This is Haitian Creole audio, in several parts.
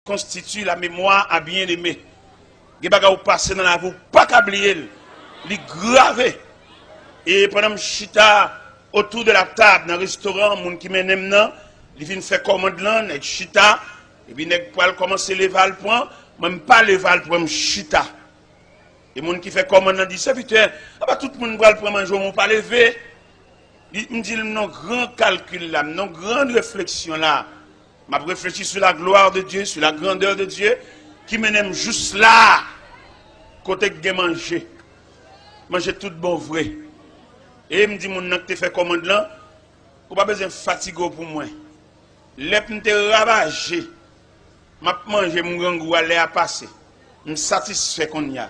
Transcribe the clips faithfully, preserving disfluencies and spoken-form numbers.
constitue la mémoire à bien-aimé. Gen bagay ou pase nan lavi, ou pa ka bliye l. Li grave. E pandan m chita autour de la table nan restoran, moun ki mennen m nan, li vin fè kòmand lan, nèg chita, epi nèg pral kòmanse leve al pran, mwen m pa leve al pran, m chita. E moun ki fè kòmand lan di, "Sèvitè, apa tout moun pral pran manje w, men w pa leve?" Li, m di l, "M nan gran kalkil la, m nan gran refleksyon la. M ap reflechi sur la gloire de Dieu, sur la grandeur de Dieu, ki mennen m jous la, kote k gen manje. Manje tout bon vre." E m di moun nan ki te fè kòmand lan, "Ou pa bezwen fatige w pou mwen. Lè m te ravaje, m ap manje, m grangou a, lè a pase. M satisfè kounye a.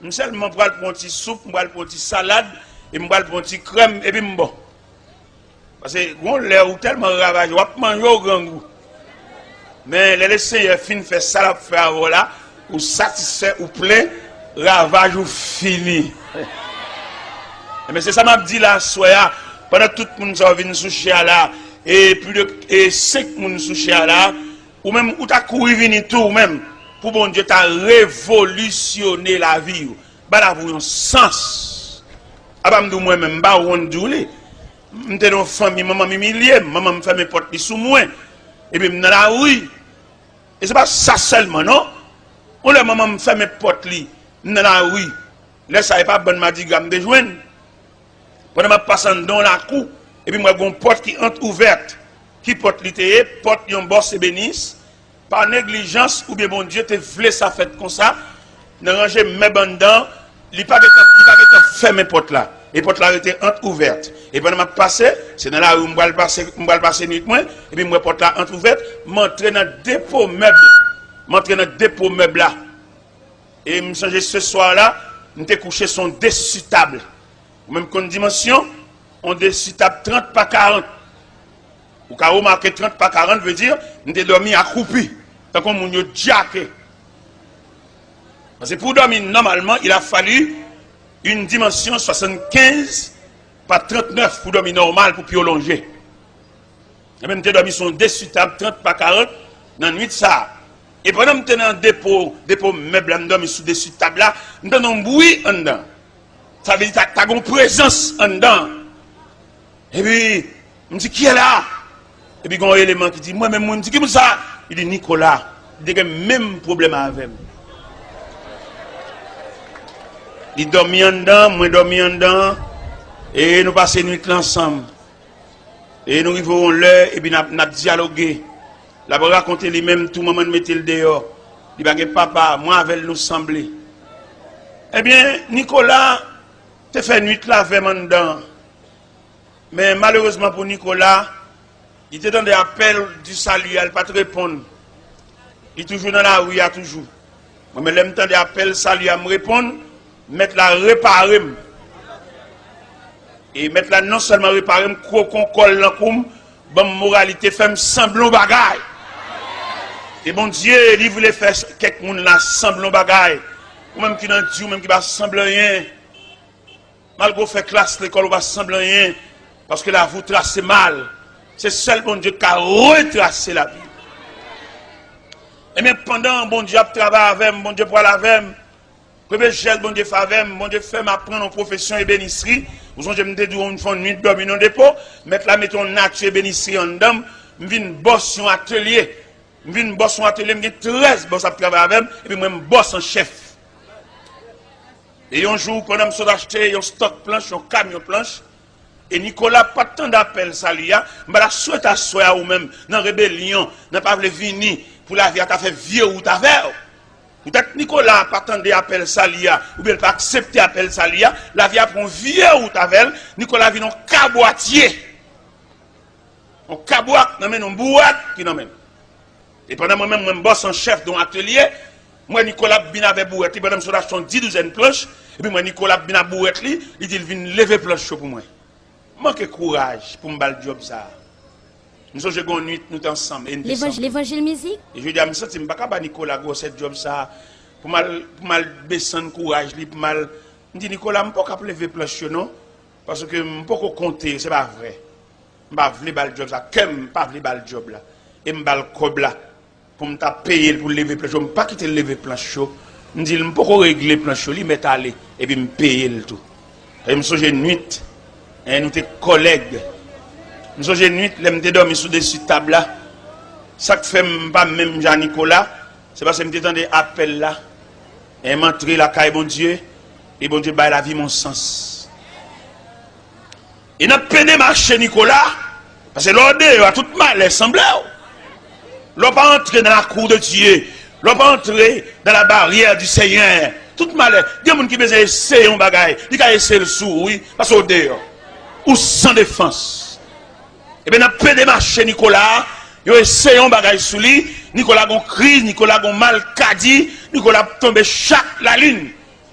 M sèlman pral pran yon ti soup, m pral pran yon ti salad, e m pral pran yon ti krèm, epi m bon." Paske gon lè ou tèlman ravaje, w ap manje, w grangou. Men lè Lesenyè fin fè sa l ap fè avè w la, ou satisfè, ou plen, ravaj ou fini. Ebyen, se sa m ap di la aswè a, pandan tout moun sa yo vin sou chè a la, e plis de e senk moun sou chè a la, ou menm, ou ta kouri vini tou, ou menm, pou Bondye ta revolisyone lavi w, ba lavi w yon sans. Apa m di w mwen menm, m pa wont di w li. M te nan yon fanmi, manman m imilye m, manman m fèmen pòt li sou mwen, epi m nan lari. E se pa sa sèlman, non. Yon lè manman m fèmen pòt li, m nan lari. Lè sa, e pa bann madigra m te jwenn. Pandan m ap pase anndan yon lakou, epi m wè gon pòt ki antouvèt. Ki pòt li te ye? Pòt yon bòs ebenis. Pa neglijans oubyen Bondye te vle sa fèt konsa, nan ranje mèb anndan, li pa gentan, li pa gentan fèmen pòt la. E pòt la rete antouvèt. E pandan m ap pase, se nan lari m pral pase, m pral pase nwit mwen, epi m wè pòt la antouvèt, m antre nan depo mèb. M antre nan depo mèb la. E m sonje se swa la, m te kouche sou yon desi tab. Ou menm konn dimansyon, yon desi tab trant pa karant. Ou ka remake trant pa karant, vle di, m te dòmi akwoupi, tankou moun yo djake. Paske pou w dòmi nòmalman, il a fallu une dimension soixante-quinze par trente-neuf pou w dòmi nòmal, pou pye w lonje. Ebyen, m te dòmi sou yon desi tab trant pa karant nan nwit sa a. E pandan m te nan depo, depo mèb la, m dòmi sou desi tab la, m tande yon bri anndan. Sa vle di, ta, ta gon prezans anndan. Epi, m di, "Kiyès la?" Epi, gon eleman ki di, "Mwen menm, mwen." M di, "Ki moun sa?" Li di, "Nicolas." Li te gen menm pwoblèm avè m. Li dòmi anndan, mwen dòmi anndan. E nou pase nwit la ansanm. E nou rive yon lè, epi n ap, n ap dyaloge. L ap rakonte li menm tou, manman l mete l deyò. Li pa gen papa, mwen avè l nou sanble. Ebyen, Nicolas te fè nwit la avè m anndan. Men malerezman pou Nicolas, li te tande apèl di sali a, li pa t reponn. Li toujou nan lari a toujou. Mwen menm, lè m tande apèl sali a, m reponn, mèt la repare m. E mèt la non sèlman repare m, kwokon kò l nan kou m, ban m moralite, fè m sanble yon bagay. E Bondye, li vle fè kèk moun la sanble yon bagay. Ou menm ki nan di, ou menm ki pa sanble anyen. Malgre w fè klas lekòl, ou pa sanble anyen, paske lavi w trase mal. Se sèl Bondye k ka retrase lavi w. Ebyen, pandan Bondye ap travay avè m, Bondye pral avè m, premye jès Bondye fè avè m, Bondye fè m aprann yon pwofesyon ebenisri. Ou sonje m te di w, m fè yon nwit dòmi nan depo, mèt la mete yon nati ebenisri anndan m, m vin bòs yon atelye. M vin bòs yon atelye, m gen trèz bòs ap travay avè m, epi mwen m bòs an chèf. E yon jou, pandan m sot achte yon stòk planch, yon kamyon planch, e Nicolas pa t tande apèl sali a, m pa ta swete aswè a ou menm, nan rebelyon, nan pa vle vini, pou lavi a ta fè vye wout avè w. Poutèt Nicolas pa tande apèl sali a, oubyen l pa aksepte apèl sali a, lavi a pran yon vye wout avè l, Nicolas vin yon kabwatye. Yon kabwat nan men l, yon bouwèt ki nan men l. E pandan mwen menm, mwen m bòs an chèf de yon atelye, m wè Nicolas ap vin avè bouwèt li, pandan m sot achte yon dis douzèn planch, epi m wè Nicolas ap vin ak bouwèt li, li di l vin leve planch yo pou mwen. M manke kouraj pou m ba l djòb sa a. M sonje gon nwit nou te ansanm e n te sanble. Levanjil mizik. E jodi a m santi m pa ka ba Nicolas gwosè djòb sa a, pou m al, pou m al desann kouraj li, pou m al, m di, "Nicolas, m poko ap leve planch yo non, paske m poko konte, se pa vre." M pa vle ba l djòb sa, kè m pa vle ba l djòb la. E m ba l kòb la. pou m ta peye l pou l leve planch yo, m pa kite l leve planch yo. M di l, "M poko regle planch yo, li mèt ale," epi m peye l tou. E m sonje nwit, en, nou te kòlèg. M sonje nwit, lè m te dòmi sou desi tab la. Sa k fè m pa menm jan Nicolas, se paske m te tande apèl la. E m antre lakay Bondye, e Bondye bay lavi m yon sans. E nan pede mache Nicolas, paske lè w deyò a, tout malè sanble w. Lè w pa antre dans la cour de Dieu, lè w pa antre dans la barrière du Seigneur, tout malè, gen moun ki bezwen eseye yon bagay, li ka eseye l sou ou, wi, paske w deyò. Ou san defans. Ebyen, nan pede mache Nicolas, yo eseye yon bagay sou li, Nicolas gon kriz, Nicolas gon malkadi, Nicolas ap tonbe chak lalin.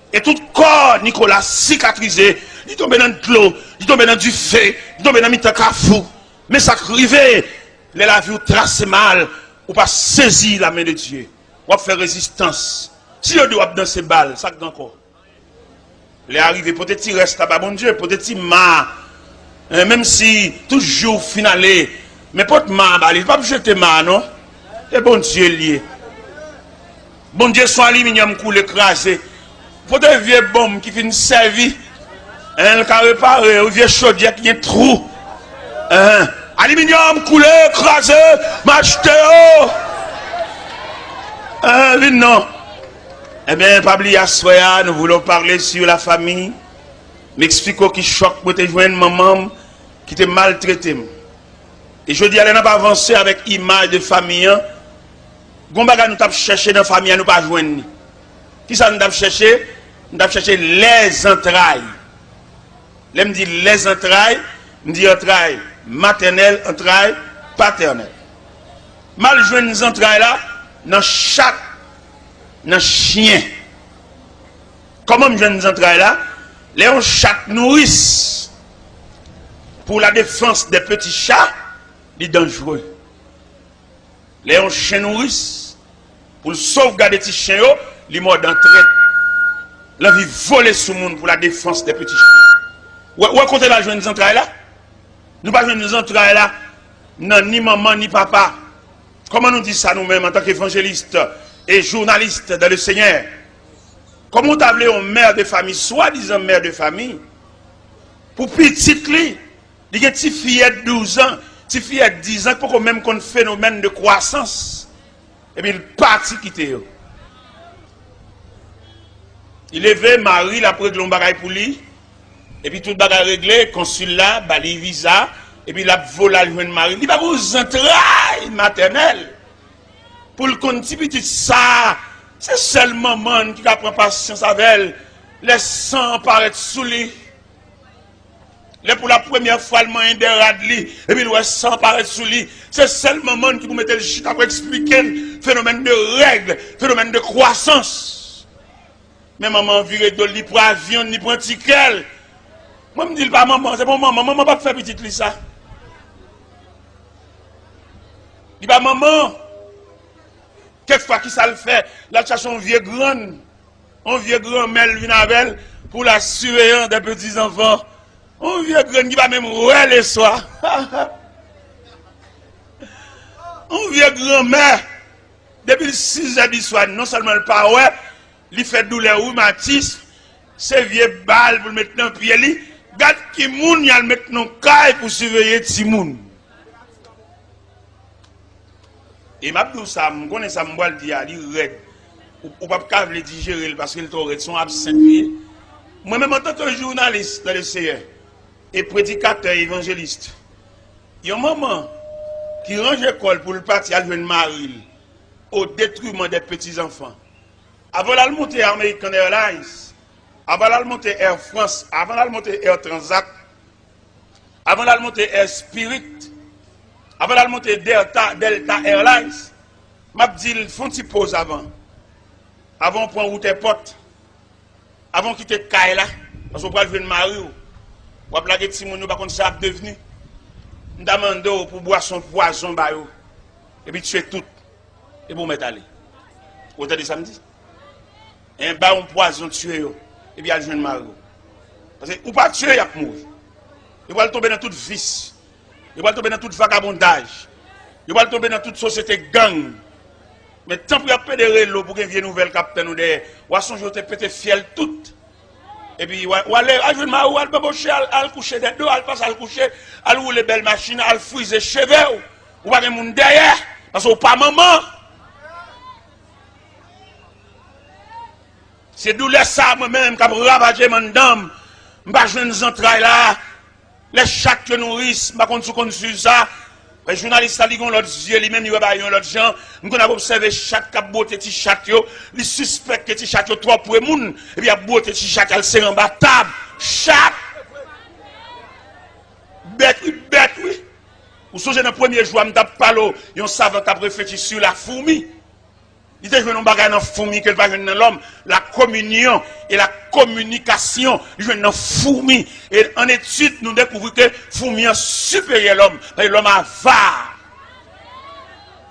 E tout kò Nicolas sikatrize, li tonbe nan dlo, li tonbe nan dife, li tonbe nan mitan kafou. Men sa k rive, lè lavi w trase mal, ou pa sezi la men de Dye. W ap fè rezistans. Si yo di w ap danse bal, sa k gen ankò? Lè a rive, pote ti rès la ba Bondye, pote ti ma. Eh, menm si tout jou w fin ale, men pote ma a ba li, li p ap jete ma a non. E Bondye l ye. Bondye se yon aliminyòm koule kraze. Pote vye bonm ki fin sèvi. Hein, l ka repare, yon vye chodyè ki gen twou. Hein, aliminyòm koule kraze, m achte yo. Hein, vin non. Ebyen, pa bliye aswè a, nous voulons parler sur la famille. M eksplike w ki chòk mwen te jwenn manman m ki te maltrete m. E jodi a, lè n ap avanse avèk imaj de fanmi an, gon bagay nou t ap chèche nan fanmi an, nou pa jwenn li. Kisa nou t ap chèche? Nou t ap chèche lèzantray. Lè m di lèzantray, m di antray matènèl, antray patènèl. M al jwenn zantray la nan chat, nan chen. Kòman m jwenn zantray la? Lè yon chat nouris pour la défense des petits chats, li danjre. Lè yon chen nouris, pou l sovgade ti chen yo, li mòde an trèt. L anvi vole sou moun pour la défense des petits chiens. Ou wè, ou wè kote n al jwenn zantray la? Nou pa jwenn zantray la nan ni manman ni papa. Kòman nou di sa nou menm antanke evanjelis e jounalis dans le Seigneur? Kòman w ta vle yon mè de fanmi, swadizan mè de fanmi, pou pitit li, li gen ti fiyèt douz an, ti fiyèt diz an, ki poko menm konn fenomèn de kwasans, epi l pati kite yo. Li leve, mari l ap regle yon bagay pou li, epi tout bagay regle, konsil la ba li viza, epi l ap vole al jwenn mari l. Li pa gon zantray matènèl pou l konn ti pitit sa, se sèl manman n ki ka pran pasyans avè l lè san an parèt sou li. Lè pou la premyè fwa l manyen de rad li, epi l wè san parèt sou li, se sèl manman n ki pou mete l chita pou eksplike l fenomèn de règ, fenomèn de kwasans. Men manman an vire do l, li pran avyon, li pran tikè l. Mwen m di l pa manman, se pa manman, manman p ap fè pitit li sa. Li pa manman. Kèk fwa, kisa l fè? L al chache yon vye grann. Yon vye granmè l vin avè l pour la surveillance des petits enfants. Yon vye grann ki pa menm wè leswa. Yon vye granmè. Depi l sizè di swa, non sèlman l pa wè, li fè doulè rimatis, se vye bal pou l met nan pye li. Gad ki moun y al met nan kay pou siveye timoun. E m ap di w sa, m konnen sa m pral di a, li rèd. Ou, ou p ap ka vle dijere l paske l twò rèd, se yon absent li ye. Mwen menm, antanke jounalis dans le Seigneur, e predikatè, evanjelis, yon manman ki ranje kò l pou l pati al jwenn mari l, au détriment des petits enfants. Avan l al monte American Airlines, avan l al monte Air France, avan l al monte Air Transat, avan l al monte Air Spirit, avan l al monte Delta, Delta Airlines, m ap di l, fè yon ti poz avan. Avan w pran wout èpòt, avan w kite kay la, paske w pral jwenn mari w, w ap lage timoun yo, pa konn sa y ap devni. M ta mande w pou bwason pwazon ba yo, epi tiye tout, epi w mèt ale. Ou tande sa m di? En, ba yon pwazon, tiye yo, epi al jwenn mari w. Paske ou pa tiye, y ap mouri. Yo pral tonbe nan tout vis. Yo pral tonbe nan tout vagabondaj. Yo pral tonbe nan tout sosyete gang. Men tanpri ap pede rele w pou gen vye nouvèl k ap tann ou dèyè. W a sonje w te pete fyèl tout. Epi w a, w a leve, al jwenn mari w, al banboche, al, al kouche dèyè do, al pase, al kouche, al woule bèl machin, al frize cheve w. Ou pa gen moun dèyè, paske w pa manman. Se doulè sa a mwen menm k ap ravaje m anndan m. M pa jwenn zantray la. Lè chat yo nouris, m pa konn si w konn swiv sa. Men jounalis la, li gen yon lòt zye, li menm, li wè bagay yon lòt jan. M konn ap obsève chat k ap bwote ti chat yo. Li sispèk ke ti chat yo twò pre moun. Epi y ap bwote ti chat, y al sere anba tab. Chat! Bèt, wi, bèt, wi. Ou sonje nan premye jou a, m t ap pale w, yon savan t ap reflechi sou la foumi. Li te jwenn yon bagay nan foumi ke l pa jwenn nan lòm, la communion et la communication. Li jwenn nan foumi. E an etid, nou dekouvri ke foumi an siperyè lòm, paske lòm avar.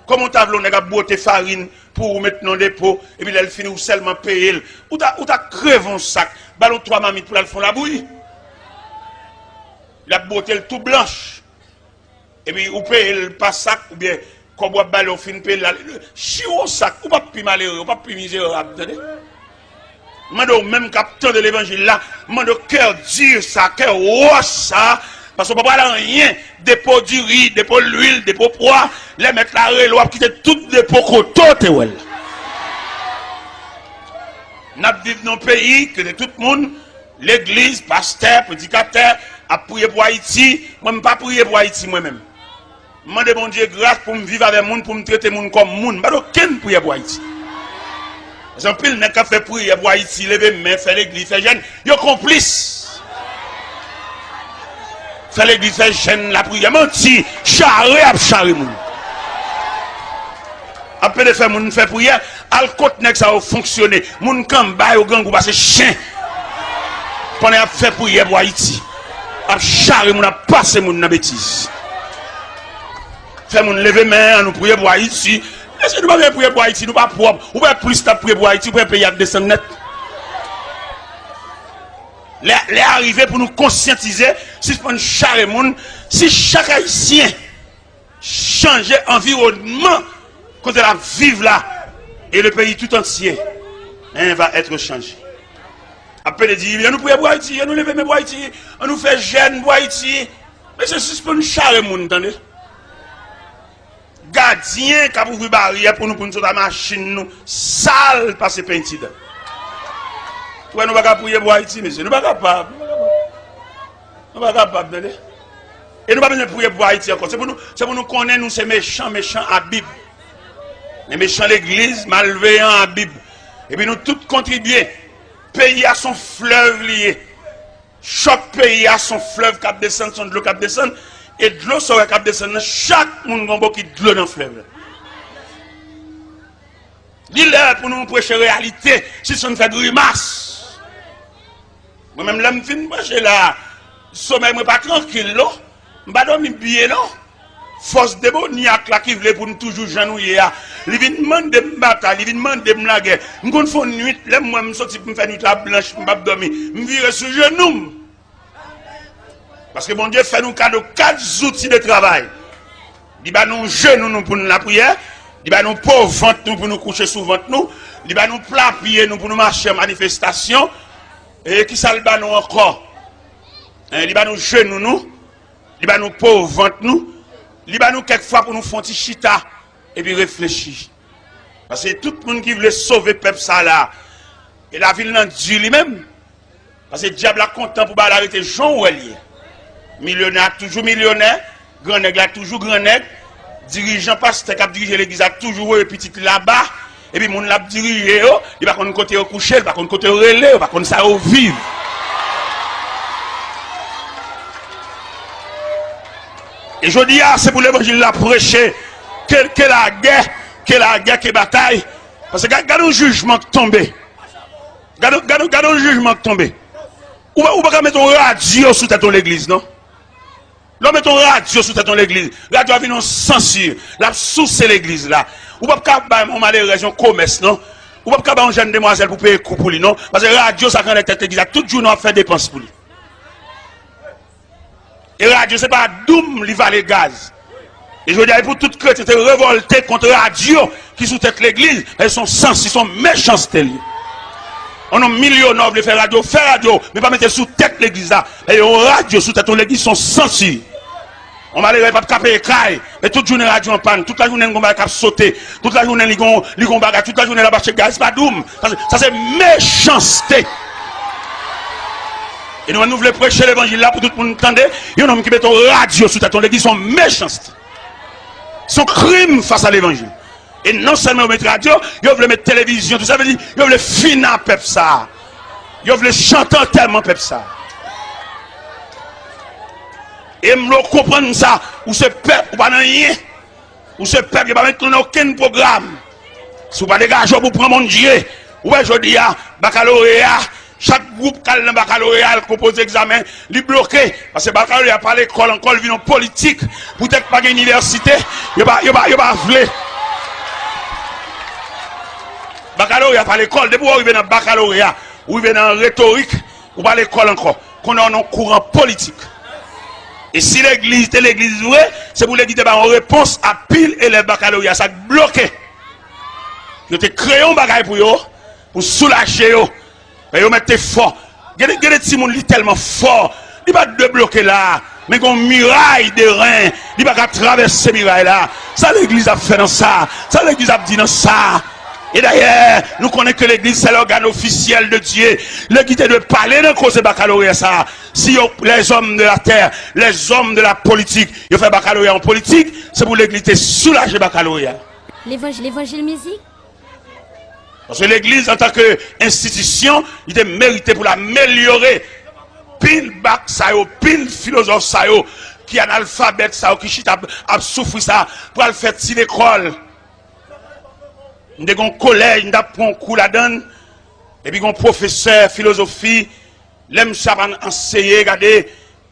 Kòman w ta vle yon nèg ap bwote farin pou ou met nan depo, epi lè l fini, ou sèlman peye l? Ou ta, ou ta kreve yon sak, ba l yon twa mamit pou l al fè yon labouyi. L ap bwote l tou blanch. Epi ou peye l pa sak, oubyen kòb w ap ba li, ou fin peye l la, chiwo sak, ou p ap pi malere, ou p ap pi mizerab, tande. M mande w menm k ap tande levanjil la, m mande w kè di sa, kè wòch sa, paske w pa pral anyen, depo diri, depo lwil, depo pwa, lè mèt la rele w ap kite tout depo kote w te wè l. N ap viv nan yon peyi kote tout moun, legliz, pastè, predikatè, ap priye pou Ayiti. Mwen, m pa priye pou Ayiti, mwen menm. M mande Bondye gras pou m viv avè moun, pou m trete moun kòm moun. M pa t okenn priyè pou Ayiti. Paske anpil nèg k ap fè priyè pou Ayiti, leve men, fè legliz, fè jèn, yo konplis. Fè legliz, fè jèn, lapriyè, manti, chare ap chare moun. Ap pede fè moun fè priyè, al kot nèg sa yo fonksyone. Moun k anba yo grangou pase chen. Pandan y ap fè priyè pou Ayiti, ap chare moun, ap pase moun nan betiz. Fè moun leve men, ann nou priye pou Ayiti. Mesye, nou pa bezwen priye pou Ayiti, nou pa pwòp. Ou wè plis n ap priye pou Ayiti, ou wè peyi a ap desann nèt. Lè, lè a rive pou nou konsyantize, sispann chare moun. Si chak Ayisyen chanje anviwònman kote l ap viv la, e le peyi tout antye, hein, va être changé. Ap pede di, ann nou priye pou Ayiti, ann nou leve men pou Ayiti, ann nou fè jèn pou Ayiti. Mesye, sispann chare moun, tande. Gadyen k ap ouvri baryè pou nou, pou nou sot ak machin nou sal pase penti dan. Ou wè, nou pa ka priye pou Ayiti, mesye, nou pa kapab. Nou pa kapab, tande. E nou pa bezwen priye pou Ayiti ankò. Se pou nou, se pou nou konnen nou se mechan, mechan a Bib. Men mechan legliz, malveyan a Bib. Epi nou tout kontribye. Peyi a se yon flèv li ye. Chòk peyi a se yon flèv k ap desann, se yon dlo k ap desann. E dlo sa w wè k ap desann nan, chak moun gen yon bokit dlo nan flèv la. Li lè pou nou preche reyalite, sispann fè grimas. Mwen menm, lè m fin preche la, somèy mwen pa trankil non. M pa dòmi byen non. Fòs demonyak la ki vle pou n toujou jan nou ye a, li vin mande m batay, li vin mande m lagè. M konn fè yon nwit, lè m wè m soti pou m fè nwit la blanch, m p ap dòmi, m vire sou jenou m. Paske Bondye fè nou kado kat zouti de travay. Li ba nou jenou nou pou n lapriyè, li ba nou po vant nou pou nou kouche sou vant nou, li ba nou pla pye nou pou nou mache an manifestasyon. E kisa l ba nou ankò? Hein, li ba nou jenou nou, li ba nou po vant nou, li ba nou kèk fwa pou nou fè yon ti chita epi reflechi. Paske tout moun ki vle sove pèp sa la, e lavil nan di li menm. Paske dyab la kontan pou bagay la rete jan w wè l ye. Milyonè a toujou milyonè, grannèg la toujou grannèg, dirijan, pastè k ap dirije legliz la toujou voye pitit li laba, epi moun l ap dirije yo, li pa konn kote yo kouche, li pa konn kote yo rele, yo pa konn sa yo viv. E jodi a, se pou levanjil la preche, ke, ke lagè, ke lagè, ke batay. Paske gad, gad yon jijman k tonbe. Gad, gad, gad yon jijman k tonbe. Ou, ou pa ka mete yon radyo sou tèt yon legliz, non. Lè w mete yon radyo sou tèt yon legliz, radyo a vin yon sansi, l ap souse legliz la. Ou p ap ka bay yon malerèz yon komès, non. Ou p ap ka bay yon jèn demwazèl pou peye kou pou li, non. Paske radyo sa k anlè tèt legliz la, tout jounen w ap fè depans pou li. E radyo se pa doum li vale gaz. E jodi a, e pou tout kretyen te revòlte kont radyo ki sou tèt legliz, e se yon sansi, se yon mechanste li. Yon nonm milyonè vle fè radyo, fè radyo, men pa mete l sou tèt legliz la. E yon radyo sou tèt yon legliz, se yon sansi. Yon malere p ap ka peye kay, men tout jounen radyo an pàn, tout lajounen li gon bagay k ap sote, tout lajounen li gon, li gon bagay, tout lajounen l ap achte gaz pa doum. Sa se, sa se mechanste. E nou menm nou vle preche levanjil la pou tout moun tande, yon nonm ki mete yon radyo sou tèt yon legliz, se yon mechanste. Se yon krim fas a levanjil. E non sèlman yo met radyo, yo vle met televizyon, tout sa vle di, yo vle fini a pèp sa. Yo vle chante antèman pèp sa. E m vle w konprann sa, ou se pèp, ou pa nan anyen. Ou se pèp, yo pa met nou nan okenn pwogram. Si w pa degaje w pou pran Bondye, ou wè jodi a, bakaloreya, chak gwoup k al nan bakaloreya, al konpoze egzamen, li bloke. Paske bakaloreya pa lekòl ankò, li vin yon politik. Poutèt pa gen inivèsite, yo pa, yo pa, yo pa vle. Bakaloreya pa lekòl, depi w rive nan bakaloreya, ou rive nan retorik, ou pa lekòl ankò. Kounye a w nan kouran politik. E si legliz te legliz vre, se pou legliz te ba yon repons a pil elèv bakaloreya sa k bloke. Yo te kreye yon bagay pou yo, pou soulaje yo. Men yo mèt te fò. Gen de, gen de timoun li tèlman fò, li pa debloke la. Men gen yon miray de ren, li pa ka travèse miray la. Sa legliz ap fè nan sa? Sa legliz ap di nan sa? E dayè, nou konnen ke legliz se lògàn ofisyèl de Dye. Legliz te dwe pale nan koze bakaloreya sa. Si yo, lèzòm de latè, lèzòm de la politik, yo fè bakaloreya yon politik, se pou legliz te soulaje bakaloreya. Levanj-, levanjil mizik. Paske legliz, antanke enstitisyon, li te merite pou l amelyore pil bak sa yo, pil filozòf sa yo, ki analfabèt sa yo, ki chita ap, ap soufri sa, pral fè ti lekòl. M te gen yon kolèj, m t ap pran yon kou ladan l, epi gen yon pwofesè filozofi, lè misye ap an-, anseye, gade,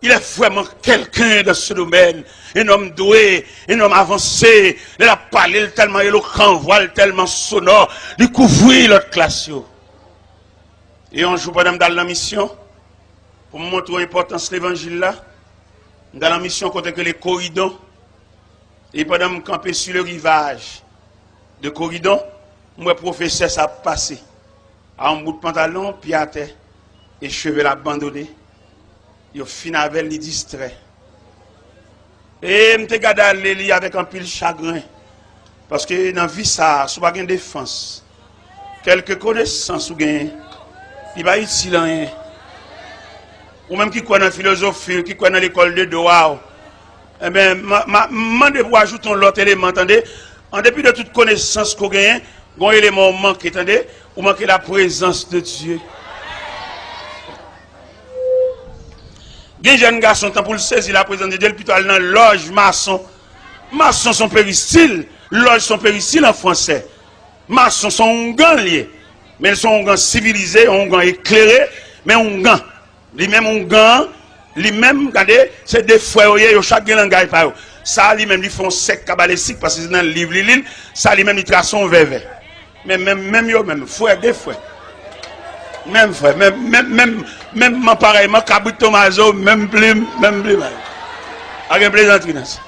il est vraiment quelqu'un dans ce domaine, un homme doué, un homme avancé. Lè l ap pale, l tèlman elokan, vwa l tèlman sonò, li kouvri lòt klas yo. E yon jou, pandan m t al nan misyon, pou m montre w enpòtans levanjil la, m t al nan misyon kote k rele Koridon. E pandan m kanpe sou le rivaj de Koridon, m wè pwofesè sa ap pase. A yon bout pantalon, pye atè, e cheve l abandone. Yo fin avè l, li distrè. E m te gade ale li avèk anpil chagren. Paske nan vi sa a, si w pa gen defans, kèlke konesans ou genyen, li pa itil anyen. Ou menm ki kwè nan filozofi, ki kwè nan lekòl de dwa w, enben, m, m, m mande pou w ajoute yon lòt eleman, tande. An depi de tout konesans ke w genyen, gen yon eleman w manke, tande. Ou manke la prezans de Dye. Gen jèn gason, tan pou l sezi la prezans de Dye, l pito al nan lòj mason. Mason se yon peristil, lòj se yon peristil an fransè. Mason se yon oungan l ye. Men l se yon oungan sivilize, yon oungan eklere, men oungan. Li menm oungan an, li menm, gade, se de frè yo ye, yo chak gen langay pa yo. Sa a li menm, li fè yon sèk kabalestik, paske se nan liv li li l, sa a li menm, li trase yon vèvè. Men menm, menm yo menm, frè de frè. Menm frè, menm, menm, menm, menm man parèyman, kabrit tomazo, menm plim, menm plimay. Pa gen plezantri nan sa.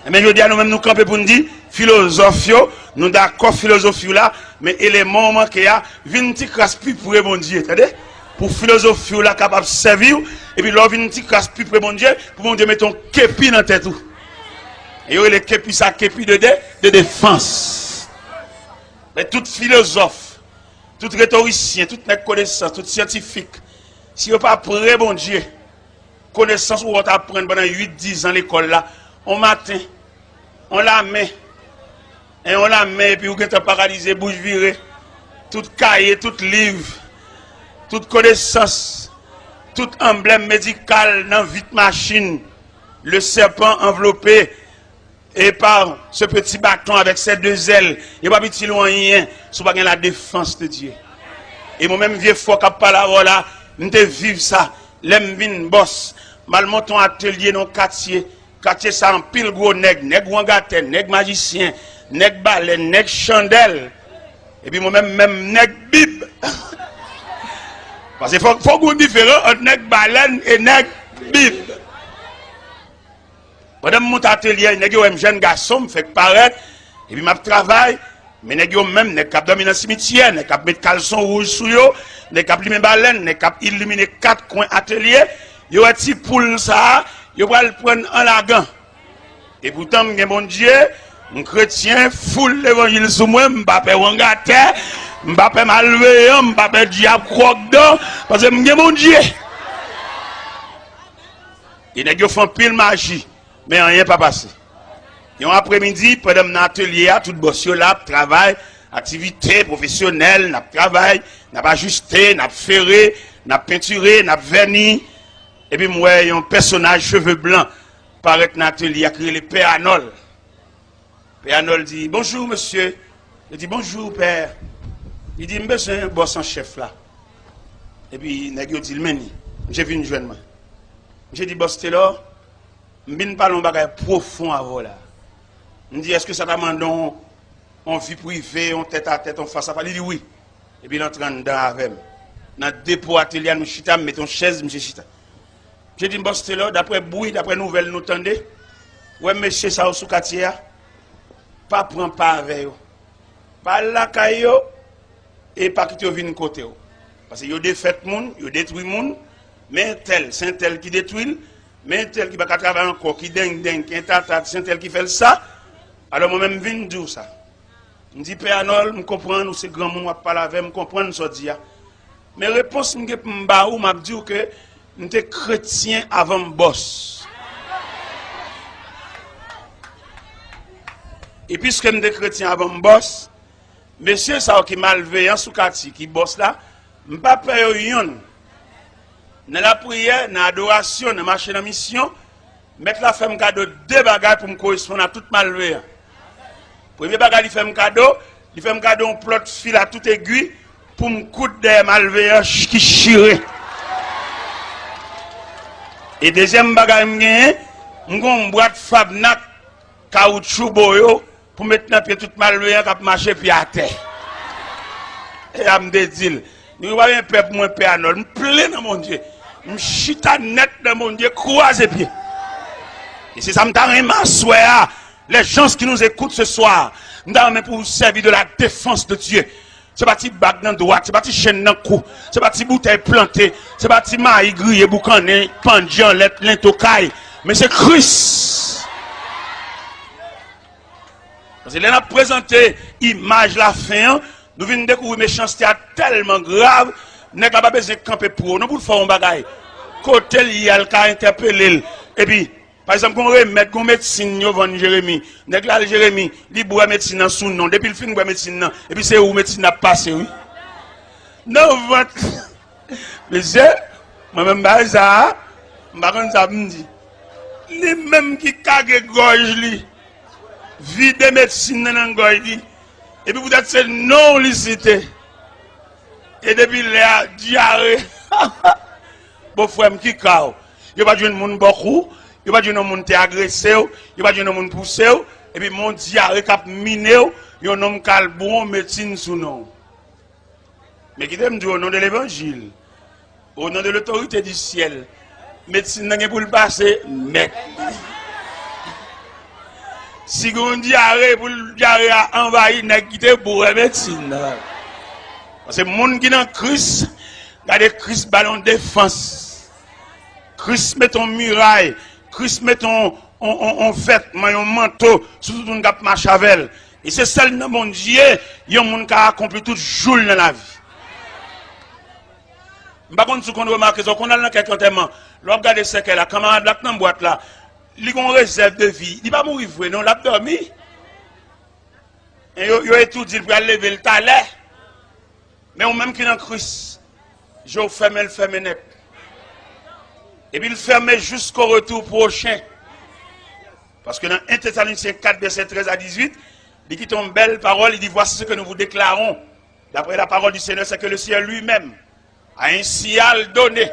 Enben, jodi a, nou menm, nou kanpe pou n di, filozòf yo, nou dakò filozofi w la, men eleman w manke a, vin ti kras pi pre Bondye, tande? Pou filozofi w la kapab sèvi w, epi lè w vin ti kras pi pre Bondye, pou Bondye mete yon kepi nan tèt ou. E yo rele kepi sa kepi de, de, de defans. Men tout filozòf, tout retorisyen, tout nèg konesans, tout syantifik, si yo pa pre Bondye, konesans ou t aprann pandan uit, diz an lekòl la, on maten, on lamen, en on lamen, epi ou gentan paralize, bouch vire, tout kaye, tout liv, tout konesans, tout anblèm medikal nan vit machin, le serpent enveloppé, et par ce petit bâton avec ses deux ailes, yo p ap itil ou anyen si w pa gen la défense de Dieu. E mwen menm vye fò k ap pale avè w la, m te viv sa. Lè m vin bòs, m al monte yon atelye nan yon katye. Katye sa anpil gwo nèg, nèg wangatè, nèg majisyen, nèg balèn, nèg chandèl. Epi mwen menm, menm nèg bib. Paske fò, fò gen yon diferan ant nèg balèn e nèg bib. Pandan m monte atelye a, nèg yo wè m jèn gason, m fèk parèt, epi m ap travay, men nèg yo menm, nèg k ap dòmi nan simityè, nèg k ap met kalson wouj sou yo, nèg k ap limen balèn, nèg k ap ilimine kat kwen atelye, yo wè ti poul sa a, yo pral pran n an lagan. Epoutan, m gen Bondye, m kretyen, foul levanjil sou mwen, m pa pè wangatè, m pa pè malveyan, m pa pè dyab kwòkdan, paske m gen Bondye. E nèg yo fè anpil maji, men anyen pa pase. Yon apremidi, pandan m nan atelye a, tout bòs yo la ap travay, aktivite pwofesyonèl, n ap travay, n ap ajiste, n ap fere, n ap pentire, n ap vèni. Epi m wè yon pèsonaj cheve blan parèt nan atelye a ki rele Pè Anòl. Pè Anòl di, "Bonjou, mesye." Li di, "Bonjou, pè." Li di, "M bezwen bòs an chèf la." Epi nèg yo di l, "Men li." Misye vin jwenn mwen. Misye di, "Bòs Telò, m vin pale yon bagay pwofon avè w la." M di, "Èske sa ta mande w yon vi prive, yon tèt a tèt, yon fas a fas?" Li di, "Wi." Epi l antre anndan avè m. Nan depo atelye a, nou chita, m mete yon chèz, misye chita. Misye di m, "Bòs Telò, daprè bri, daprè nouvèl nou tande, wè mesye sa yo sou katye a, pa pran pa avè yo. Pa al lakay yo, e pa kite yo vin kote w. Paske yo defèt moun, yo detwi moun, men entèl, se entèl ki detwi l, men entèl ki pa ka travay ankò, ki dengdeng, ki entata, se entèl ki fè l sa. Alò mwen menm m vin di w sa." M di, "Pè Anòl, m konprann ou se granmoun, w ap pale avè m, m konprann sa w di a. Men repons m gen pou m ba ou, m ap di w ke m te kretyen avan m bòs. E piske m te kretyen avan m bòs, mesye sa yo ki malveyan sou katye, ki bòs la, m pa pè yo yonn. Nan lapriyè, nan adorasyon, nan mache nan misyon, Mèt la fè m kado de bagay pou m koresponn a tout malveyan. Premye bagay li fè m kado, li fè m kado yon plòt fil a tout egwi pou m koud dèyè malveyan ch- ki chire. E dezyèm bagay m genyen, m gen yon bwat fabnak kawoutchou boyo pou met nan pye tout malveyan k ap mache pye atè. E a m te di l, "Nou pa gen pè pou mwen, Pè Anòl, m plen nan Bondye. M chita nèt nan Bondye, kwaze pye." E se sa m ta renmen aswè a, les gens qui nous écoutent ce soir, m ta renmen pou w sèvi de la défense de Dieu. Se pa ti bag nan dwat, se pa ti chenn nan kou, se pa ti boutèy plante, se pa ti mayi griye boukannen, pandye anlè lento kay, men se Kris. Paske lè n ap prezante imaj lafen an, nou vin dekouvri mechanste a tèlman grav, nèg la pa bezwen kanpe pou ou non pou l fè w yon bagay. Kote l ye a, l ka entèpele l. Epi, pa egzanp, gon remèd, gon medsin yo vann Jeremi. Nèg la al Jeremi, li bwè medsin nan sou non. Depi l fin bwè medsin nan, epi se ou medsin nan ap pase, wi. Nan vant. Mesye, mwen menm bagay sa a, m pa konn sa pou m di. Li menm ki kage gòj li, vide medsin nan nan gòj li, epi poutèt se non w li site. E depi lè a, dyare. Bon, frè m, ki ka w? Yo pa t jwenn moun bò kou, yo pa t jwenn yon moun te agrese w, yo pa t jwenn yon moun pouse w, epi men yon dyare k ap mine w, yon nonm k al bwè medsin sou non w. Men kite m di w, au nom de l'évangile, au nom de l'autorité du ciel, medsin nan gen pou l pase mèt. Si gen yon dyare, pou l dyare a anvayi nèg ki te bwè medsin nan. Paske moun ki nan Kris, gade Kris ba l yon defans. Kris mete yon miray, Kris mete yon, yon, yon, yon vètman, yon manto sou tout moun k ap mache avè l. E se sèl nan Bondye yon moun ka akonpli tout jou l nan lavi. M pa konn si w konn remake sa, w konn al nan kèk antèman, lè w ap gade sèkèy la, kanmarad la k nan bwat la, li gon rezèv de vi, li pa mouri vre non, l ap dòmi. E yo, yo etidye l pou y al leve l talè. Men ou menm ki nan Kris, je w fèmen, l fèmen nèt. Epi l fèmen jusqu'au retour prochain. Paske nan un Thessaloniciens quatre, verset treize à dix-huit, li kite yon bèl pawòl, li di, "Voici ce que nous vous déclarons, d'après la parole du Seigneur, c'est que le Seigneur lui-même a un signal donné.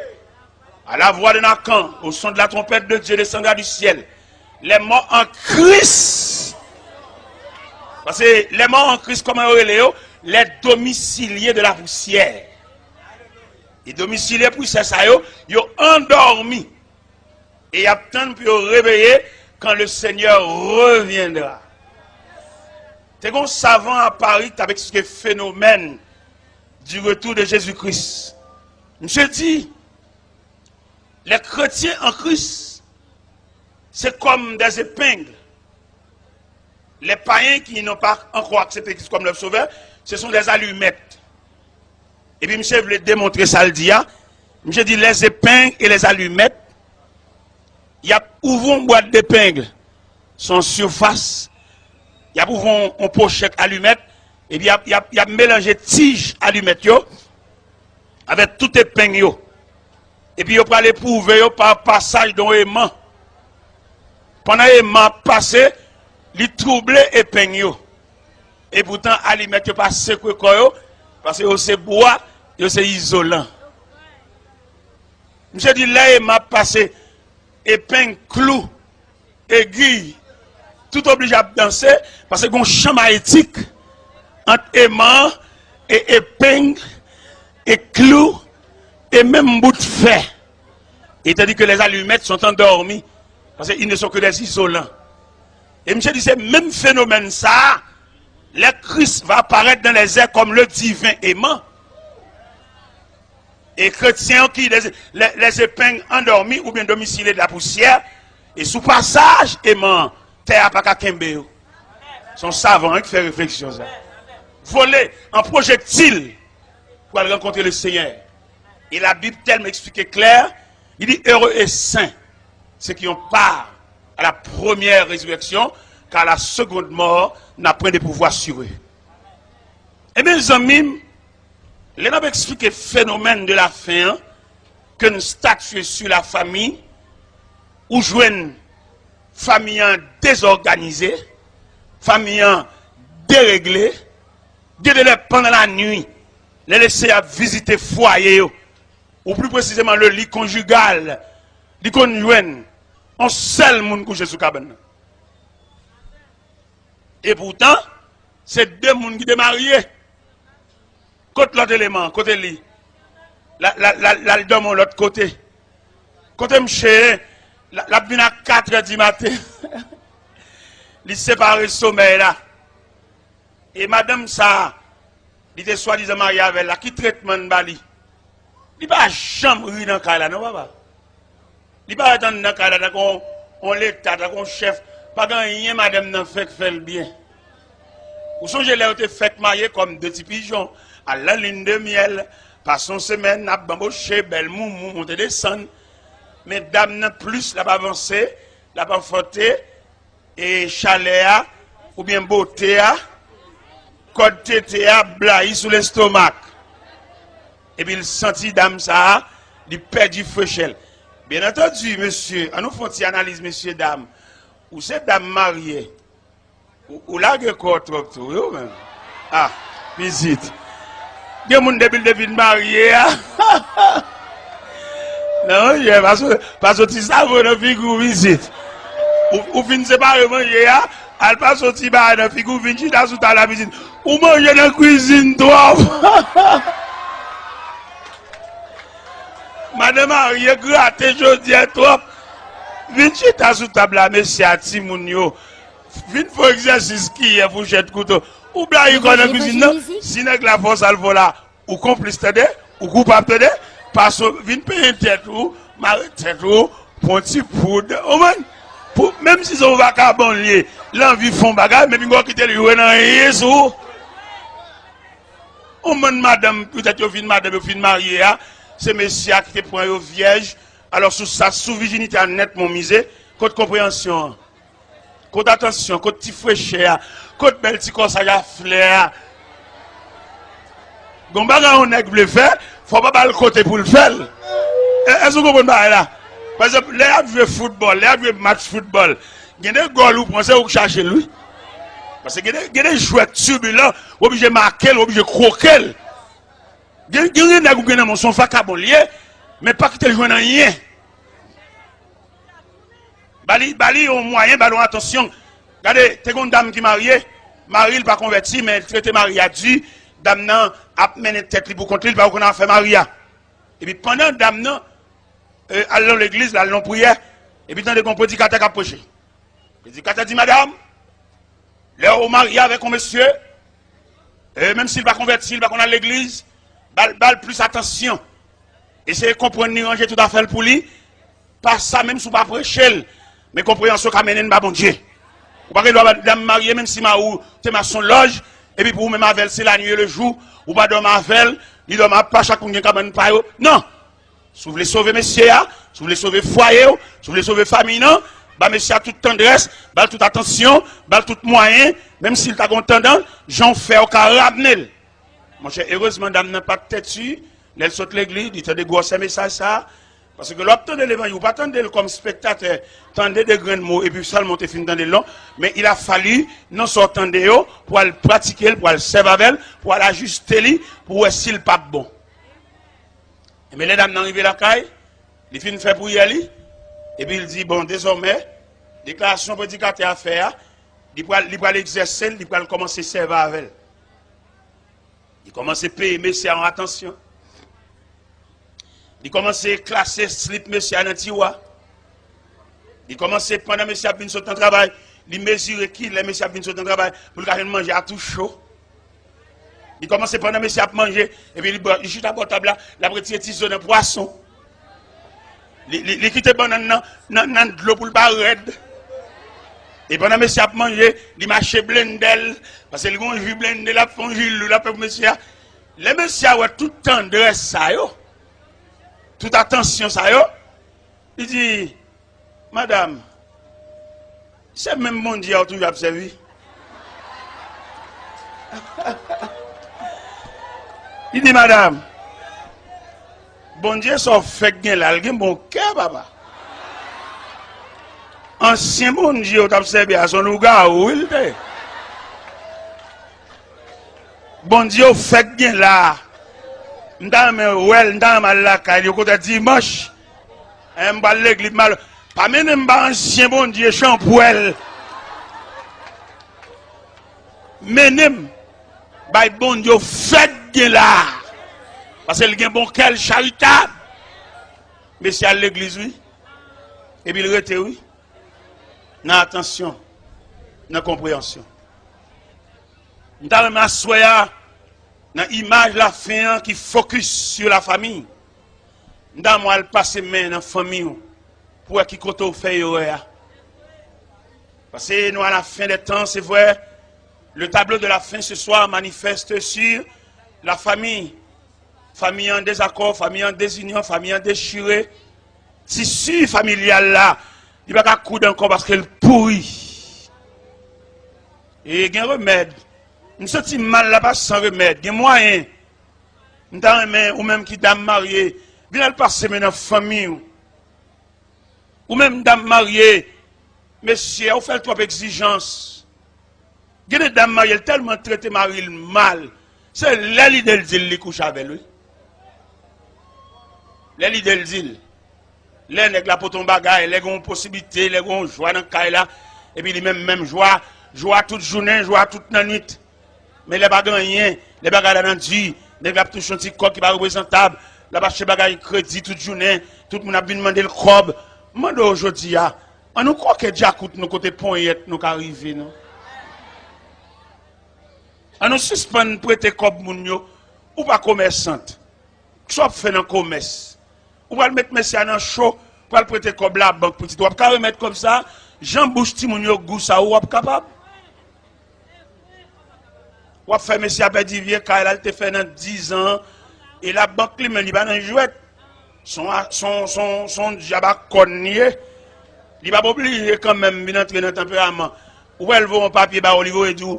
À la voix de Nathan, au son de la trompette de Dieu descendra du ciel. Les morts en Christ." Paske les morts en Christ, kòman yo rele yo? Les domiciliés de la poussière. E domisilye pousyè sa yo, yo andòmi. E y ap tann pou yo reveye Quand le Seigneur reviendra. Te gen yon savan a Pari ki t ap eksplike fenomèn du retour de Jésus-Christ. Misye di, les chrétiens en Christ, c'est comme des épingles. Les païens qui n'ont pas encore accepté Christ comme leur sauveur, ce sont des allumettes. Epi misye vle demontre sa l di a. Misye di les épingles et les allumettes, y ap ouvri yon bwat depeng, se yon sifas, y ap ouvri yon, yon pochèt alimèt, epi y ap, y ap, y ap melanje tij alimèt yo avèk tout epeng yo. Epi yo pral epwouve yo pa pasaj de yon eman. Pandan eman ap pase, li twouble epeng yo. Epoutan, alimèt yo pa sekwe kò yo, paske yo se bwa, yo se izolan. Misye di lè eman ap pase, epeng, klou, egiy, tout oblije ap danse, paske gen yon chan mayetik ant eman an e epeng e klou e menm bout fè. Et tandis que les allumettes sont endormies, parce qu'ils ne sont que des isolants. E misye di se menm fenomèn sa a, lè Kris va parèt dans les airs comme le divin aimant. E kretyen yo ki les, les, les épingles endormies ou bien domiciliés de la poussière, e sou pasaj eman an, tè a pa ka kenbe yo. Se yon savan ki fè refleksyon sa. Vole an pwojektil pou al rankontre le Seigneur. E la Bible tèlman eksplike klè, li di heureux et saints ceux qui ont part à la première résurrection, car la seconde mort n'a point de pouvoir sur eux. Ebyen zanmi m, lè n ap eksplike fenomèn de la fen an, ke n statye sou la fami, ou jwenn fami an dezòganize, fami an deregle, gen de lè pandan lanwi, lè Lesenyè ap vizite fwaye yo, ou pli presizeman le lit conjugal, li konn jwenn yon sèl moun kouche sou kabann nan. Epoutan, se de moun ki te marye. Kot lòt eleman? Kote li? L al dòmi yon lòt kote. Kote msye ye? L ap vin a katrè di maten. Li separe somèy la. E madanm sa a, li te swadizan marye avè l la, ki tretman n ba li? Li pa janm ri nan kay la, non, papa. Li parèt anndan kay la tankou yon, yon leta, tankou yon chèf. Pa gen anyen madanm nan fè k fè l byen. Ou sonje lè yo te fèk marye kòm de ti pijon, à la lune de miel, pase yon semèn, n ap banboche, bèl moumou, monte desann. Men dam nan plis l ap avanse, l ap anfante, e chalè a, oubyen bote a, kòd tete a blayi sou lestomak. Epi l santi dam sa a, li pèdi frechè l. Byen antandi, mesye, ann nou fè yon ti analiz, mesye dam. Ou se dam marye. Ou, ou lage kò w twòp tou, wi, ou menm. Ah, pitit. Gen moun depi l te vin marye a. Non, monchè, pa so-, pa soti savo nan figi w, pitit. Ou, ou fin separe manje a, al pa soti bagay nan figi w, vin chita sou tab la, pitit. Ou manje nan kwizin twòp. Madan marye grate jodyè twòp. Vin chita sou tab la, mesye a, timoun yo. Vin fè egzèsis kiyè, fouchèt, kouto. Ou blayi kò nan kwizin nan. Si nèg la fè w sa l fè w la, ou konplis, tande? Ou koupab, tande? Pase w vin penyen tèt ou, mare tèt ou, pran ti poud. Ou konprann? Pou, menm si se yon vakabon l ye, l anvi fè yon bagay, men pinga w kite l jwe nan anyen sou ou. Yon bann madanm, petèt yo fin madanm, yo fin marye a, se mesye a ki te pran yo vyèj. Alò, sou sa, sou vijinite a nèt, mon mize, kot konpreyansyon an? Kot atansyon, kot ti frechè a, kot bèl ti kòsaj a flè a? Gon bagay yon nèg vle fè, fò w pa ba l kote pou l fè l. E, èske w konprann bagay la? Pa egzanp, lè y ap jwe foutbòl, lè y ap jwe match foutbòl, gen de gòl ou pran, se ou k chache l, wi. Paske gen de, gen de jwè tibilan, ou oblije make l, ou oblije kwoke l. Gen, gen, gen nèg ou gen nan men w, se yon vakabon l ye, men pa kite l jwenn anyen. Ba li, ba li yon mwayen, ba li yon atansyon. Gade, te gen yon dam ki marye, mari l pa konvèti, men l trete mari a di, dam nan ap mennen tèt li pou kont li, li pa konn afè mari a. Epi pandan dam nan, e, al nan legliz, l al nan priyè, epi tande gen yon predikatè k ap preche. Predikatè di, madanm, lè w marye avèk yon mesye, e menm si l pa konvèti, l pa konn al legliz, ba l, ba l plis atansyon. Eseye konprann li, ranje tout afè l pou li. Pa sa, menm si w pa preche l, men konpreyansyon ka mennen n ba Bondye. Ou pa gen dwa ba dam marye, menm si mari w te mason lòj, epi pou ou menm avè l, se lannuit e lejou, ou pa dòmi avè l, li dòmi apa, chak moun gen kabann pa yo. Non! Si w vle sove mesye a, si w vle sove fwaye w, si w vle sove fanmi nan, ba mesye a tout tandrès, ba l tout atansyon, ba l tout mwayen, menm si l ta gen yon tandans, jan w fè w ka ramne l. Monchè, erezman dam nan pa t tèti, lè l sot legliz, li tande gwosè mesaj sa a. Paske lè w ap tande levanjil, ou pa tande l kòm spektatè, tande de grenn mo, epi sèlman w te fin tande l, non. Men il a fallu, nan sa w tande yo, pou al pratike l, pou al sèvi avè l, pou al ajiste li, pou w wè si l p ap bon. Ebyen, lè dam nan rive lakay, li fin fè priyè li, epi l di, bon, dezòmè, deklarasyon predikatè a fè a, li pral, li pral egzèse l, li pral kòmanse sèvi avè l. Li kòmanse peye mesye a yon atansyon. Li kòmanse klase slip mesye a nan tiwa. Li kòmanse, pandan mesye ap vin sot nan travay, li mezire kilè mesye ap vin sot nan travay pou l ka jwenn manje a tou cho. Li kòmanse, pandan mesye ap manje, epi li, li chita bò tab la, l ap retire ti zo nan pwason. Li, li, li kite bannann nan, nan, nan dlo pou l pa rèd. E pandan mesye ap manje, li mache blende l, paske li gen yon ji blende, l ap fè yon ji lou, l ap fè pou mesye a. Lè mesye a wè tout tandrès sa yo, tout atansyon sa yo, li di, madanm, se menm Bondye a w toujou ap sèvi? Li di, madanm, Bondye sa w fèk gen la, l gen bon kè, papa. Ansyen Bondye w t ap sèvi a, se yon lougawou wi l te. Bondye w fèk gen la. M ta renmen wè l, m ta renmen al lakay li, okontrè dimanch. E m pral legliz, m al. Pa mennen m ba ansyen Bondye chanpwèl. Mennen m bay Bondye w fèk gen la. Paske l gen bon kè, l charitab. Mesye al legliz, wi. Epi l rete, wi. Nan atansyon, nan konpreyansyon. M ta renmen aswè a, nan imaj lafen an ki fokis sou lafanmi, m ta renmen w al pase men nan fanmi w pou wè ki kote w fè erè a. Paske nou a la fin des temps, c'est vrai. Le tableau de la fin ce soir manifeste sur la famille. Fanmi an dezakò, fanmi an dezinyon, fanmi an dechire. Tisi familyal la, li pa ka koud ankò paske l pouri. E gen remèd. M santi mal la pa san remèd. Gen mwayen. M ta renmen ou menm ki dam marye, vin al pase men nan fanmi w. Ou menm dam marye, mesye a, ou fè l twòp egzijans. Gen de dam marye, l tèlman trete mari l mal, se lè lide l di l li kouche avè l, wi. Lè lide l di l. Lè nèg la pote yon bagay, lè gen yon posiblite, lè gen yon jwa nan kay la, epi li menm, menm jwa, jwa tout jounen, jwa tout nannwit. Men lè pa gen anyen, lè bagay la nan di, nèg la ap touche yon ti kòb ki pa reprezantab, l ap achte bagay kredi tout jounen, tout moun ap vin mande l kòb. M mande w jodi a, ann nou kwoke djakout nou kote ponyèt nou ka rive, non? Ann nou sispann prete kòb moun yo, ou pa komèsant. Kisa w ap fè nan komès? Ou pral met mesye a nan cho, pral prete kòb labank pitit. W ap ka remèt kòb sa, jan bouch timoun yo gou sa, ou w ap kapab? W ap fè mesye a pèdi vye kay la, l te fè nan diz an, e labank li menm, li pa nan jwèt. Se yon, se yon, se yon, se yon dyab ak kòn li ye. Li p ap oblije kanmenm vin antre nan tanperaman. Ou wè l voye yon papye ba ou, li voye di w,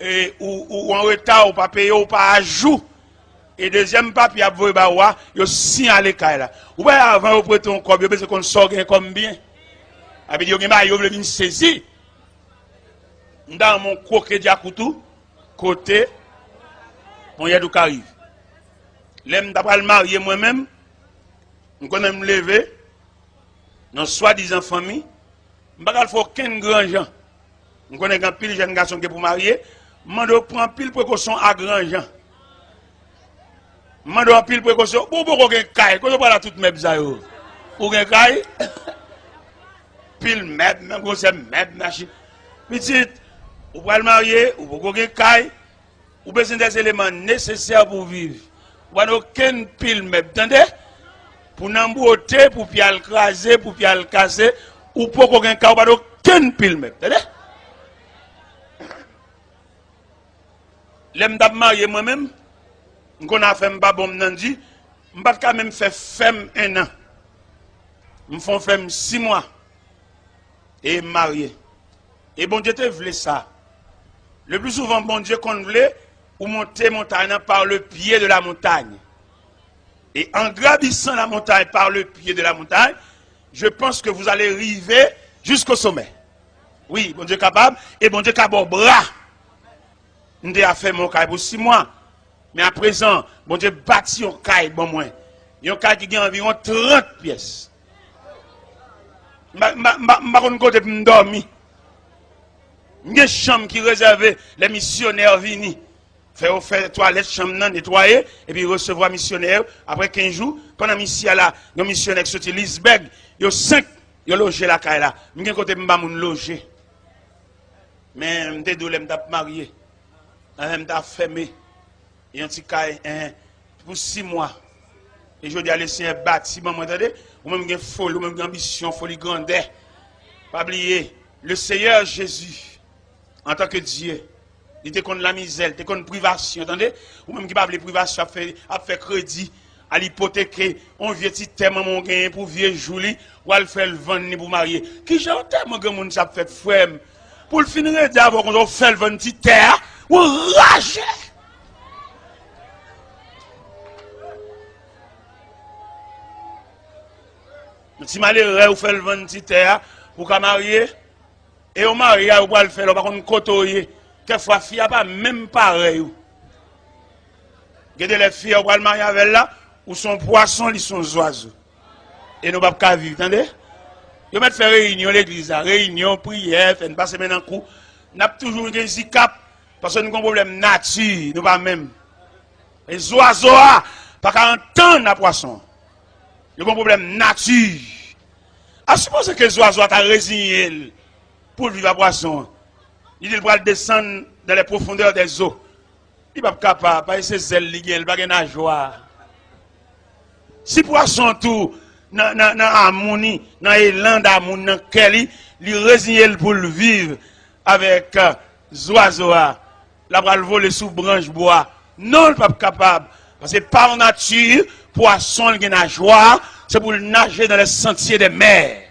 e, ou, ou, ou an reta, ou pa peye, ou pa ajou. E dezyèm papye y ap voye ba ou a, yo siyale kay la. Ou wè avan yo prete yon kòb, yo bezwen konn sa w gen kòm byen. Sa vle di yo gen bagay yo vle vin sezi. M ta renmen w kwoke djakout ou kote ponyèt ou ka rive. Lè m ta pral marye mwen menm, m konnen m leve nan swadizan fanmi, m pa ka al fè okenn granjan. M konnen gen anpil jèn gason ki gen pou marye, m mande w pran anpil prekosyon a granjan. M mande w anpil prekosyon. Bon, ou poko gen kay, kote w pral ak tout mèb sa yo? Ou gen kay? pil mèb, menm gwosè mèb, machin. Pitit, ou pral marye, ou poko gen kay, ou bezwen dè eleman nesesè pou viv. Ou pa gen okenn pil mèb, tande? Pou nan bwote, pou pye al kraze, pou pye al kase, ou poko gen kay, ou pa gen okenn pil mèb, tande? Lè m t ap marye mwen menm, m konn afè m pa bon, m nan di, m pa t ka menm fè fèm en an. M fè yon fèm sis mwa e m marye. E Bondye te vle sa. Le pli souvan, Bondye konn vle ou monte montay nan par le pied de la montagne. Et en gravissant la montagne par le pied de la montagne, je pense que vous allez arriver jusqu'au sommet. Wi, Bondye kapab, e Bondye ka ba w bra. M te afèmen yon kay pou sis mwa. Men aprezan, Bondye bati yon kay ban mwen. Yon kay ki gen anviwon trant pyès. M pa, m pa, m pa, m pa konn kote pou m dòmi. M gen chanm ki rezève lè misyonè vini. Fè yo fè twalèt chanm nan, netwaye, epi resevwa misyonè yo. Apre kenz jou, pandan misye a la, yon misyonè ki soti Lisbèg, yo senk, yo loje lakay la. M gen kote m ba moun loje. Men m te di w lè m t ap marye, anhen, m t ap fèmen yon ti kay, enhen, pou sis mwa. E jodi a, Lesenyè bati ban mwen, tande. Ou menm gen foli, ou menm gen anbisyon, foli grandè. Pa bliye, le Seyè Jezi, antanke Dye, li te konn lamizè, li te konn privasyon, tande. Ou menm ki pa vle privasyon, ap fè, ap fè kredi, al ipoteke yon vye ti tè manman w genyen pou vye jou li, w al fè l vann li pou w marye. Kijan yon tèlman granmoun sa ap fèt, frè m? Pou l fin redi avè w konsa, w fè l vann ti tè a, w anraje. Yon ti malerè, ou fè l vann ti tè a pou w ka marye. E yon maryaj ou pral fè la, ou pa konn kote w ye. Kèk fwa, fi a pa menm parèy ou. Gen de lè fi a ou pral marye avè l la, ou se yon pwason, li se yon zwazo. E nou p ap ka viv, tande? Yo mèt fè reyinyon legliz la, reyinyon, priyè, fè n pase men nan kou. N ap toujou gen zikap, paske nou gen yon pwoblèm nati, nou pa menm. E zwazo a pa ka antann a pwason. Yo gen yon pwoblèm nati. A sipoze ke zwazo a ta reziyen l pou l viv a pwason an. Li di l pral desann dans les profondeurs des eaux. Li p ap kapab, paske se zèl li gen, li pa gen najwa. Si pwason tou, nan, nan, nan amou ni, nan elan damou nan kè li, li reziyen l pou l viv avèk, euh, zwazo a, l ap al vole sou branch bwa. Non, l p ap kapab. Paske pa nati, pwason l gen najwa, se pou l naje dans les sentiers des mers.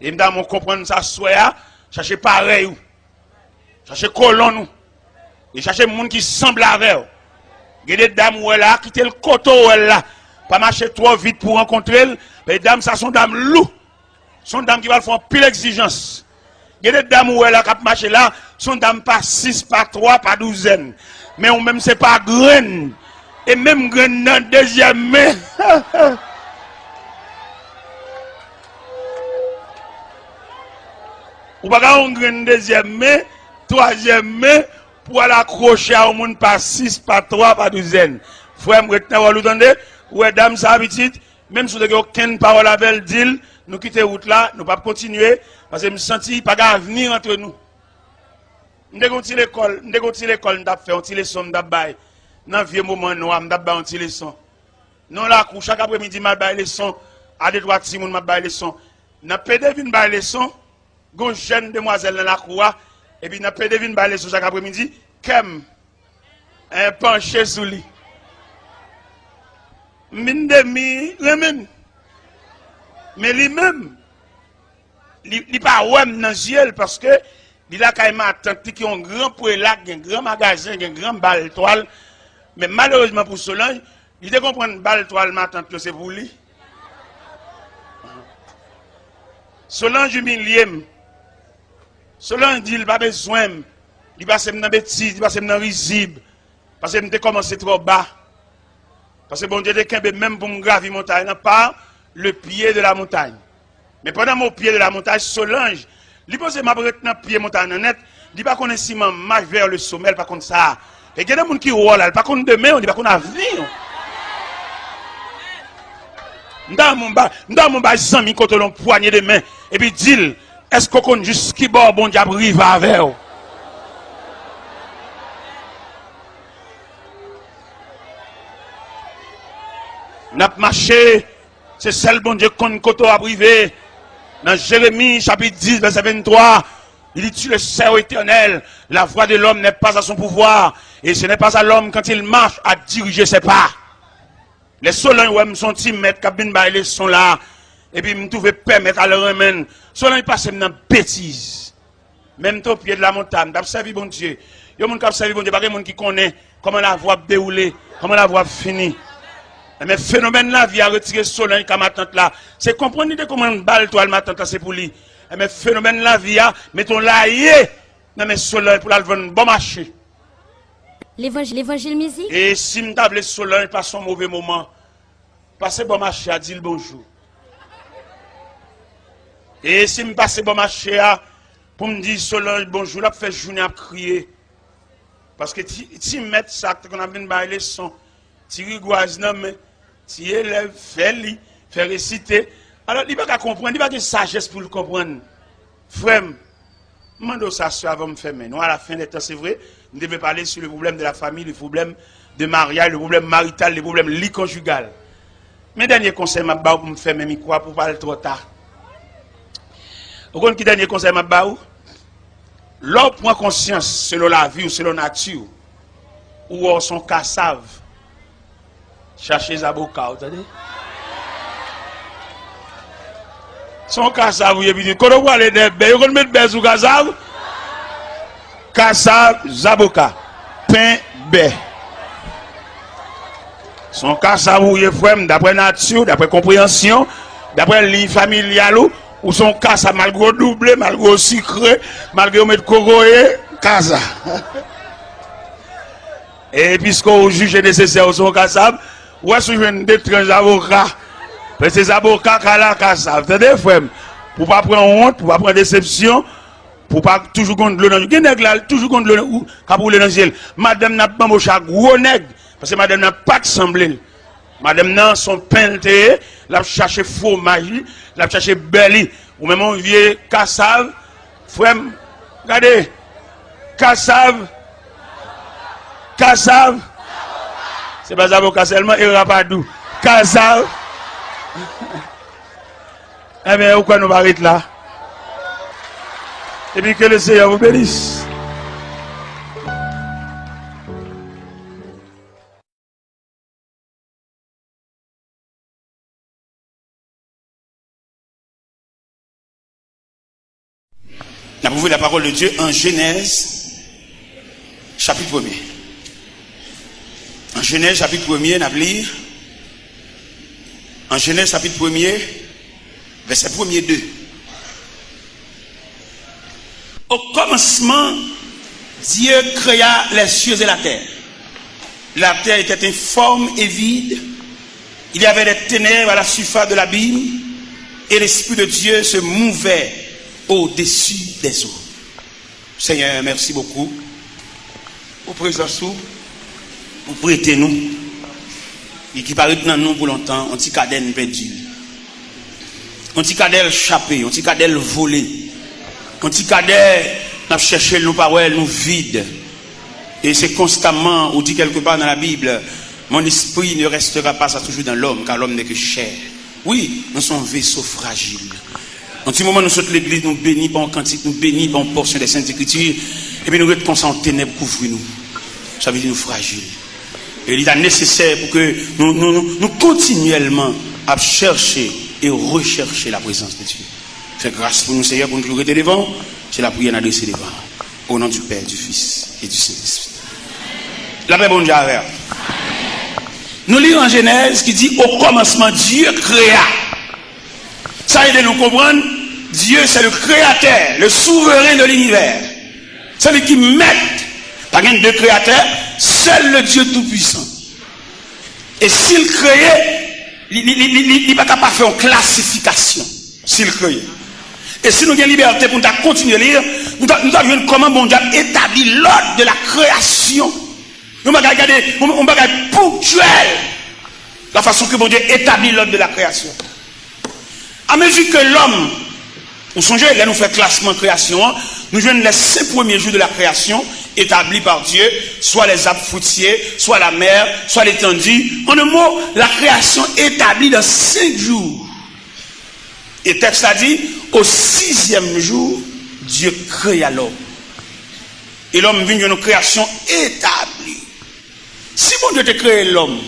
E m ta renmen w konprann sa aswè a, chache parèy ou. Chache kolonn ou. E chache moun ki sanble avè w. Gen de dam ou wè la, kite l kote w wè l la. Pa mache twò vit pou w rankontre l. Men dam sa se yon dam lou. Se yon dam ki pral fè anpil egzijans. Gen de dam ou wè la k ap mache la, se yon dam pa sis, pa twa, pa douzèn. Men ou menm se pa grenn. E menm grenn nan dezyèm men. Ou pa ka yon grenn dezyèm men, twazyèm men, pou al akwoche a yon moun pa sis, pa twa, pa douzèn. Frè m, ret nan wòl ou, tande. Ou wè dam sa a, pitit, menm si w te gen okenn pawòl avè l, di l, nou kite wout la, nou p ap kontinye, paske m santi pa gen avni ant nou. M te gen yon ti lekòl, m te gen yon ti lekòl m t ap fè, yon ti leson m t ap bay. Nan vye moman nwa, m t ap bay yon ti leson. Nan lakou, chak apremidi, m al bay leson a de twa timoun, m ap bay leson. Nan pede vin bay leson, gen yon jèn demwazèl nan lakou a, epi nan pede vin bay leson chak apremidi, kè m, eh, panche sou li. M vin demi renmen l. Men li menm, li, li pa wè m nan zye l, paske li lakay matant li ki yon gran prela, gen gran magazen, gen gran bal twal. Men malerezman pou Solanj, li te konprann bal twal matant yo se pou li. Solanj imilye m. Solanj di l pa bezwen m. Li pase m nan betiz, li pase m nan rizib. Paske m te kòmanse twò ba. Paske Bondye te kenbe menm pou m gravi montay lan par le pied de la montagne. Men pandan m o pye de la montagne, Solanj, li panse m ap ret nan pye montay lan nèt, li pa konnen si m an mach vè le somè, l pa konn sa. E gen de moun ki wè w la, l pa konn demen w, li pa konn avni w. M ta renmen w ba, m ta renmen w bay zanmi kote w la yon pwanye de men, epi di l, èske w konn jis ki bò Bondye ap rive avè w? N ap mache, se sèl Bondye k konn kote w ap rive. Nan Jeremi chapit dis, vèsè venntwa, li di, Tu le sais, ô Éternel, la voie de l'homme n'est pas à son pouvoir, et ce n'est pas à l'homme quand il marche à diriger ses pas. Lè Solanj wè m se yon ti mèt k ap vin bay leson la, epi m twouve pè mèt al renmen l. Solanj pase m nan betiz. Men m te o pye de la montagne, m t ap sèvi Bondye. Yon moun k ap sèvi Bondye, pa gen moun ki konnen kòman lavi w ap dewoule, kòman lavi w ap fini. Enben, fenomèn lavi a retire Solanj ka matant la. Se konprann li te konprann bal twal matant la se pou li. Enben, fenomèn lavi a mete yon laye nan men Solanj pou l al vann bò mache. Levanjil, levanjil mizik. E si m ta vle Solanj pase yon move moman, pase bò mache a, di l bonjou. E si m pase bò mache a pou m di Solanj bonjou, l ap fè jounen ap kriye. Paske ti, ti mèt sa k te konn ap vin bay leson, ti rigwaz nan men, ti elèv, fè li, fè resite. Alò, li pa ka konprann, li pa gen sajès pou l konprann. Frè m, m mande w sa, sè, avan m fèmen. Nou, à la fin des temps, c'est vrai, m te vle pale sur le problème de la famille, le problème de mariage, le problème marital, le problème lit conjugal. Men dènye konsèy m ap ba w pou m fèmen mikwo a, pou w pa al twò ta. Ou konn ki dènye konsèy m ap ba w? Lè w pran konsyans selon lavi w, selon nati w, ou wè w se yon kasav. Chache zaboka, w tande? Se yon kasav ou ye, pitit. Kote w prale dèyè bè? Yo konn met bè sou kasav? Kasav, zaboka, pen, bè. Se yon kasav ou ye, frè m, daprè nati w, daprè konpreyansyon, daprè liy familyal ou, ou se yon kasav, malgre w double, malgre w sikre, malgre yo met kokoye, kasav. E piske w jije nesesè, ou se yon kasav, ou wè si w jwenn de tranch zaboka. Paske se zaboka ka la kasav. Tande, frè m? Pou w pa pran wont, pou w pa pran desepsyon, pou w pa toujou gon dlo nan je w. Gen nèg la, toujou gon dlo nan, ou, k ap woule nan je l. Madanm nan ap banboche ak gwo nèg, paske madanm nan pa t sanble l. Madanm nan, se yon pen l te ye, l ap chache fwomaj li, l ap chache bè li. Ou menm yon vye kasav, frè m, gade, kasav, kasav, se pa zaboka sèlman, e rapadou, kasav. Enben, ou kwè nou pa ret la? Epi ke le Seyè vou benis. N ap ouvri la pawòl de Dye an Jenèz, chapit premye. An Jenèz, chapit premye, n ap li. An Jenèz, chapit premye, vèsè premye de. Au commencement, Dieu créa les cieux et la terre. La terre était informe et vide. Il y avait des ténèbres à la surface de l'abîme, et l'Esprit de Dieu se mouvait au-dessus des eaux. Seigneur, merci beaucoup pour présence ou. Ou prete nou, e ki pa ret nan nou pou lontan, yon ti kadè n pèdi l. Yon ti kadè l chape, yon ti kadè l vole. Yon ti kadè n ap chèche l, nou pa wè l, nou vid. E se konstamman, ou di kèlkepa nan Labib, Mon esprit ne restera pas toujours dans l'homme, car l'homme n'est que chair. Wi, nou se yon veso frajil. Yon ti moman nou sot legliz, nou beni pa yon kantik, nou beni pa yon pòsyon de Sent Ekriti, epi nou ret konsa, yon tenèb kouvri nou. Sa vle di nou frajil. E li ta nesesè pou ke nou, nou, nou, nou kontinyèlman ap chèche e rechèche la prezans de Dye. Fè gras pou nou, Seyè, pou nou toujou rete devan w. Se lapriyè n adrese devan w. Au nom du Père, du Fils et du Saint-Esprit. Lapè Bondye avè w. Nou li an Jenèz ki di, Au commencement, Dieu créa. Sa ede nou konprann, Dieu, c'est le créateur, le souverain de l'univers. Se li ki mèt. Pa gen de kreyatè, sèl le Dieu tout-puissant. E si l kreye, li, li, li, li, li, li pa ka pa fè yon klasifikasyon. Si l kreye. E si nou gen libète pou n ta kontinye li, nou ta, nou ta jwenn kòman Bondye ap etabli l'ordre de la création. Yon bagay, gade, yon, yon bagay ponktyèl. La façon que Bondye établit l'ordre de la création. A mezi ke lòm, ou sonje, lè nou fè klasman kreyasyon an, nou jwenn les cinq premiers jours de la création établis par Dieu, soit les arbres fruitiers, soit la mer, soit l'étendue. En un mot, la création établie dans cinq jours. Et texte la dit, au sixième jour, Dieu créa l'homme. E lòm vin jwenn yon kreyasyon etabli. Si Bondye te kreye lòm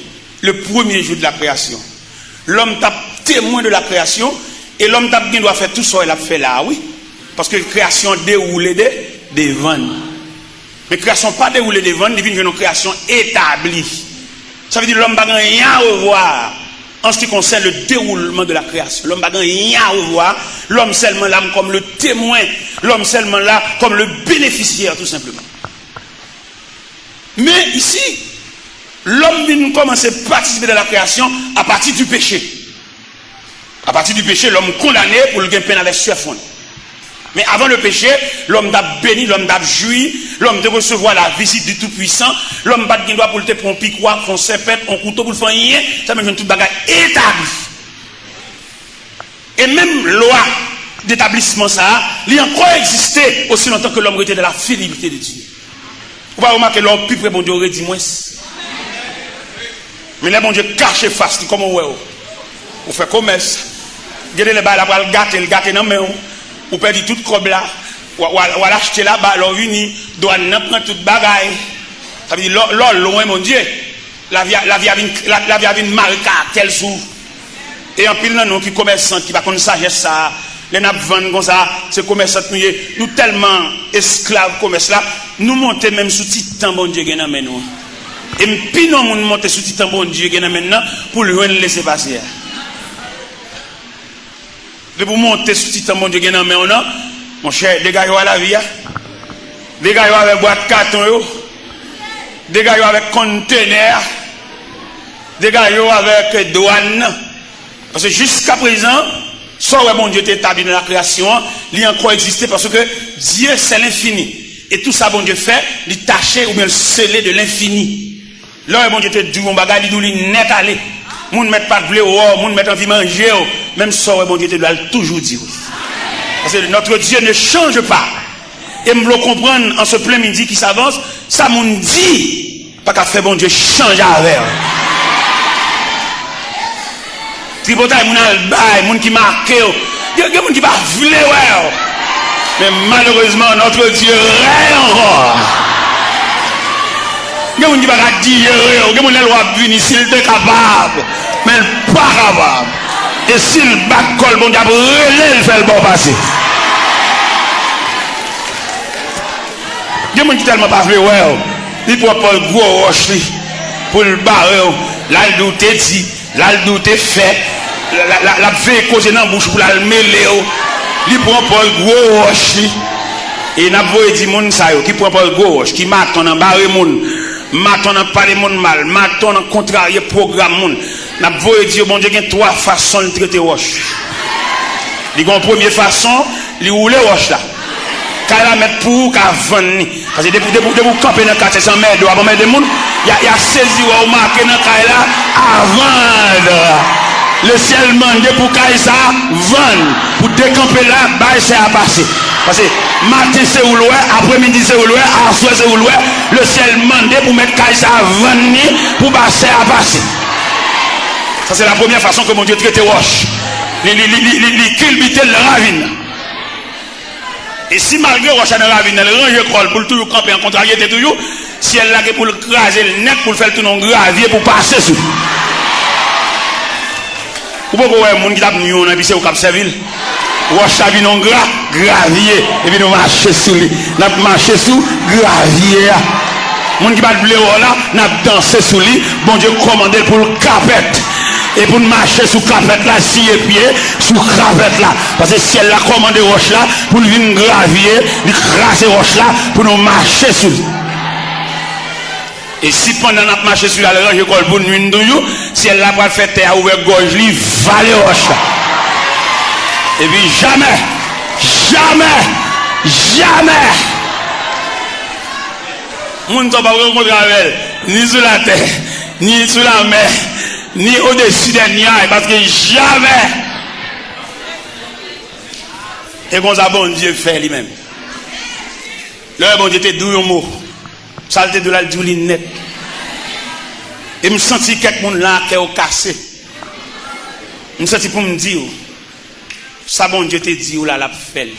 le premier jour de la création, lòm t ap temwen de la création, e lòm t ap gen dwa fè tout sa w wè l ap fè la a, wi. Paske kreyasyon an dewoule de, devan n. Men kreyasyon pa dewoule devan n, li vin jwenn yon kreyasyon etabli. Sa vle di lòm pa gen anyen a revwa en ce qui concerne le déroulement de la création. Lòm pa gen anyen a revwa, lòm sèlman la kòm le temwen, lòm sèlman la kòm le bénéficiaire, tout simplement. Men isi, lòm vin kòmanse patisipe dans la création à partir du péché. A pati di peche, lòm kondane pou l gen penn avèk sè fon. Men avan le péché, lòm t ap beni, lòm t ap jwi, lòm te resevwa la vizit di Toupuisan, lòm pa t gen dwa pou l te pran yon pikwa, fè yon sèpèt, yon kouto pou l fè anyen, sèlman jwenn tout bagay etabli. E menm lwa detablisman sa a, li ankò egziste osi lontan ke lòm rete dans la fidélité de Dieu. Ou pa remake lè w pi pre Bondye, w redi mwens. Men lè Bondye kache fas li, kòman w wè w? Ou fè komès. Gen de lè bagay la pral gate, l gate nan men w. Ou pèdi tout kòb la. W a, w a, w al achte laba, lè w vini, dwàn nan pran tout bagay. Sa vle di, lè, lè w lwen Bondye, lavi a, lavi a vin, la, lavi a vin mare karaktè l sou ou. E anpil nan nou ki komèsan, ki pa konn sajès sa a, lè n ap vann konsa, se komèsant nou ye. Nou tèlman esklav komès la, nou monte menm sou ti tan Bondye gen nan men nou an. E m pi non moun monte sou ti tan Bondye gen nan men n nan pou l jwenn lesepase a. Depi w monte sou ti tan Bondye gen nan men w nan, monchè, degaje w a lavi a. Degaje w avèk bwat katon yo. Degaje w avèk kontenè a. Degaje w avèk dwàn nan. Paske jiskaprezan, sa w wè Bondye te etabli nan lakreyasyon an, li ankò egziste paske Dye se lenfini. E tou sa Bondye fè, li tache oubyen l sele de lenfini. Lè w wè Bondye te di w yon bagay, li di w li nèt ale. Moun mèt pa t vle wè w, moun mèt anvi manje w. Menm sa w wè Bondye te di w la, l toujou di w. Paske notre Dieu ne change pas. E m vle w konprann an se plen midi ki savans, sa moun di pa ka fè Bondye chanje avè w. Tripotay moun al bay, moun ki make w. Gen, gen moun ki pa vle wè w. Men malerezman, notre Dieu règne encore. Gen moun ki pa ka dijere w. Gen moun lè l w ap vini, si l te kapab, men l pa kapab. E si l bat kò l, Bondye ap rele l, fè l ba w pase. Gen moun ki tèlman pa vle wè w, li pran pòz gwo wòch li pou l bare w. L al di w te di, l al di w te fè, l, l, l, l ap veye koze nan bouch ou pou l al mele w. Li pran pòz gwo wòch li. E n ap voye di moun sa yo ki pran pòz gwo wòch, ki maton nan bare moun, maton nan pale moun mal, maton nan kontrarye pwogram moun. N ap voye di yo, Bondye gen twa fason l trete wòch. Li gen yon premye fason, li woule wòch la. Kay la mèt pou ou ka vann li. Paske depi, depi, depi w kanpe nan katye, se anmède w ap anmède moun, y a, y a sezi wè w make nan kay la, à vendre. Le ciel mande pou kay sa a vann, pou dekanpe la, bay sè a pase. Paske maten se ou l wè, apremidi se ou l wè, aswè se ou l wè, le ciel mande pou mèt kay sa a vann li, pou ba sè a pase. Sa se la premyè fason ke Bondye trete wòch. Li, li, li, li, li, li kilbite l nan ravin nan. E si malgre wòch la nan ravin nan, l ranje kò l pou l toujou kanpe an kontraryete toujou, syèl la gen pou l kraze l nèt, pou l fè l tounen yon gravye pou pase sou li. Ou poko wè moun ki t ap nwi w nan, epi se ou k ap sèvi l? Wòch la vin yon gra, gravye, epi nou mache sou li. N ap mache sou gravye a. Moun ki pa t vle wè w la, n ap danse sou li. Bondye kòmande l pou l kapèt. E pou n mache sou kapèt la, siye pye sou kapèt la. Paske syèl la kòmande wòch la pou l vin gravye, li kraze wòch la pou nou mache sou li. E si pandan n ap mache sou li, l al ranje kò l pou nwi n toujou, syèl la pral fè tè a ouvè gòj li, vale wòch la. Epi jamè, jamè, jamè, moun sa w p ap rankontre avè l, ni sou latè, ni sou lamè, Ni au-dessus des nuages, paske jamè. E konsa Bondye fè li menm. Lè Bondye te di w yon mo, sa l te di w la, l di w li nèt. E m santi kèk moun la, kè yo kase. M santi pou m di w, sa Bondye te di w la, l ap fè l.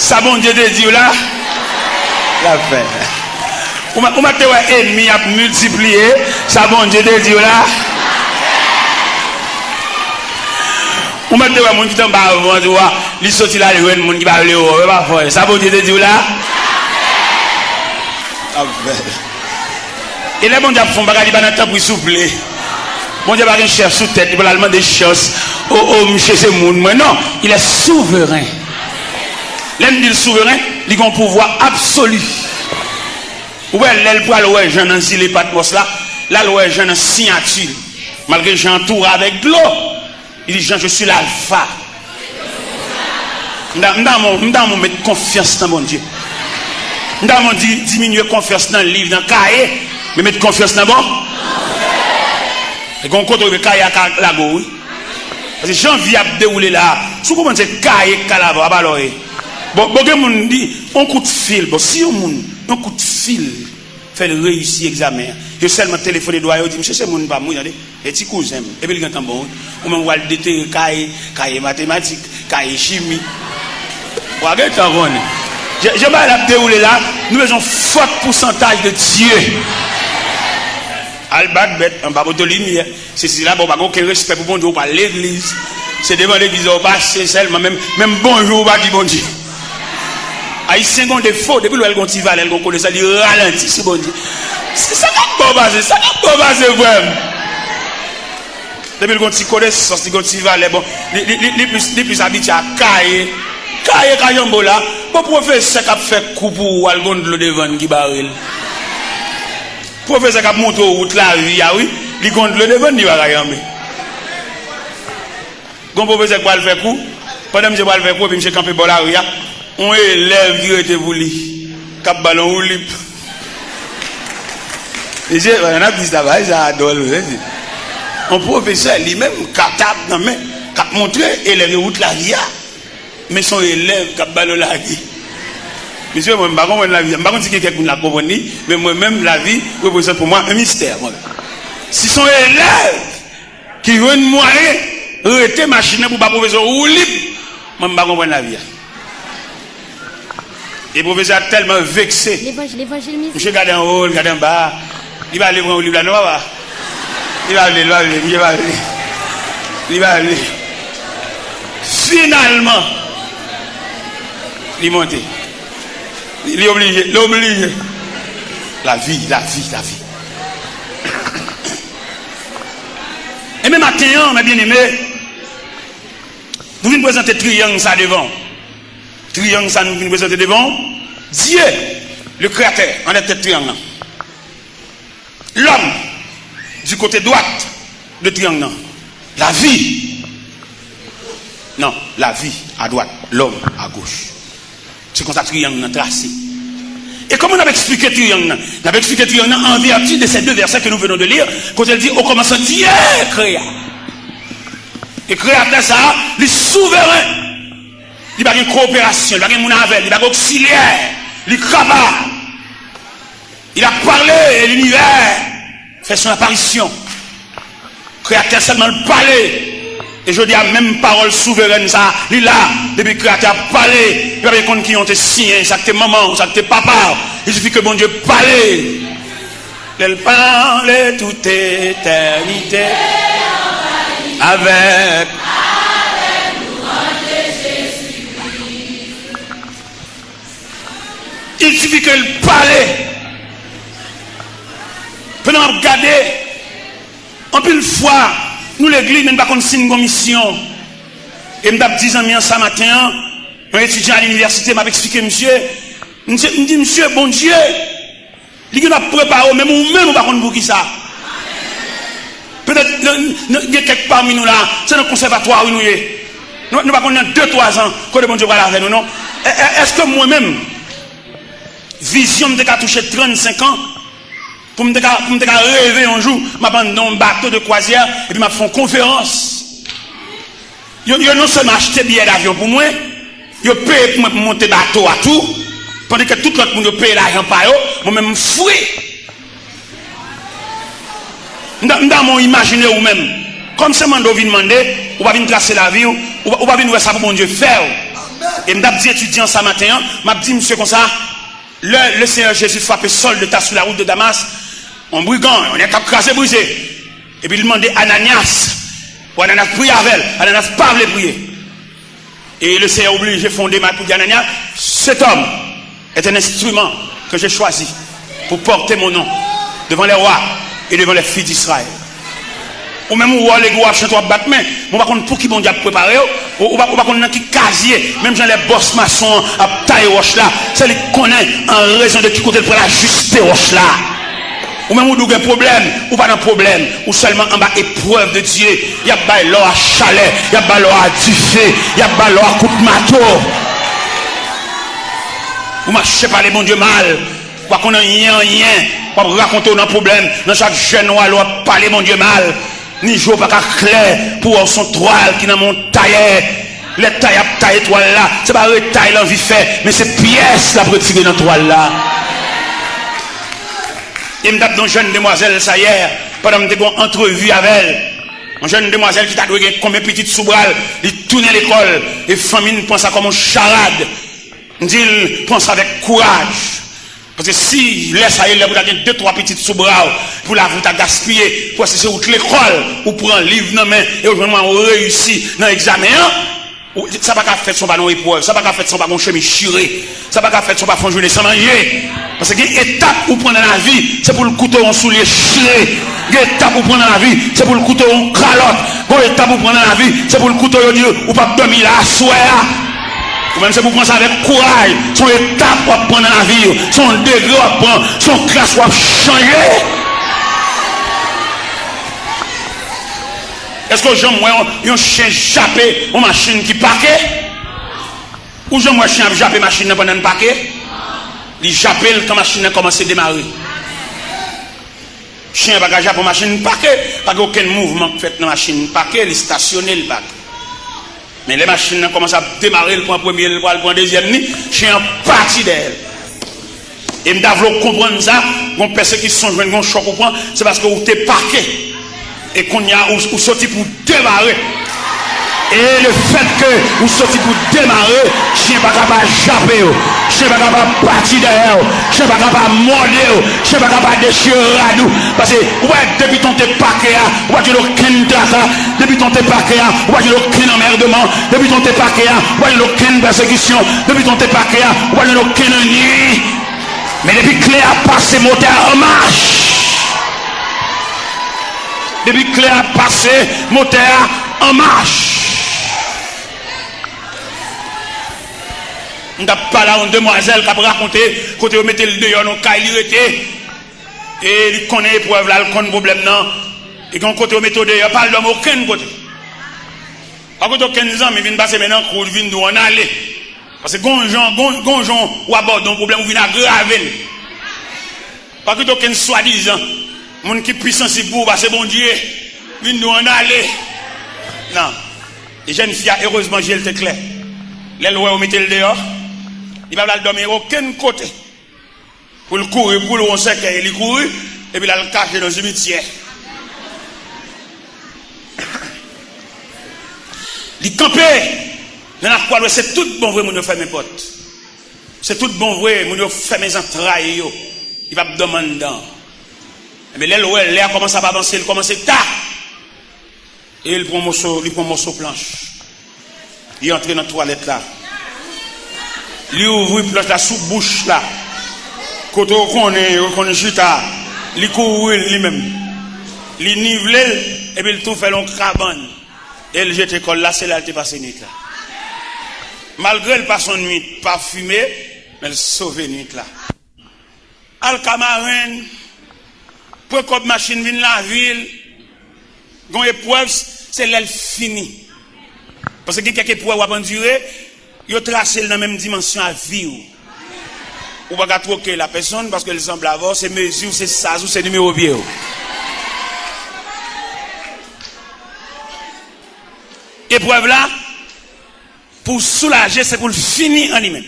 Sa Bondye te di w la, l ap fè l. Ou mèt, ou mèt te wè ènmi ap miltipliye, sa Bondye te di w la. Ou mèt te wè moun ki t anba vant ou a, li soti la, li jwenn moun ki pa vle wè w, e pa fò, sa Bondye te di w la. L ap fè l. E lè Bondye ap fè yon bagay, li pa nan tanpri souple. Bondye pa gen chèf sou tèt li pou l al mande chans. O, o, misye se moun mwen. Non, il est souverain. Lè m di l souveren, li gen yon pouvwa absoli. Ou wè, lè l pral wè Jan nan zile Patmòs la, l al wè Jan nan siyati l. Malgre Jan antoure avèk dlo, li di, Jan, je suis l'alpha. M ta, m ta, m ta met konfyans nan Bondye. M ta di, diminye konfyans nan liv, nan kaye, men met konfyans nan bon. E gen yon kote w rive, kaye a ka lage w, wi. Paske jan vi ap dewoule la, si w konprann se kaye k ka lave w, apa lè w ye. Bon, bon, gen moun di, yon kout fil. Bon, si yon moun, yon kout fil, fè l reyisi egzamen an. Yo sèlman telefone dwa yo, di, "Misye se moun pa m, wi, tande. E ti kouzen m." Epi l gentan bon, wi. Ou menm w al detere kaye, kaye matematik, kaye chimi. W a gentan konnen. Jan, jan bagay la ap dewoule la, nou bezwen yon fòt pousantaj de Dye. Al bat bèt anba poto limyè. Se sila, bon, ou pa gen okenn respè pou Bondye, ou pa legliz. Se devan legliz ou pase sèlman, menm, menm bonjou ou pa di Bondye. Ayisyen gen yon defo, depi l wè l gen yon ti valè, l gen yon konesans, li ralanti sou Bondye. Se sa k ap bon pase, sa k ap bon pase, frè m. Depi l gen yon ti konesans, li gen yon ti valè, bon, li, li, li, li plis, li plis abitye a kaye. Kaye ka janbe w la. Bon, pwofesè k ap fè kou pou ou a, l gen yon dlo devan l ki bare l. Pwofesè k ap montre w wout lavi a, wi, li gen yon dlo devan l, li pa ka janbe. Gon pwofesè k pral fè kou, pandan misye pral fè kou, epi misye kanpe bò lari a, yon elèv ki rete pou li, k ap ba l yon woulib. Mesye, pandan n ap di sa, bagay sa a dwòl, wi, mesye. Yon pwofesè, li menm, katab nan men, k ap montre elèv yo wout lavi a. Men se yon elèv k ap ba l yon lavi. Mesye, mwen, m pa konprann lavi a. M pa konn si gen kèk moun la k konprann li, men mwen menm, lavi reprezante pou mwen yon mistè, mwen. Si se yon elèv ki jwenn mwayen rete machin nan pou ba pwofesè woulib, mwen m pa konprann lavi a. E pwofesè a tèlman vekse. Levanj-, levanjil mizik. Misye gade anwo, l gade anba. Li pa vle pran woulib la, non, papa. Li pa vle, li pa vle, misye pa vle. Li pa vle. Finalman, li monte. Li, li oblije, li oblije. Lavi, lavi, lavi. Ebyen, maten an, mes bien-aimés, nou vin prezante triyang sa devan w. Triyang sa nou vin prezante devan w. Dye, le Kreyatè, anlè tèt triyang nan. Lòm, du côté droit de triyang nan. Lavi. Non, lavi, à droite, lòm, à gauche. Se konsa triyang nan trase. E kòman n ap eksplike triyang nan? N ap eksplike triyang nan en vertu de ces deux versets que nous venons de lire, kote l di, "Au commencement, Dieu créa." E Kreyatè sa a, li souveren. Li pa gen koperasyon, li pa gen moun avè l, li pa gen oksilyè. Li kapab. Il a parlé et l'univers fait son apparition. Kreyatè sèlman l pale. E jodi a, menm pawòl souverèn sa a, li la. Depi Kreyatè a pale, li pa bezwen konn ki yon te siyen, sa k te manman w, sa k te papa w. Il suffit que Bondye pale. Lè l pale, tout etènite avèk. Il suffit que l pale. Pandan m ap gade, anpil fwa, nou legliz, men n pa konn si n gon misyon. E m t ap di zanmi an sa maten an, yon etidyan a linivèsite, m ap eksplike misye. Misye, m di, "Misye, Bondye, li gen ap prepare w, menm ou menm ou pa konn poukisa." Petèt, nan, nan, gen kèk pami nou la, se nan konsèvatwa, wi, nou ye. Nou, nou pa konn nan de, twa zan, kote Bondye pral avè nou, non. E, e, èske mwen menm, vizyon m te ka touche trannsenk an, Pou m te ka, pou m te ka reve yon jou, m ap anndan yon bato de kwazyè, epi m ap fè yon konferans. Yo, yo non sèlman achte biyè davyon pou mwen, yo peye pou mwen pou monte bato a tou, pandan ke tout lòt moun yo peye lajan pa yo, mwen menm m fri. M ta, m ta renmen w imajine ou menm. Kòm se mande w vin mande, ou pa vin trase lavi w, ou pa, ou pa vin wè sa pou Bondye fè w. E m t ap di etidyan sa maten an, m ap di misye konsa, lè le Seigneur Jésus frape Saul de Tarse sur la route de Damas, yon brigan, yon nèg k ap kraze brize. Epi l mande Ananyas, pou Ananyas priye avè l. Ananyas pa vle priye. E le Seigneur oblije fè yon demach pou di Ananyas, cet homme est un instrument que j'ai choisi pour porter mon nom devant les rois et devant les filles d'Israël. Ou menm ou wè w legi w ap chante w ap bat men, men w pa konn pou ki Bondye ap prepare w, ou, ou pa, ou pa konn nan ki kazye, menm jan lè bòs mason an ap taye wòch la, se li k konnen an rezon de ki kote l pral ajiste wòch la. Ou menm ou di w gen pwoblèm, ou pa nan pwoblèm, ou sèlman anba eprèv de Dye. Y ap bay lò a chalè, y ap bay lò a dife, y ap bay lò a kout mato. Ou mache pale Bondye mal, ou pa konn anyen, anyen, w ap rakonte w nan pwoblèm, nan chak jèn ou ale w ap pale Bondye mal. Ni je w pa ka klè pou wè w se yon twal ki nan men yon tayè. Lè tayè ap taye twal la, se pa retay l anvi fè, men se pyès l ap retire nan twal la. E m t ap di yon jèn demwazèl sa yè, pandan m te gen yon antrevi avè l. Yon jèn demwazèl ki ta dwe gen konbyen pitit sou bra l, li tounen lekòl, e fanmi n pran sa kòm yon charad. M di l, pran sa avèk kouraj. Paske si lè sa ye, lè pou ta gen de twa pitit sou bra w, pou lavi w ta gaspiye, pou wè si se wout lekòl, ou pran liv nan men, e ou jwenn mwayen ou reyisi nan egzamen an, ou, sa pa ka fèt san w pa nan yon eprèv, sa pa ka fèt san w pa gen yon chemiz chire, sa pa ka fèt san w pa fè yon jounen san manje. Paske gen etap ou pran nan lavi, se pou l koute w yon soulye chire. Gen etap ou pran nan lavi, se pou l koute w yon kalòt. Gen etap ou pran nan lavi, se pou l koute w yo di w, ou p ap dòmi la aswè a. Ou menm se pou w pran sa avèk kouraj. Se yon etap w ap pran nan lavi w. Se yon degre w ap pran. Se yon klas w ap chanje. Èske w janm wè yon, yon chen jape yon machin ki pake? Ou janm wè chen ap jape machin nan pandan l pake? Li jape l kan machin nan kòmanse demare. Chen an pa ka jape yon machin pake, pa gen okenn mouvman k fèt nan machin pake, li stasyone, li pake. Men lè machin nan kòmanse ap demare, l pran premye, l pral pran dezyèm ni, chen an pati dèyè l. E m ta vle w konprann sa, gon pèsekisyon w jwenn, gon chòk ou pran, se paske w te pake. E kounye a, ou, ou soti pou demare. E lefètke ou soti pou demare, chen pa ka pa jape w, chen pa ka pa pati dèyè w, chen pa ka pa mòde w, chen pa ka pa dechire rad ou. Paske ou wè, depi tan w te pake a, ou pa jwenn okenn traka. Depi tan w te pake a, ou pa jwenn okenn anmèdman. Depi tan w te pake a, ou pa jwenn okenn pèsekisyon. Depi tan w te pake a, ou pa jwenn okenn annui. Men depi kle a pase, motè a an mach. Depi kle a pase, motè a an mach. M t ap pale a yon demwazèl k ap rakonte kote yo mete l deyò nan yon kay li rete. E li konnen eprèv la, li konn pwoblèm nan. E gen yon kote yo mete w deyò, pa al dòmi okenn kote. Pa koute okenn zanmi vin pase men nan kou l, vin di w ann ale. Paske gon jan, gon, gon jan w abòde yon pwoblèm, ou vin agrave l. Pa koute okenn swadizan moun ki pi sansib pou ou pase Bondye vin di w ann ale. Non. E jèn fi a, erezman, je l te klè. Lè l wè yo mete l deyò, li pa vle al dòmi okenn kote. Pou l kouri, pou l wè yon sèkèy, li kouri, epi l al kache nan simityè. Li kanpe nan lakwa l, wè se tout bon vre moun yo fèmen pòt. Se tout bon vre moun yo fèmen zantray yo. Li p ap dòmi anndan. Ebyen, lè l wè lè a kòmanse ap avanse, l kòmanse ta. E l pran moso, li pran moso planch. Li antre nan twalèt la. Li ouvri planch la sou bouch la. Kote w konnen, yo konn chita. Li kouvri l li menm. Li nivle l, epi l tou fè l yon kabann. E l jete kò l la, se la l te pase nwit la. Malgre l pase yon nwit pafime, men l sove nwit la. Al ka marenn, pran kòb machin vin lavil, gon eprèv, se lè l fini. Paske gen kèk eprèv w ap andire, yo trase l nan menm dimansyon a vi w. Ou pa ka twoke l a pèsonn paske l sanble avè w, se mezi w, se saz ou, se nimewo pye w. Eprèv la, pou w soulaje, se pou l fini an li menm.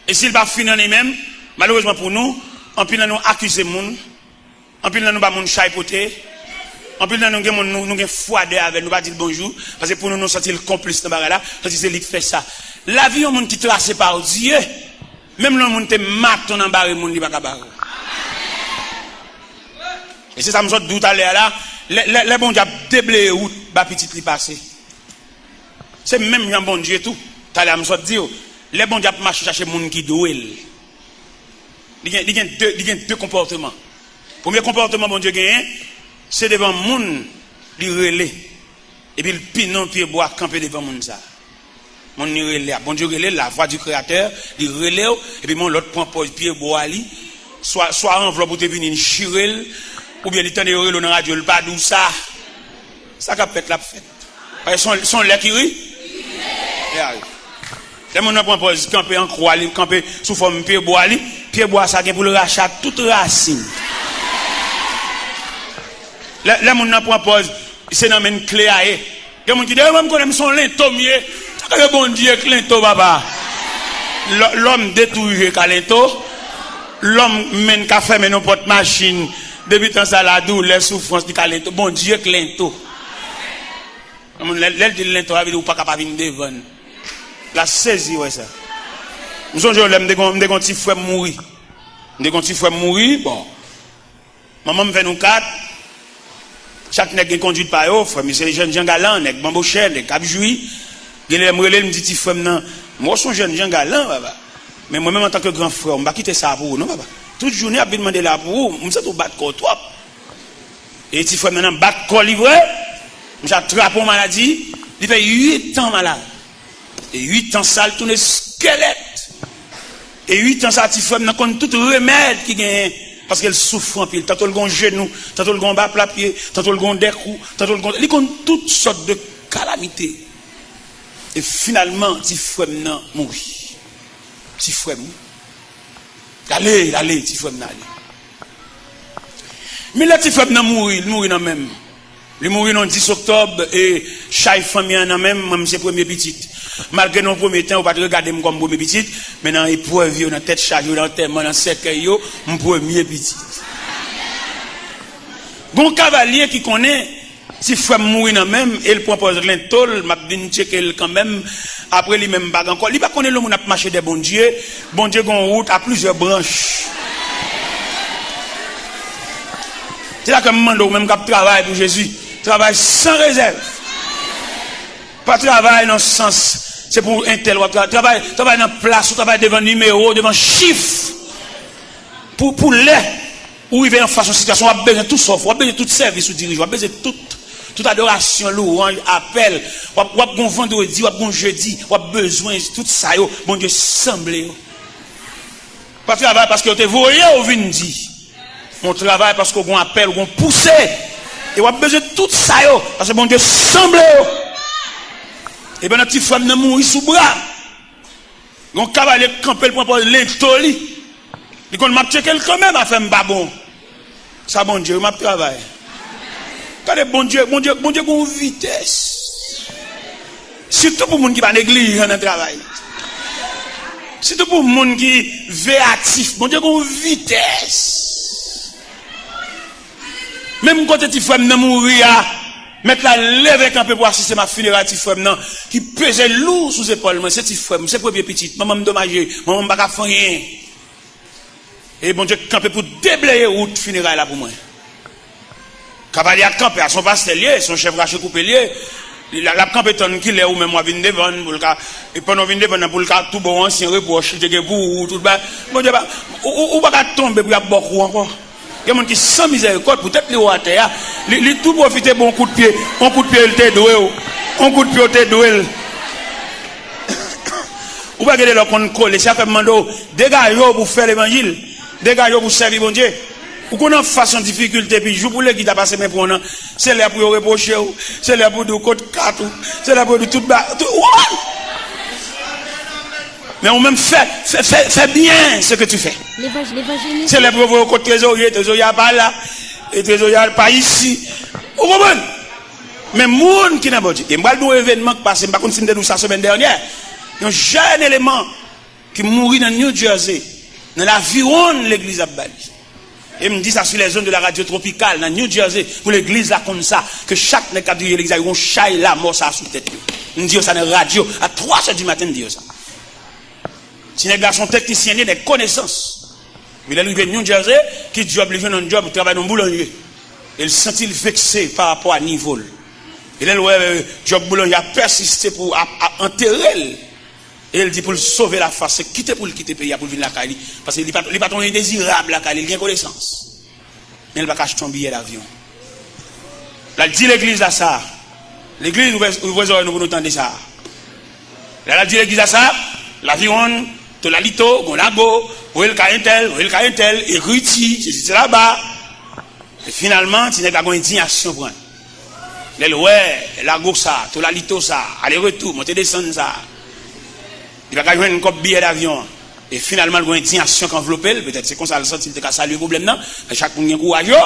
E si l pa fini an li menm, malerezman pou nou, anpil nan nou akize moun, anpil nan nou ba moun chay pote, anpil nan nou gen moun, nou, nou gen fwadè avè l, nou pa di l bonjou, paske pou nou, nou santi l konplis nan bagay la, santi se li k fè sa. Lavi yon moun ki trase pa Dye, menm lè yon moun te maton nan bare moun, li pa ka bare w. E se sa m sot di w talè a la, lè, lè, lè Bondye ap debleye wout ba pitit li pase. Se menm jan Bondye tou. Talè a m sot di w, lè Bondye ap mache chache moun ki dwe l, li gen, li gen de, li gen de konpòteman. Premye konpòteman Bondye genyen, se devan moun li rele. Epi l pinon pye bwa kanpe devan moun sa a. Moun li rele a, Bondye rele l, la voix du Créateur, li rele w, epi moun lòt pran pòz pye bwa li, swa, swa anvlòp ou te vini, li chire l, oubyen li tande yo rele w nan radyo, li pa di w sa. Sa k ap fèt la ap fèt. Paske se yon, se yon lè ki ri-, lè a rive. Lè moun nan pran pòz kanpe an kwa li, kanpe sou fòm pye bwa li, pye bwa sa gen pou l rache ak tout rasin. Lè, lè moun nan pran pòz, se nan men l kle a ye. Gen moun ki di, "Eh, mwen, m konnen m se yon lento m ye." Sa ka fè Bondye k lento, papa. Lò-, lòm detouye ka lento. Lòm menm ka fèmen yon pòt machin. Depi tan sa la, doulè, soufrans, li ka lento. Bondye k lento. Yon moun, lè, lè l di l lento, sa vle di ou pa ka pa vin devan l. La sezi wè sa. M sonje lè m te gon, m te gon ti frè m mouri. M te gon ti frè m mouri, bon. Manman m fè nou kat. Chak nèg gen konduit pa yo. Frè m se jènjan galan, nèg banbochè, nèg k ap jwi. Gen lè m rele l, m di ti frè m nan, "M wè w se yon jènjan galan, papa. Men mwen menm antanke gran frè w, m pa kite sa pou ou non, papa. Tout jounen ap vin mande la pou ou, m santi w bat kò w twòp." E ti frè m nan, nan bat kò li vre. Misye atrape yon maladi, li fè uit an malad. E uit an sa, l tounen skelèt. E uit an sa, ti frè m nan konn tout remèd ki genyen, paske l soufri anpil. Tanto l gon jenou, tanto l gon ba pla pye, tanto l gon dèkou, tanto l gon, li konn tout sòt de kalamite. E finalman, ti frè m nan mouri. Ti frè m, wi. L ale, l ale, ti frè m nan ale. Men lè ti frè m nan mouri, li mouri nan men m. Li mouri nan dis oktòb, e chay fanmi an nan men m, mwen, m se premye pitit. Malgre nan premye tan, yo pa t regade m kòm premye pitit, men nan eprèv yo, nan tèt chaje yo, nan antèman, nan sèkèy yo, m premye pitit. Gon kavalye ki konnen ti frè m mouri nan men m, e l pran pòz lento l, m ap vin tcheke l kanmenm. Apre li menm, m pa gen ankò. Li pa konnen lè moun ap mache dèyè Bondye, Bondye gen yon wout a plizyè branch. Se sa ke m mande w menm k ap travay pou Jezi, travay san rezèv. Pa travay nan sans se pou entèl w ap travay. Travay, travay nan plas ou, travay devan nimewo, devan chif. Pou, pou lè ou rive anfas yon sitiyasyon, w ap bezwen tout sa w fè, w ap bezwen tout sèvis ou dirije, w ap bezwen tout, tout adorasyon, lwanj, apèl. W ap, w ap gon vandredi, w ap gon jedi, w ap bezwen tout sa yo. Bondye sanble yo. Pa travay paske yo te voye w vin di. Yon travay paske w gon apèl, w gon pouse. E w ap bezwen tout sa yo, paske Bondye sanble yo. E pandan ti frè m nan mouri sou bra m, yon kavalye kanpe, l pran pòz lento li. Li konn m ap tcheke l kanmenm, afè m pa bon. Sa Bondye, wi, m ap travay. Gade Bondye, Bondye, Bondye gon vitès. Sitou pou moun ki pa neglijan nan travay. Sitou pou moun ki veyatif. Bondye gon vitès. Menm kote ti frè m nan mouri a, mèt la leve kanpe pou asiste m a fineray ti frè m nan, ki peze lou sou zepòl mwen. Se ti frè m, se premye pitit. Manman m domaje, manman m pa ka fè anyen. E Bondye kanpe pou debleye wout fineray la pou mwen. Kavalye a kanpe a, se yon pastè l ye, se yon chèf rache koupe l ye. Li la, l ap kanpe tann kilè ou menm w a vin devan l, pou l ka, e pandan w vin devan l nan, pou l ka tou ba w ansyen repwòch li te gen pou ou, tout bagay. Bondye pa, ou, ou, ou pa ka tonbe pou y ap ba w kou ankò. Gen moun ki san mizèrikòd, poutèt li wè w atè a, li, li tou pwofite ba w yon kout pye, yon kout pye l te dwe w, yon kout pye w te dwe l. Ou pa gen de lè w konn kole, se sa fè m mande w, degaje w pou fè levanjil. Degaje w pou sèvi Bondye. Ou konn anfas yon difikilte, epi jou pou legi ta pase men pran w nan, se lè pou yo repwoche w, se lè pou yo di w kot kat ou, se lè pou yo di w tout ba, tout, ou konprann? Men ou menm fè, fè, fè, fè byen ce que tu fais. Se lè pou yo voye yo kot trezorye, trezorye a pa la, e trezorye a pa isi. Ou konprann? Men moun ki nan Bondye. E m pral di w yon evènman k pase, m pa konn si m te di w sa semèn dènyè. Yon jèn eleman ki mouri nan New Jersey, nan laviwonn legliz ap ba li. E m di sa sou les ondes de la radio Tropical nan New Jersey, pou legliz la konn sa, ke chak nèg k ap dirije legliz la, yo gon chay lanmò sa sou tèt yo. M di yo sa nan radyo, a twa zè di maten, m di yo sa. Ti nèg la se yon teknisyen, li nèg konesans. Epi lè l rive New Jersey, ki djòb li jwenn? Yon djòb, travay nan boulanje. E l santi l vekse pa rapò a nivo l. E lè l wè, euh, djòb boulanje a pèsiste pou ap, ap antere l, e l di pou l sove lafas, se kite pou l kite peyi a pou l vin lakay li. Paske li pa, li pa t yon endezirab lakay li, li gen konesans. Men l pa ka achte yon biyè davyon. L al di legliz la sa. Legliz, ouvè, ouvè zòrèy nou pou nou tande sa. Lè l al di legliz la sa, laviwonn, tolalito, gon lago, voye l kay entèl, voye l kay entèl, ekriti, sesi, selaba. E finalman, ti nèg la gon endiyasyon pran l. Lè l wè lago sa, tolalito sa, ale retou, monte desann sa, li pa ka jwenn kòb biyè davyon an. E finalman, l gon endiyasyon k anvlope l, petèt se konsa l santi l te ka salye pwoblèm nan. Men chak moun gen kouraj yo.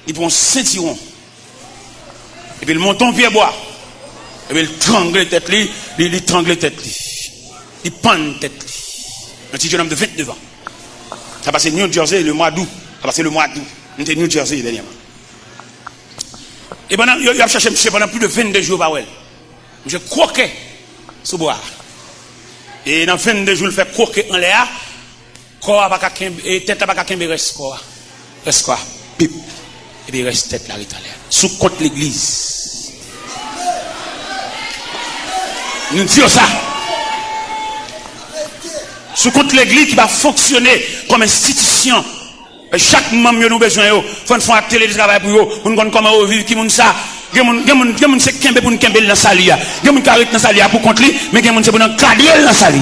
Li pran yon sentiwon. Epi l monte yon pyebwa. Epi l trangle tèt li, li, li trangle tèt li. Li pann tèt li. Yon ti jenòm de vennde zan. Sa pase New Jersey le mwa dout. Sa pase le mwa dout. M te New Jersey dènyèman. E pandan, yo, y ap chèche misye pandan plis de vennde jou, yo pa wè l. Misye kwoke sou bwa a. E nan vennde jou, l fè kwoke anlè a, kò a pa ka kenbe, e tèt la pa ka kenbe rès kò a. Rès kò a, pip. Epi rès tèt la ret anlè a. Sou kont legliz. Nou di yo sa. Sou kont legliz ki pa fonksyone kòm enstitisyon. Chak manm yo nou bezwen yo. Fò n fè yon atelier de travail pou yo. Pou n konn kòman yo viv, ki moun sa. Gen moun, gen moun, gen moun se kenbe pou n kenbe l nan sali a. Gen moun ka ret nan sali a pou kont li, men gen moun se pou n ankadre l nan sali.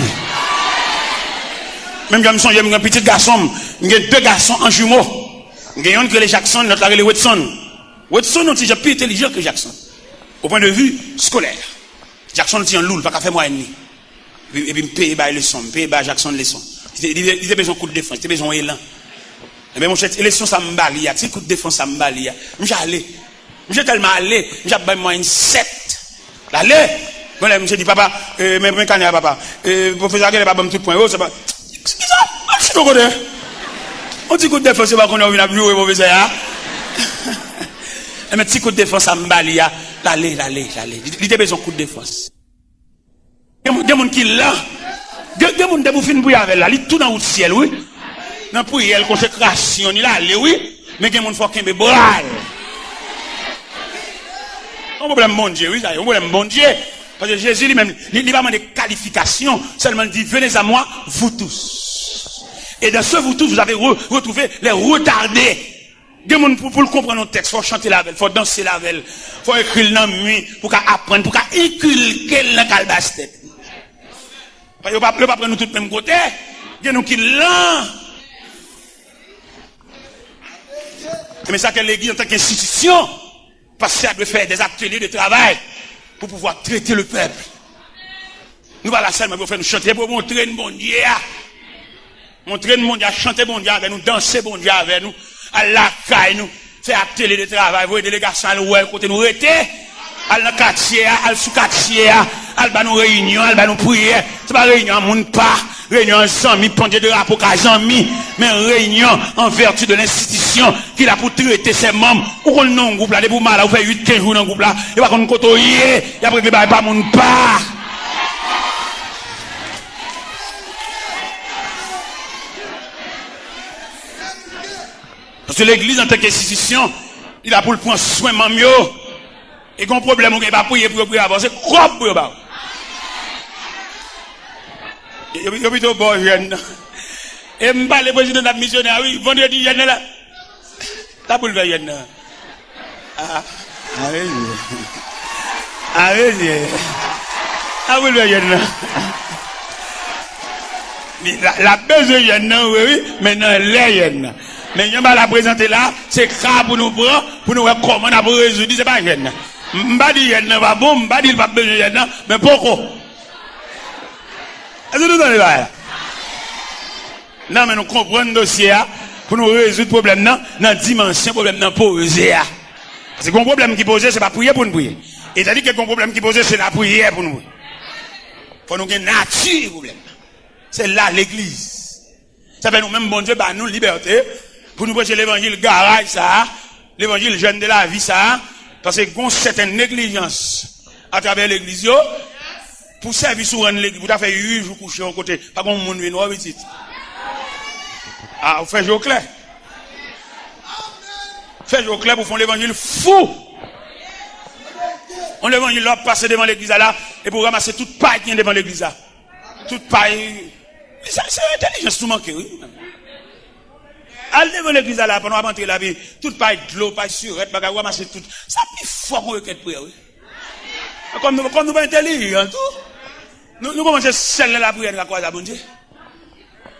Menm jan m sonje, m gen pitit gason m, m gen de gason an jimo. M gen yonn ki rele Jackson, lòt la rele Wedson. Wedson yon ti jan pi entèlijan ke Jackson. Au point de vue scolaire. Jackson ti jan lou, l pa ka fè mwayèn li. Epi, epi m peye bay leson, m peye bay Jackson leson. Li te, li te, li te bezwen kout defans, li te bezwen yon elan. Ebyen, monchè, ti leson sa m ba li a, ti kout defans sa m ba li a, misye ale. Misye tèlman ale, misye ap bay mwayèn sèt. L ale! Bon, lè misye di, "Papa, eh, men, men kanè a, papa. Eh, pwofesè a genlè pa ban m tout pwen yo, se pa." Kisa? Al chita yon kote. Yon ti kout defans, se pa konnen w vin ap joure pwofesè a. Ebyen, ti kout defans sa m ba li a, l ale, l ale, l ale. Li, li te bezwen kout defans. Gen moun, gen moun ki lan. Gen, gen moun depi w fin priye avè l la, li tou nan wout syèl, wi. Nan priyè l, konsekrasyon, li l ale, wi. Men gen moun fò w kenbe bra l. Yon pwoblèm Bondye, wi, sa, yon pwoblèm Bondye. Paske Jezi li menm, li, li pa mande kalifikasyon, sèlman li di, "Venez à moi, vous tous." Et dans ce vous tous, vous avez re-, retrouvé les retardés. Gen moun pou, pou l konprann yon tèks, fò w chante l avè l, fò w danse l avè l, fò w ekri l nan mi, pou w ka aprann, pou w ka enkilke l nan kalbas tèt li. Yo pa, yo pa pran nou tout menm kote. Gen nou ki lan. Men sa ke legliz antanke enstitisyon, pastè a dwe fè des ateliers de travail pour pouvoir traiter le peuple. Nou pa la sèlman pou fè nou chante, pou montre n Bondye a. Montre n Bondye a, chante Bondye avè nou, danse Bondye avè nou, al lakay nou, fè atelier de travail, voye delegasyon al wè kote nou rete, al nan katye a, al sou katye a, al ba nou reyinyon, al ba nou priyè. Se pa reyinyon a moun pa, reyinyon an zanmi, pandye drapo ka zanmi, men reyinyon an vèti de lenstitisyon ki la pou trete sè manm. Ou konn nan yon gwoup la, depi w malad, ou fè uit, kenz jou nan gwoup la, yo pa konn kote w ye, y ap regle bagay pa moun pa. Paske legliz antanke enstitisyon, li la pou l pran swen manm yo. E gen yon pwoblèm ou gen, pa priye pou yo, priye avè w, se kòb pou yo ba w. Yo, yo pito ba w jèn nan. E m pale prezidan n ap misyonè a, wi, vandredi jèn nan la. Sa pou l fè jèn nan. Ah. Sa vle di. Sa vle di. Sa pou l fè jèn nan. Li, l, l ap bezwen jèn nan, wi, wi, men nan lè jèn nan. Men jan bagay la prezante la, se ka pou nou pran, pou nou wè kòman n ap rezoud li, se pa jèn nan. M, m pa di jèn nan pa bon, m pa di l p ap bezwen jèn nan, men poko. Èske nou tande bagay la? Nan men nou konprann dosye a pou nou rezoud pwoblèm nan nan dimansyon pwoblèm nan poze a. Paske yon pwoblèm ki poze, se pa priye pou n priye. E tandike yon pwoblèm ki poze, se lapriyè pou nou priye. Fò nou gen nati pwoblèm nan. Se la legliz. Sa fè nou menm Bondye ba nou libète pou nou preche levanjil garaj sa a, levanjil jèn de lavi sa a, paske gon sèten neglijans atravè legliz yo, pou sèvis ou rann legliz, pou ta fè uit jou kouche yon kote, pa gon moun vin wè w pitit. A, ou fè je w klè. Fè je w klè pou fè yon levanjil fou. Yon levanjil la w ap pase devan legliz la la, epi w ranmase tout pay ki gen devan legliz la. Tout pay. Se, se entèlijans nou manke, wi. Al devan legliz la, la, pandan w ap antre la, pi tout pay dlo, pay sirèt, bagay, ou ranmase tout. Sa pi fò kon rekèt priyè, wi. Kòm nou, kòm nou pa entèlijan, tou. Nou, nou konprann se sèl nan lapriyè n ka kwaze a Bondye.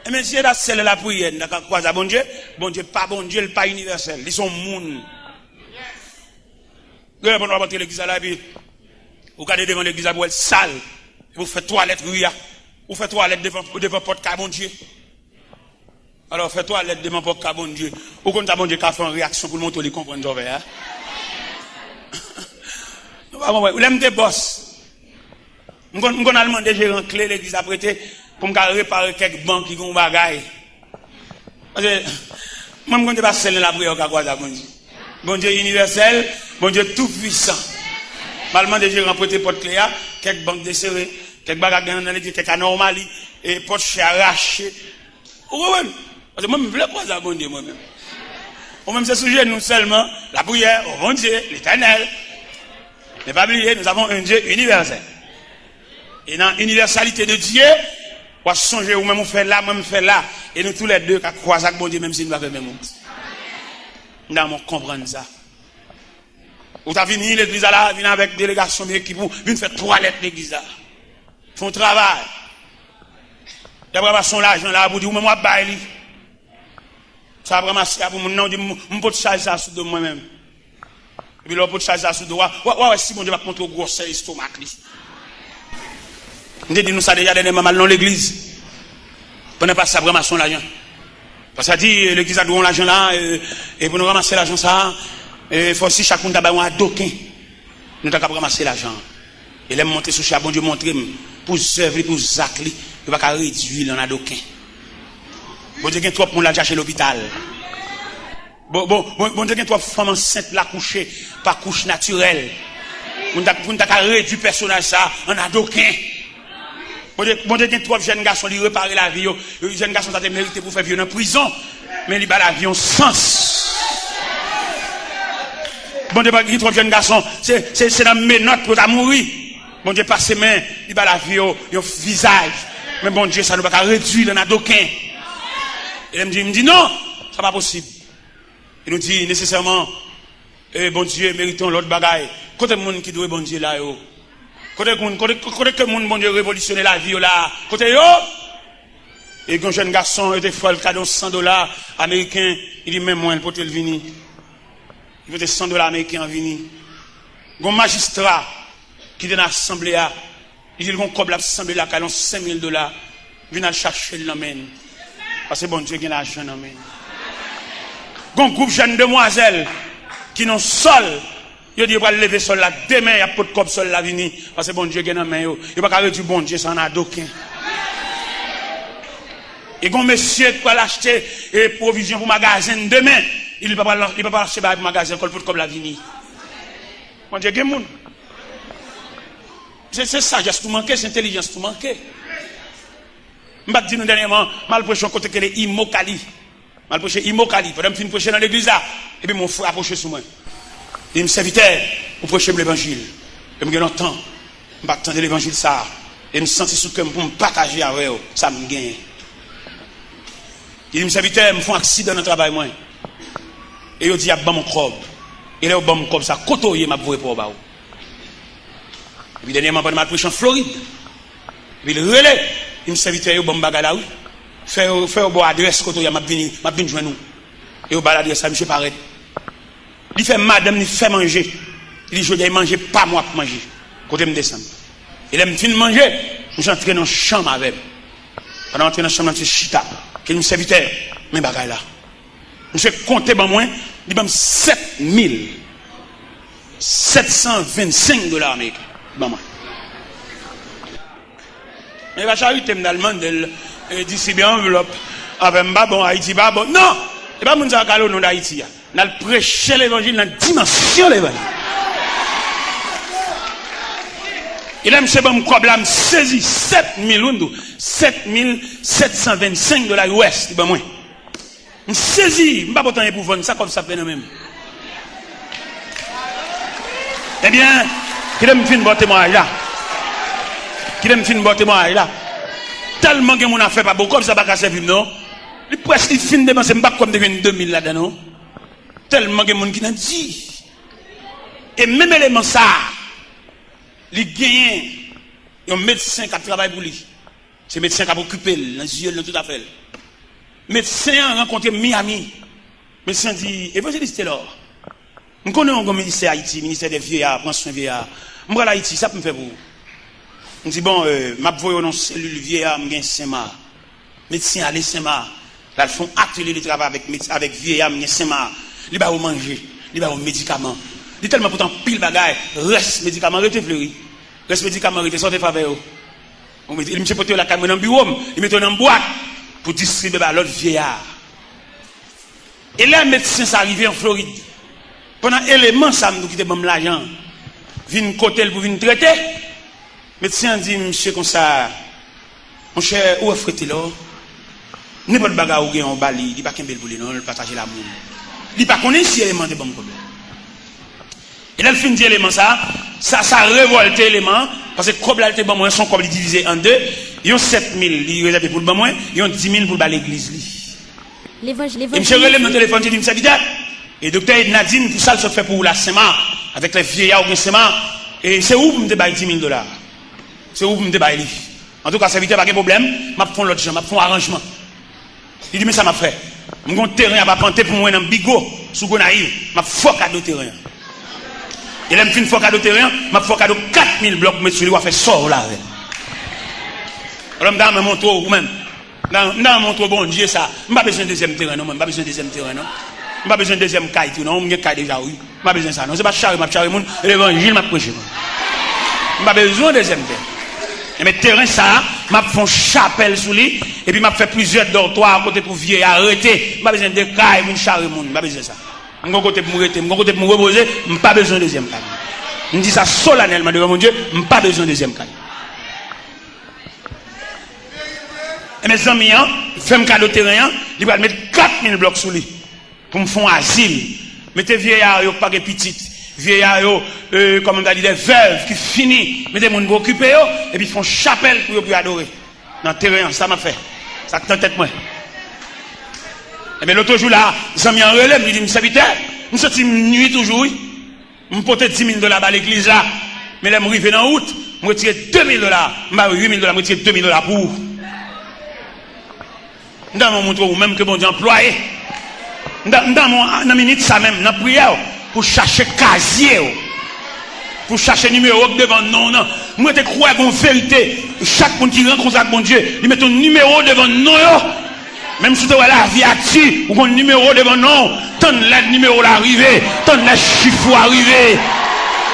Enben, si se ta sèl nan lapriyè n ta ka kwaze a Bondye, Bondye pa Bondye, l pa inivèsèl, li se yon moun. Gen lè pandan w ap antre legliz la, la, epi ou gade devan legliz la, pou w wè l sal, epi ou fè twalèt ri a, ou fè twalèt devan, devan pòt kay Bondye. Alò, fè twalèt devan pòt kay Bondye. Ou konn sa Bondye ka fè an reyaksyon pou l montre w li konprann sa w fè a? Nou pa konprann. Lè m te bòs, m konn, m konn al mande jeran kle legliz la prete pou m ka repare kèk ban ki gen yon bagay. Paske mwen, m konn se pa sèl nan lapriyè w ka kwaze a Bondye. Bondye inivèsèl, Bondye toupwisan. M al mande jeran prete pòt kle a, kèk ban k desere, kèk bagay k gen nan legliz, kèk anòmali, e pòt chè a rache. Ou konprann? Paske mwen, m vle kwaze a Bondye, mwen menm. Ou menm, se sou jenou sèlman, lapriyè, o Bondye, Letènèl. Men pa bliye, nous avons un Dieu universel. E nan inivèsalite de Dye, w ap sonje ou menm ou fè la, mwen m fè la. E nou toulède ka kwaze ak Bondye, menm si nou pa fè menm wout. M ta renmen w konprann sa. Ou ta vini legliz la la, vin avèk delegasyon, vin ekip ou, vin fè twalèt legliz la. Fè yon travay. Y ap ranmase yon lajan la pou di ou menm w ap bay li. Sa ap ranmase a pou moun nan, ou di, "M, m pot chaj sa sou do mwen menm." Epi lè w pot chaj sa sou do a, w a, w a wè si Bondye p ap montre w gwosè estomak li. M te di nou sa deja, dènyèman m al nan legliz. Pandan pastè ap ranmase yon lajan. Pastè a di, "Legliz la dwe yon lajan la, e, e pou nou ranmase lajan sa, e, fò si chak moun ta bay yon adoken." Nou ta kab ranmase lajan an. E lè m monte sou chè a, Bondye montre m, pou zèv li, pou zak li, yo pa ka redui l an adoken. Bondye gen twòp moun l al chache lopital. Bon, bon, bon, Bondye gen twòp fanm ansent l akouche pa kouch natirèl. Pou n ta, pou n ta ka redui pèsonaj sa a an adoken. Bondye, Bondye gen twòp jèn gason, li repare lavi yo. Jèn gason sa te merite pou fè vi yo nan prizon, men li ba lavi yon sans. Bondye pa gen twòp jèn gason, se, se, se nan menòt pou yo ta mouri. Bondye pase men, li ba lavi yo yon vizaj. Men Bondye sa nou pa ka redui l an adoken. E lè m di, m di non, sa pa posib. E nou di nesesèman, e Bondye merite yon lòt bagay. Kote moun ki dwe Bondye la yo? Kote moun, kote, kote ke moun Bondye revolisyone lavi yo la? Kote yo? E gen yon jèn gason, yo te fè l kado san dola ameriken, li di, "Men mwen," l pote l vini. Li pote san dola ameriken an vini. Gen yon majistra ki te nan asanble a, li di l gen yon kòb l ap sanble lakay l, yon senk mil dola, vin al chache l nan men l. Paske Bondye gen lajan nan men l. Gen yon gwoup jèn demwazèl ki nan sòl, yo di yo pral leve sòl la demen, y ap pot kòb sòl la vini, paske Bondye gen nan men yo. Yo pa ka redui Bondye sa an adoken. E gen yon mesye k pral achte, e, pwovizyon pou magazen demen, li pa pral, li pa pral achte bagay pou magazen, kò l pot kòb la vini. Bondye gen moun. Se, se sajès nou manke, se entèlijans nou manke. M pa t di nou dènyèman, m al preche yon kote ki rele Imokali. M al preche Imokali. Pandan m fin preche nan legliz la, epi yon frè apwoche sou mwen. Li di m, "Sèvitè, ou preche m levanjil. E m gen lontan m pa t tande levanjil sa a. E m santi sou kè m pou m pataje avè w sa m genyen." Li di m, "Sèvitè, m fè yon aksidan nan travay mwen. E yo di y ap ban m yon kòb. E lè yo ban m kòb sa, kote w ye, m ap voye pa w ba ou." Epi dènyèman, pandan m al preche an Florid, epi l rele, li di m, "Sèvitè, yo ban m bagay la, wi. Fè yo, fè yo ba w adrès kote w ye a, m ap vini, m ap vin jwenn ou." E yo ba l adrès la, misye parèt. Li fè madanm li fè manje. Li di, "Jodi a, e manje pa m w ap manje." Kote m desann. E lè m fin manje, misye antre nan chanm avè m. Pandan m antre nan chanm nan, misye chita. Ke di m, sèvitè, men bagay la. Misye konte ban mwen, li ban m sèt mil sèt san vennsenk dola ameriken. Li ban mwen. Men e pa charite m t al mande l, e, distribye anvlòp avè m pa bon, Ayiti pa bon. Non! E pa moun sa yo k al o non d Ayiti a. N al preche levanjil nan dimansyon levanjil. E lè misye ban m kòb la, m sezi, sèt mil, wi, m di w, sèt mil sèt san vennsenk dola U S li ban mwen. M sezi, m pa pote anyen pou vann, sa kòb sa fè nan men m? Ebyen, kite m fin ba w temwayaj la. Kite m fin ba w temwayaj la. Tèlman gen moun afè pa bon, kòb sa pa ka sèvi m non. Li prèske fin depanse, m pa kwè m te jwenn de mil ladan non. Tèlman gen moun ki nan di. E menm eleman sa a, li genyen yon medsen k ap travay pou li. Se medsen k ap okipe l nan zye l, nan tout afè l. Medsen an rankontre m Miami. Medsen an di, Evanjelis Telor, m konnen w gen ministè Ayiti, ministè dè vyeya, pran swen vyeya. M pral Ayiti, sa pou m fè pou ou? M di, bon, euh, m ap voye w nan selil vyeya m gen Senma. Medsen ale Senma. L al fè yon atelye de travay avèk medsen, avèk vyeya m gen Senma. Li ba yo manje, li ba yo medikaman. Li tèlman pote anpil bagay, rès medikaman rete Fleri. Rès medikaman rete, sa w te fè avè yo? Bon, e misye pote yo lakay mwen nan biwo m, li mete yo nan bwat pou distribye ba lòt vyeya. E lè medsen sa rive an Florid, pandan eleman sa m di w ki te ban m lajan an vin kote l pou vin trete, medsen an di misye konsa, monchè, ou wè frè Telor, nenpòt bagay ou gen an w ba li, li pa kenbe l pou li non, l pataje l a moun. Li pa konnen si eleman te ban m kòb la. E lè l fin di eleman sa, sa, sa revòlte eleman an, paske kòb la l te ban mwen, se yon kòb li divize an de, yon sèt mil li rezève pou l ban mwen, yon di mil pou l ba legliz li. Levanj-, E misye rele m nan telefòn, li di m, sèvitè, e doktè Edna di m pou sa l sot fè pou ou la Senma, avèk lè vyeya ou gen Senma, e se ou pou m te bay di mil dola. Se ou pou m te bay li. Antouka, sèvitè, pa gen pwoblèm, m ap fè yon lòt jan, m ap fè yon aranjman. Li di, men sa m ap fè. M gon teren ap apante pou mwen nan Bigo, sou Gonayiv. M ap fè w kado teren an. E lè m fin fè w kado teren an, m ap fè w kado kat mil blòk pou met sou li, w a fè sa w vle avè l. Alò, m ta renmen montre w, ou menm. M ta, m ta renmen montre w Bondye sa. M pa bezwen dezyèm teren, non, mwen. M pa bezwen dezyèm teren, non. M pa bezwen dezyèm kay tou, non. M gen kay deja, wi. M pa bezwen sa, non. Se pa chare m ap chare moun, e levanjil m ap preche, mwen. M pa bezwen dezyèm tè. Enben, teren sa a, m ap fè yon chapèl sou li, epi m ap fè plizyè dòtwa kote pou vyeya rete. M pa bezwen de kay pou m chare moun, m pa bezwen sa. M gon kote pou m rete, m gon kote pou m repoze, m pa bezwen dezyèm kay. M di sa solanèlman devan Bondye, m pa bezwen dezyèm kay. Enben, zanmi an fè m kado teren an, li pral met kat mil blòk sou li. Pou m fè yon azil. Mete vyeya yo k pa gen pitit, vyeya yo, euh, kòman m ta di, de vèv ki fini, mete moun pou okipe yo, epi fè yon chapèl pou yo, pou yo adore. Nan teren an, sa m ap fè. Sa k nan tèt mwen. Enben, lòt jou la, zanmi an rele m, li di m, sèvitè, m santi m nwi toujou, wi. M pote di mil dola ba legliz la, men lè m rive nan wout, m retire de mil dola, m ba yo uit mil dola, m retire de mil dola pou ou. M ta renmen w montre w menm ke Bondye anplwaye. M ta, m ta renmen w nan minit sa menm, nan priyè w, pou chache kazye w, pou chache nimewo k devan non w nan. M rete kwè gon verite, chak moun ki rankontre ak Bondye, li mete yon nimewo devan non yo. Menm si w te wè lavi a di, ou gon nimewo devan non w. Tann lè nimewo w la rive, tann lè chif ou a rive.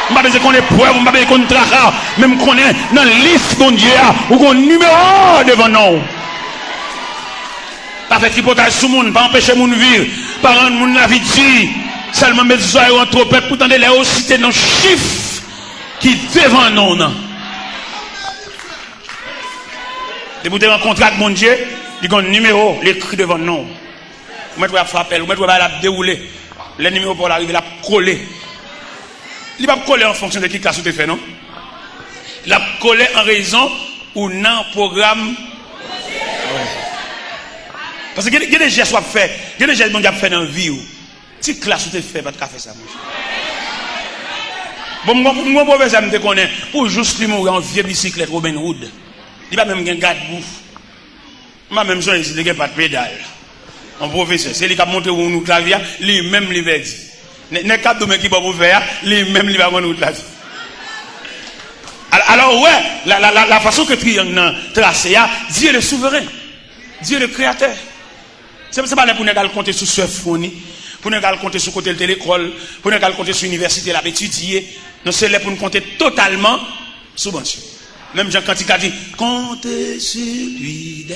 M pa bezwen konn eprèv, m pa bezwen konn traka, men m konnen nan lis Bondye a, ou gon nimewo devan non w. Pa fè tripotay sou moun, pa anpeche moun viv, pa rann moun lavi di. Sèlman met zòrèy ou an twopèt pou tande lè yo site non chif ki devan non w nan. Depi w te rankontre ak Bondye, li gon nimewo, li ekri devan non w. Ou mèt wè y ap fè apèl, ou mèt wè bagay la ap dewoule. Lè nimewo pa w la rive, l ap kole. Li p ap kole an fonksyon de ki klas ou te fè, non. L ap kole an rezon ou nan pwogram. Paske gen, gen de jès w ap fè, gen de jès Bondye ap fè nan vi w. Ti klas ou te fè, pa t ka fè sa, monchè. Bon, m gon, m gon pwofesè m te konnen, pou jous li mouri, yon vye bisiklèt Robin Hood. Li pa menm gen gadbou. M pa menm sonje si te gen pat pedal. Yon pwofesè, se li k ap montre w wout lavi a, li menm li pèdi. Nè-, nèg k ap di w men ki bò pou w fè a, li menm li pa konn wout lavi. Al-, alò, ou wè, la, la, la, la façon que triangle nan trase a, Dieu le souverain. Dye le Kreyatè. Se, se pa lè pou nèg al konte sou sè Fwoni, pou nèg al konte sou kote l te lekòl, pou nèg al konte sou inivèsite l ap etidye. Non, se lè pou n konte totalman sou Bondye. Menm jan kantik la di, comptez sur lui dès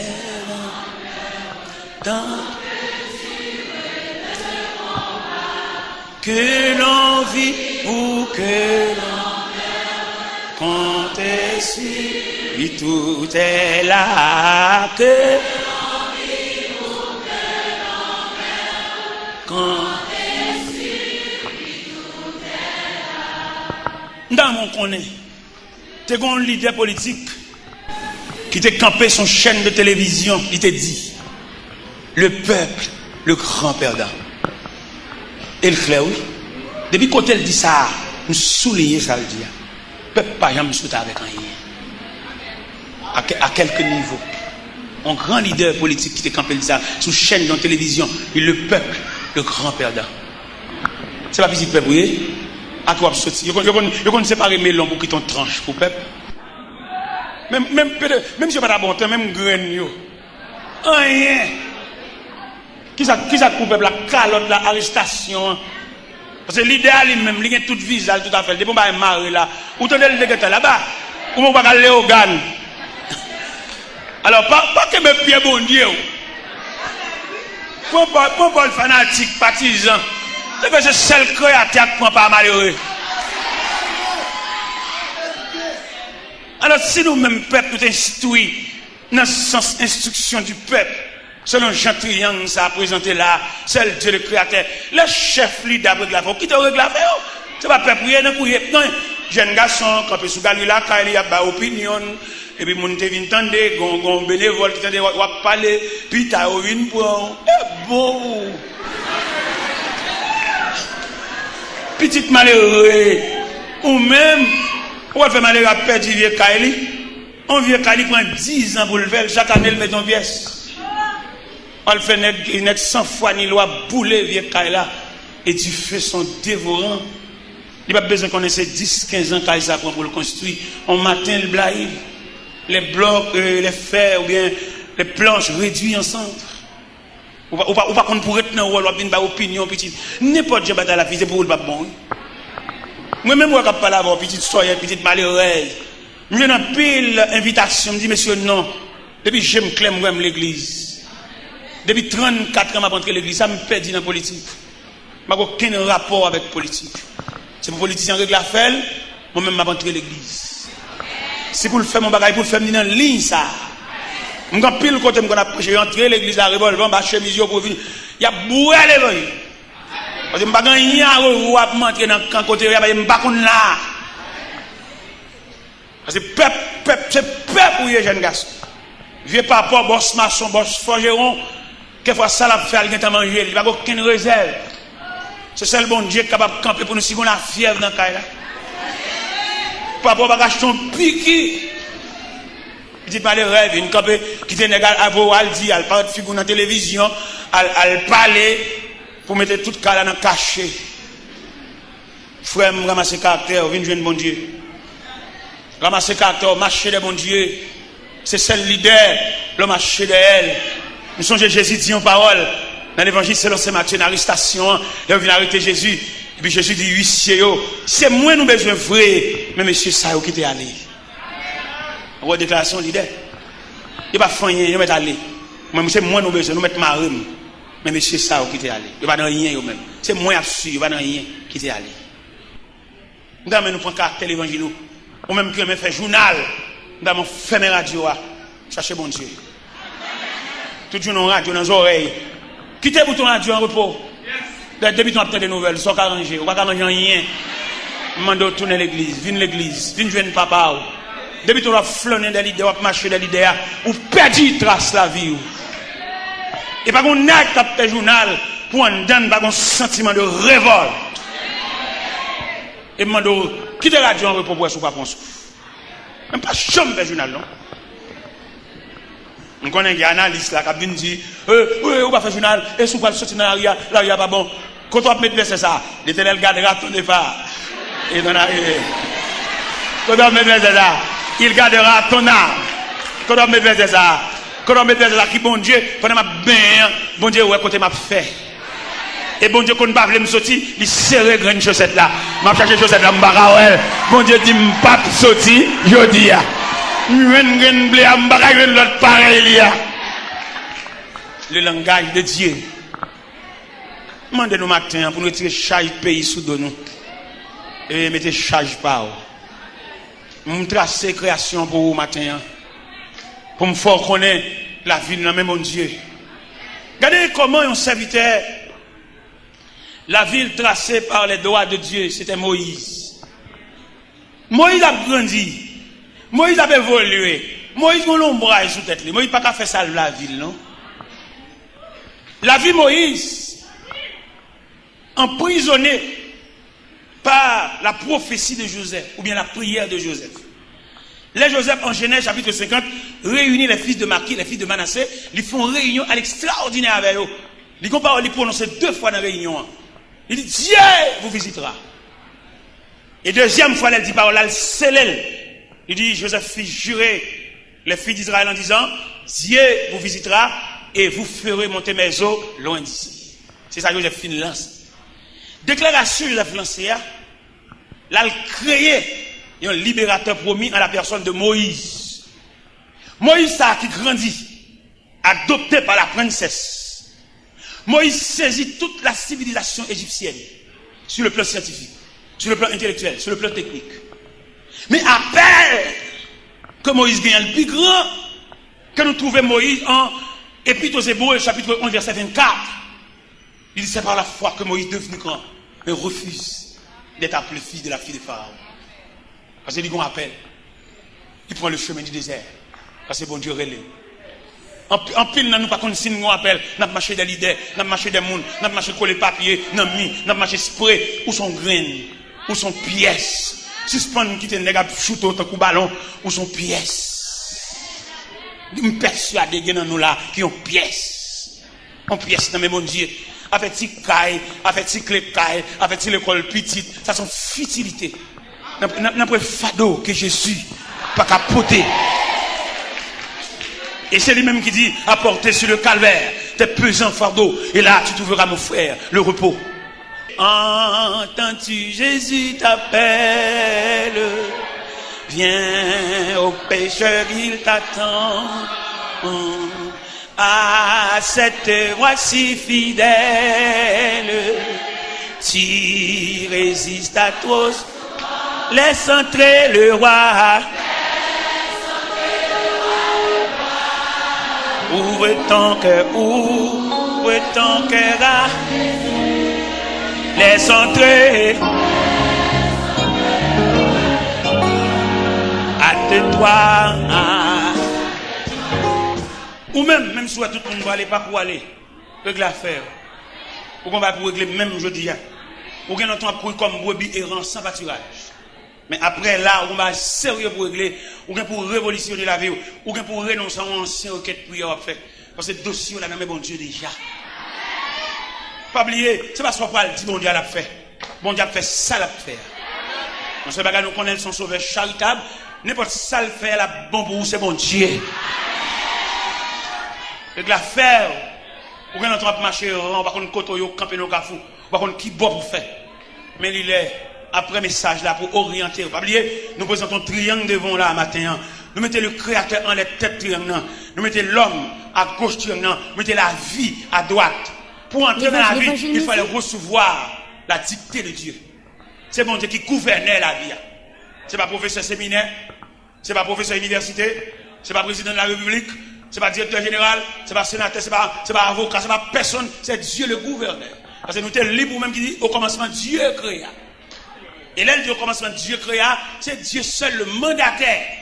longtemps, que l'on vit ou que l'on meurt, comptez sur lui, tout est là, que l'on vive ou que l'on meurt, comptez sur lui, tout est là. M ta renmen w konnen, te gen yon lidè politik ki te kanpe sou yon chèn de televizyon, li te di, le peuple, le grand perdant. E l klè, wi. Depi kote l di sa a, m souliye sa l di a. Pèp pa janm sot avèk anyen. A kè-, a kèlke nivo. Yon gran lidè politik ki te kanpe l di sa sou chèn yon televizyon, li, le peuple, le grand perdant. Se pa pitit pèp ou ye? A ki w ap soti? Yo konn, yo konn, yo konn separe melon pou kite yon tranch pou pèp. Menm, menm, pete, menm si yo pa ta bon tan, menm grenn yo. Anyen. Kisa, kisa k pou pèp la? Kalòt la, arestasyon an. Paske lidè a li menm, li gen tout viza l, tout afè l. Depi yon bagay mare la, ou tande l te gentan laba. Ou menm ou pa ka al Leyogàn. Alò, pa, pa kenbe pye Bondye w. Pran pa, pran pa w fanatik, patizan. Lè fè se sèl Kreyatè a k pran pa malere. Alò, si nou menm pèp, nou te enstwi nan sans instruction du peuple, selon jan triyang sa a prezante la, sèl Dye le Kreyatè, lè chèf lidè ap regle afè w, kite yo regle afè yo. Se pa pèp ou ye, nan kou w ye. Non, jèn gason kanpe sou galri lakay li, ap bay opinyon l, epi moun te vin tande, gon, gon benevòl ki tande w ap pale, pita yo vin pran w. E bon! Pitit malere, ou menm, ou al fè malere ap pèdi vye kay li. Yon vye kay, li pran dizan pou l fè l, chak ane l met yon pyès. Al fè nèg, nèg san fwa ni lwa boule vye kay la, et du feu sont dévorants. Li p ap bezwen konnen se dis, kenz an kay sa pran pou l konstwi. Yon maten, l blayi. Les blocs, euh, les fers oubyen les planches réduits en cendres. Ou pa, ou pa, ou pa konn pou ret nan wòl, w ap vin bay opinyon, pitit. Nenpòt jan batay la fini, se pou ou l p ap bon, wi. Mwen menm wè k ap pale avè w, pitit sòyèt, pitit malerèz. M jwenn anpil envitasyon, m di, mesye, non. Depi je m klè, m wè m legliz. Depi trannkat an m ap antre legliz, sa m pèdi nan politik. M pa gen okenn rapò avèk politik. Se pou politisyen an regle afè l, mwen menm m ap antre legliz. Si pou l fè m yon bagay, pou l fè m, li nan liy sa a. M gen anpil kote m konn ap preche, yo antre legliz la, revòlve anba chemiz yo pou yo vin, y ap bwè levanjil. Paske m pa gen anyen a revwa pou m antre nan kan kote yo ye a, paske m pa konn la. Paske pèp, pèp, se pèp ou ye, jèn gason. Vye papa w, bòs mason, bòs fòjewon, kèfwa sa l ap fè a, l gentan manje l, li pa gen okenn rezèv. Se sèl Bondye k kapab kanpe pou nou si gon lafyèv nan kay la. Papa w pa ka achte yon piki. Pitit malerèz vin kanpe, kite nèg al, al voye w al di, al parèt figi w nan televizyon, al, al pale pou mete tout kay la nan kache. Frè m, ranmase karaktè w, vin jwenn Bondye. Ranmase karaktè w, mache dèyè Bondye. Se sèl lidè lè w mache dèyè l. M sonje Jezi di yon pawòl nan Levanjil selon Sen Matye, nan arestasyon an, lè yo vin arete Jezi. Epi Jezi di isye yo, se mwen nou bezwen vre, men mesye sa yo kite ale. Ou wè deklarasyon lidè. Yo pa fè anyen, yo mèt ale. Mwen, se mwen nou bezwen, nou mèt mare m. Men mesye sa yo kite ale. Yo pa nan anyen yo menm. Se mwen y ap swiv, yo pa nan anyen. Kite ale. M ta renmen nou pran karaktè levanjil ou. Ou menm ki renmen fè jounal, m ta renmen w fèmen radyo a. Chache Bondye. Tout jounen yon radyo nan zòrèy. Kite bouton radyo an repo. Depi tan w ap tande nouvèl, sa w ka ranje, ou pa ka ranje anyen. M mande w tounen legliz, vin legliz, vin jwenn papa w. Depi tan w ap flannen dèyè lidè, w ap mache dèyè lidè a, ou pèdi tras lavi w. E pa gon nèg k ap fè jounal pou anndan n pa gon santiman de revòlt. E m mande w, kite radyo an repo pou w wè si w pa pran souf. Men pa janm fè jounal, non. M konnen gen analis la k ap vin di, e, e, ou pa fè jounal, e si w pral soti nan lari a, lari a pa bon. Kote w ap met vèsè sa a? L'Éternel gardera ton départ et ton arrivée. Kote w ap met vèsè sa a? Il gardera ton âme. Kote w ap met vèsè sa a? Kote w met vès la ki Bondye, pandan m ap benyen an, Bondye wè kote m ap fè. E Bondye konn pa vle m soti, li sere grenn chosèt la. M ap chache chosèt la, m pa ka wè l. Bondye di m p ap soti jodi a. M jwenn grenn ble a, m pa ka jwenn lòt parèy li a. Le langage de Dieu. M mande nou maten an pou nou retire chaj peyi sou do nou. E mete chaj pa w. M trase kreyasyon pou ou maten an. Pou m fè w konnen lavi n nan men Bondye. Gade kòman yon sèvitè, la vie tracée par les doigts de Dieu, c'était Moïse. Moyiz ap grandi. Moyiz ap evolye. Moyiz gen lonbraj sou tèt li. Moyiz pa ka fè sa lavi l non. Lavi Moyiz anprizone pa la pwofesi de Jozèf oubyen la priyè de Jozèf. Lè Jozèf, an Jenèz chapit senkant, reyini les fils de Makir, les fils de Manassé, li fè yon reyinyon a lekstraòdinè avè yo. Li gen yon pawòl li pwononse de fwa nan reyinyon an. Li di, Dieu vous visitera. E dezyèm fwa, lè l di pawòl la, l sele l. Li di, Joseph fit jurer les fils d'Israël en disant, Dieu vous visitera et vous ferez monter mes os loin d'ici. Se sa Joseph fin lanse. Deklarasyon Joseph lanse a, l al kreye yon liberatè pwomi an la pèsòn de Moyiz. Moyiz sa a ki grandi, adopté par la princesse. Moyiz sezi tout la sivilizasyon ejipsyèn, sur le plan scientifique, sur le plan intellectuel, sur le plan technique. Men apèl ke Moyiz genyen an pi gran ke nou twouve Moyiz an Epître aux Hébreux, chapitre onze, verset vingt-quatre. Il dit, c'est par la foi que Moïse devenu grand, mais refuse d'être appelé fils de la fille de Pharaon. Paske li gen yon apèl. Li pran le chemin du désert. Paske Bondye rele l. Anp- Anpil nan nou pa konn si n gen yon apèl. N ap mache dèyè lidè, n ap mache dèyè moun, n ap mache kole papye nan mi, n ap mache spre. Ou se yon grenn, ou se yon pyès. Sispann kite nèg ap choute w tankou balon. Ou se yon pyès. M pèswade gen nan nou la ki yon pyès. Yon pyès nan men Bondye. Afè ti kay, afè ti kle kay, afè ti lekòl pitit, sa se yon fitilite. Nan, nan, nan pwen fado ke Jezi pa ka pote. E se li menm ki di, apportez sur le calvaire tes pesants fardeaux, et là tu trouveras, mon frère, le repos. Entends-tu, Jésus t'appelle, viens au pécheur, il t'attend. À cette voix si fidèle, tu résistes à trop. Laisse entrer le roi. Ouvre ton cœur, ouvre ton cœur à. Laisse entrer. Acte trois. Ou menm, menm si w wè tout moun prale, pa pou ale. Regle afè yo. Ou gen yon bagay pou regle menm jodi a. Ou gen lontan w ap kouri kòm brebi eran san patiraj. Men apre la, ou gen yon bagay serye pou regle. Ou gen pou revolisyone lavi w. Ou gen pou renonse a yon ansyen rekèt priyè w ap fè. Paske dosye w la nan men Bondye deja. Pa bliye, se pa sa w pral di Bondye a l ap fè. Bondye ap fè sa l ap fè a. Yon sèl bagay nou konnen, l se yon sovè charitab. Nenpòt sa l fè a, l ap bon pou ou, se Bondye. Regle afè w. Ou gen lontan w ap mache ran, ou pa konn kote w ye, w kanpe nan yon kafou, ou pa konn ki bò pou w fè. Men li lè, apre mesaj la, pou oryante w. Pa bliye, nou prezante yon triyang devan w la maten an. Nou mete le Kreyatè anlè tèt triyang nan. Nou mete lòm agoch triyang nan. Nou mete lavi adwat. Pou antre nan lavi, il fallait recevoir la dictée de Dieu. Se Bondye ki gouvènè lavi a. Se pa pwofesè seminè, se pa pwofesè inivèsite, se pa prezidan de la repiblik, se pa direktè jeneral, se pa senatè, se pa, se pa avoka, se pa pèsonn, c'est Dieu le gouverneur. Paske nou te li pou menm ki di, au commencement, Dieu créa. E lè l di au commencement, Dieu créa, se Dieu seul le mandataire.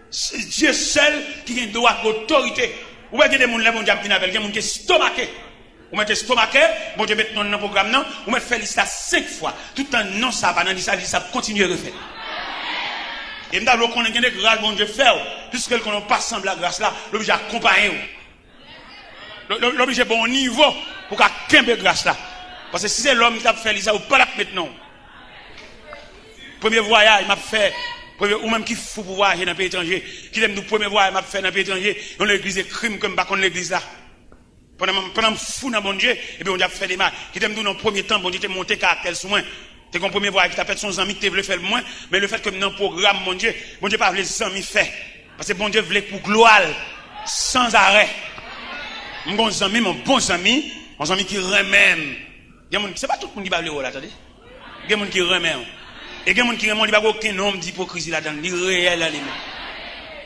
Se Dieu seul ki gen dwa, otorite. Ou wè gen de moun lè Bondye ap vin avè l, gen moun ki estomake. Ou mèt estomake, Bondye met non l nan pwogram nan, ou mèt fè lis la senk fwa. Toutan non sa a pa nan lis la, lis la ap kontinye refèt. E m ta vle w konnen gen de gras Bondye fè w, piske l konnen w pa sanble ak gras la, l oblije akonpaye w. L, l, l oblije ba w yon nivo pou w ka kenbe gras la. Paske si se lòm ki t ap fè lis la, ou pa t ap met non w. Premye vwayaj m ap fè Premye, ou menm ki fou pou vwayaje nan peyi etranje, kite m di w premye vwayaj m ap fè nan peyi etranje, yon legliz ekri m ke m pa konn legliz la. Pandan m, pandan m fou nan Bondye, epi Bondye ap fè demach. Kite m di w nan premye tan, Bondye te monte karaktè l sou mwen. Te gen yon premye vwayaj ki t ap fèt, se yon zanmi ki te vle fè l pou mwen, men lefètke m nan pwogram Bondye, Bondye pa vle zanmi fè. Paske Bondye vle pou glwa l, sanzarè. M gen yon zanmi, yon bon zanmi, yon zanmi ki renmen m. Gen moun, se pa tout moun ki pa vle wè w la, tande. Gen moun ki renmen w. E gen moun ki renmen w, li pa gen okenn onm di ipokrizi ladan l, li reyèl nan li menm.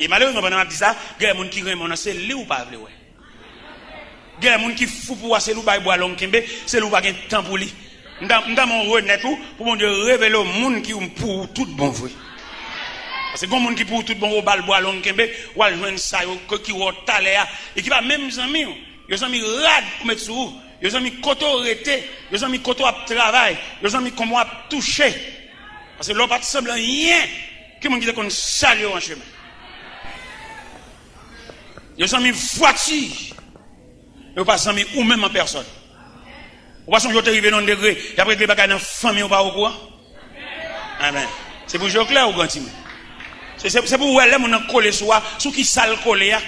E malerezman, pandan m ap di sa, gen moun ki renmen w nan, se li w pa vle wè. Gen moun ki fou pou w, se li w bay bwa long kenbe, se li w pa gen tan pou li. M ta, m ta renmen w renèt ou, pou Bondye revele w moun ki pou ou tout bon vre. Paske gen moun ki pou ou tout bon vre, w ba l bwa long kenbe, w al jwenn sa yo, ki wè w talè a, e ki pa menm zanmi w. Yo zanmi rad pou met sou ou. Yo zanmi kote w rete. Yo zanmi kote w ap travay. Yo zanmi kòman w ap touche. Paske lè w pa t sanble anyen, ki moun ki te konn salye w an chemen? Yo zanmi vwati. Yo pa zanmi ou menm an pèsòn. Ou pa sonje w te rive nan yon degre, y ap regle bagay nan fanmi w pa okouran? Amen. Se pou je w klè ou gran timoun. Se, se, se pou w wè lè moun nan kole sou a, sou ki sa l kole a.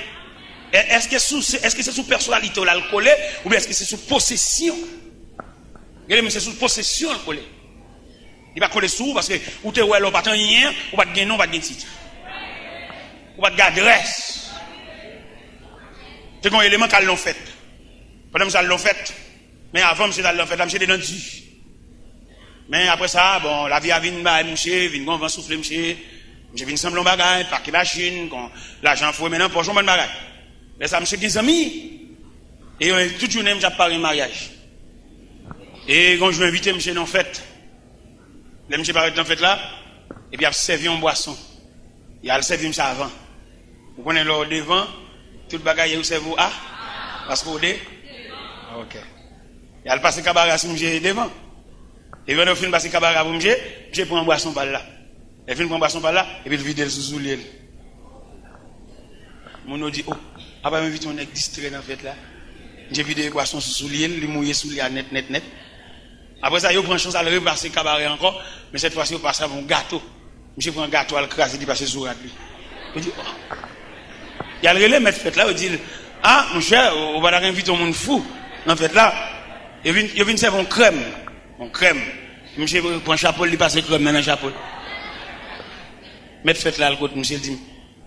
E, èske sou, se, èske se sou pèsonalite w la l kole, oubyen èske se sou posesyon? Gen de moun se sou posesyon l kole. Li pa kole sou ou paske ou te wè lè w pa t anyen, ou pa t gen non, ou pa t gen tit. Ou pa t gen adrès. Te gen yon eleman k al nan fèt. Pandan misye al nan fèt, men avan misye t al nan fèt la, misye te nan di. Men apre sa, bon, lavi a vin bay misye, vin gon van soufle misye. Misye vin sanble yon bagay, pake machin, kon lajan foure men nan pòch, yon bann bagay. Lè sa, misye gen zanmi. E yo, tout jounen, misye ap pare maryaj. E gon jou envite misye nan fèt. Lè misye parèt nan fèt la, epi ap sèvi yon bwason. Y al sèvi misye avan. Ou konnen lè w devan, tout bagay yo sèvi w a, paske w de. Ok. Y al pase kabare a sou misye devan. Epi pandan yo fin pase kabare a pou misye, misye pran bwason pa l la. Lè l fin pran bwason pa l la, epi l vide l sou soulye l. Moun yo di, o, apa yo envite yon nèg distrè nan fèt la? Misye vide bwason sou soulye l, li mouye soulye a nèt, nèt, nèt. Apre sa, yo pran chans al repase kabare ankò, men sèt fwa si yo pase avè yon gato. Misye pran gato a, l kraze, li pase sou rad li. Yo di, o. Y al rele mèt fèt la, yo di l, a, monchè, ou, ou pa ta ka envite yon moun fou nan fèt la. Yo vin, yo vin sèvi yon krèm. Yon krèm. Misye pran chapo l, li pase krèm nan nan chapo l. Mèt fèt la al kot misye, l di,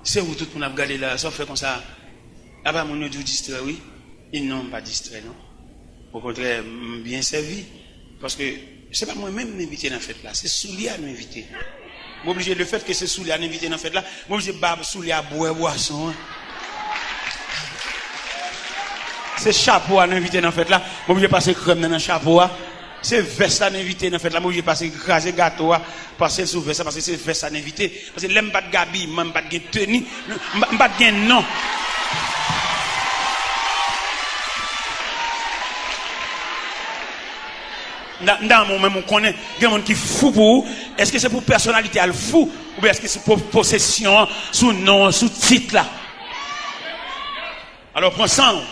se ou tout moun ap gade la, sa w fè konsa? Apa moun yo di w distrè, wi. Li di, non, m pa distrè, non. Okontrè, m byen sèvi. Paske se pa mwen menm m envite nan fèt la, se soulye a nou envite. M oblije, lefètke se soulye a nou envite nan fèt la, m oblije ba soulye a bwè bwason an. Se chapo a nou envite nan fèt la, m oblije pase krèm nan nan chapo a. Se vès la nou envite nan fèt la, m oblije pase kraze gato a, pase l sou vès la, paske se vès la nou envite. Paske lè m pa t gen abiman, m pa t gen teni, m pa, m pa t gen non. M ta, m ta renmen w menm ou konnen, gen moun ki fou pou ou. Èske se pou pèsonalite a l fou, oubyen èske se pou posesyon an, sou non an, sou tit la? Alò, pran san w.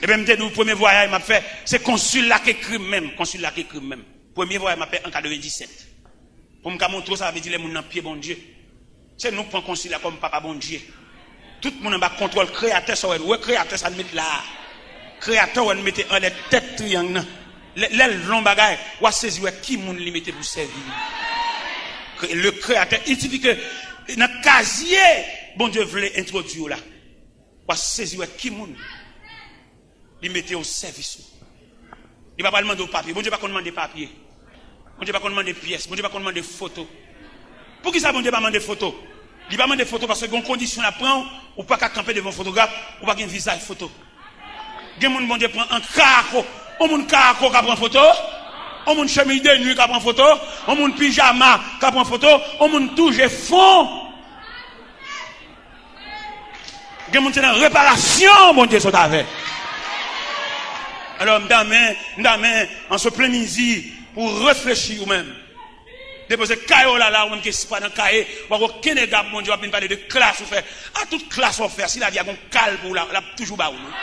Ebyen, m te di w, premye vwayaj m ap fè, se konsil la k ekri m menm. Konsil la k ekri m menm. Premye vwayaj m ap fè an katrevenndisèt. Pou m ka montre w sa vle di lè moun nan pye Bondye. Se nou k pran konsil la kòm papa Bondye. Tout moun anba kontwòl Kreyatè sa w wè, wè Kreyatè sa n met la a. Kreyatè w wè n mete anlè tèt triyang nan. Lè, lè l vle yon bagay, w a sezi wè ki moun li mete pou sèvi li. Kre-, le Kreyatè, il sifi ke nan kazye Bondye vle entwodui w la. W a sezi wè ki moun li mete o sèvis ou. Li pa pral mande w papye. Bondye pa konn mande papye. Bondye pa konn mande pyès. Bondye pa konn mande foto. Poukisa Bondye pa mande foto? Li pa mande foto paske gen yon kondisyon l ap pran w, ou pa ka kanpe devan fotograf, ou pa gen vizaj foto. Gen moun Bondye pran an karako. On moun karako ka pran foto? On moun chemiz de nwi ka pran foto? On moun pijama ka pran foto? On moun tou je fon? Gen moun se nan reparasyon Bondye sot avè. Alò, m ta renmen, m ta renmen, an se plen mizi, pou w reflechi ou menm. Depoze kaye w la, la, ou menm ki espwa nan kaye, ou pa gen okenn ega pou Bondye, w ap vin pale de klas ou fè. A tout klas ou fè, si lavi a gon kal pou w la, l ap toujou ba ou, non.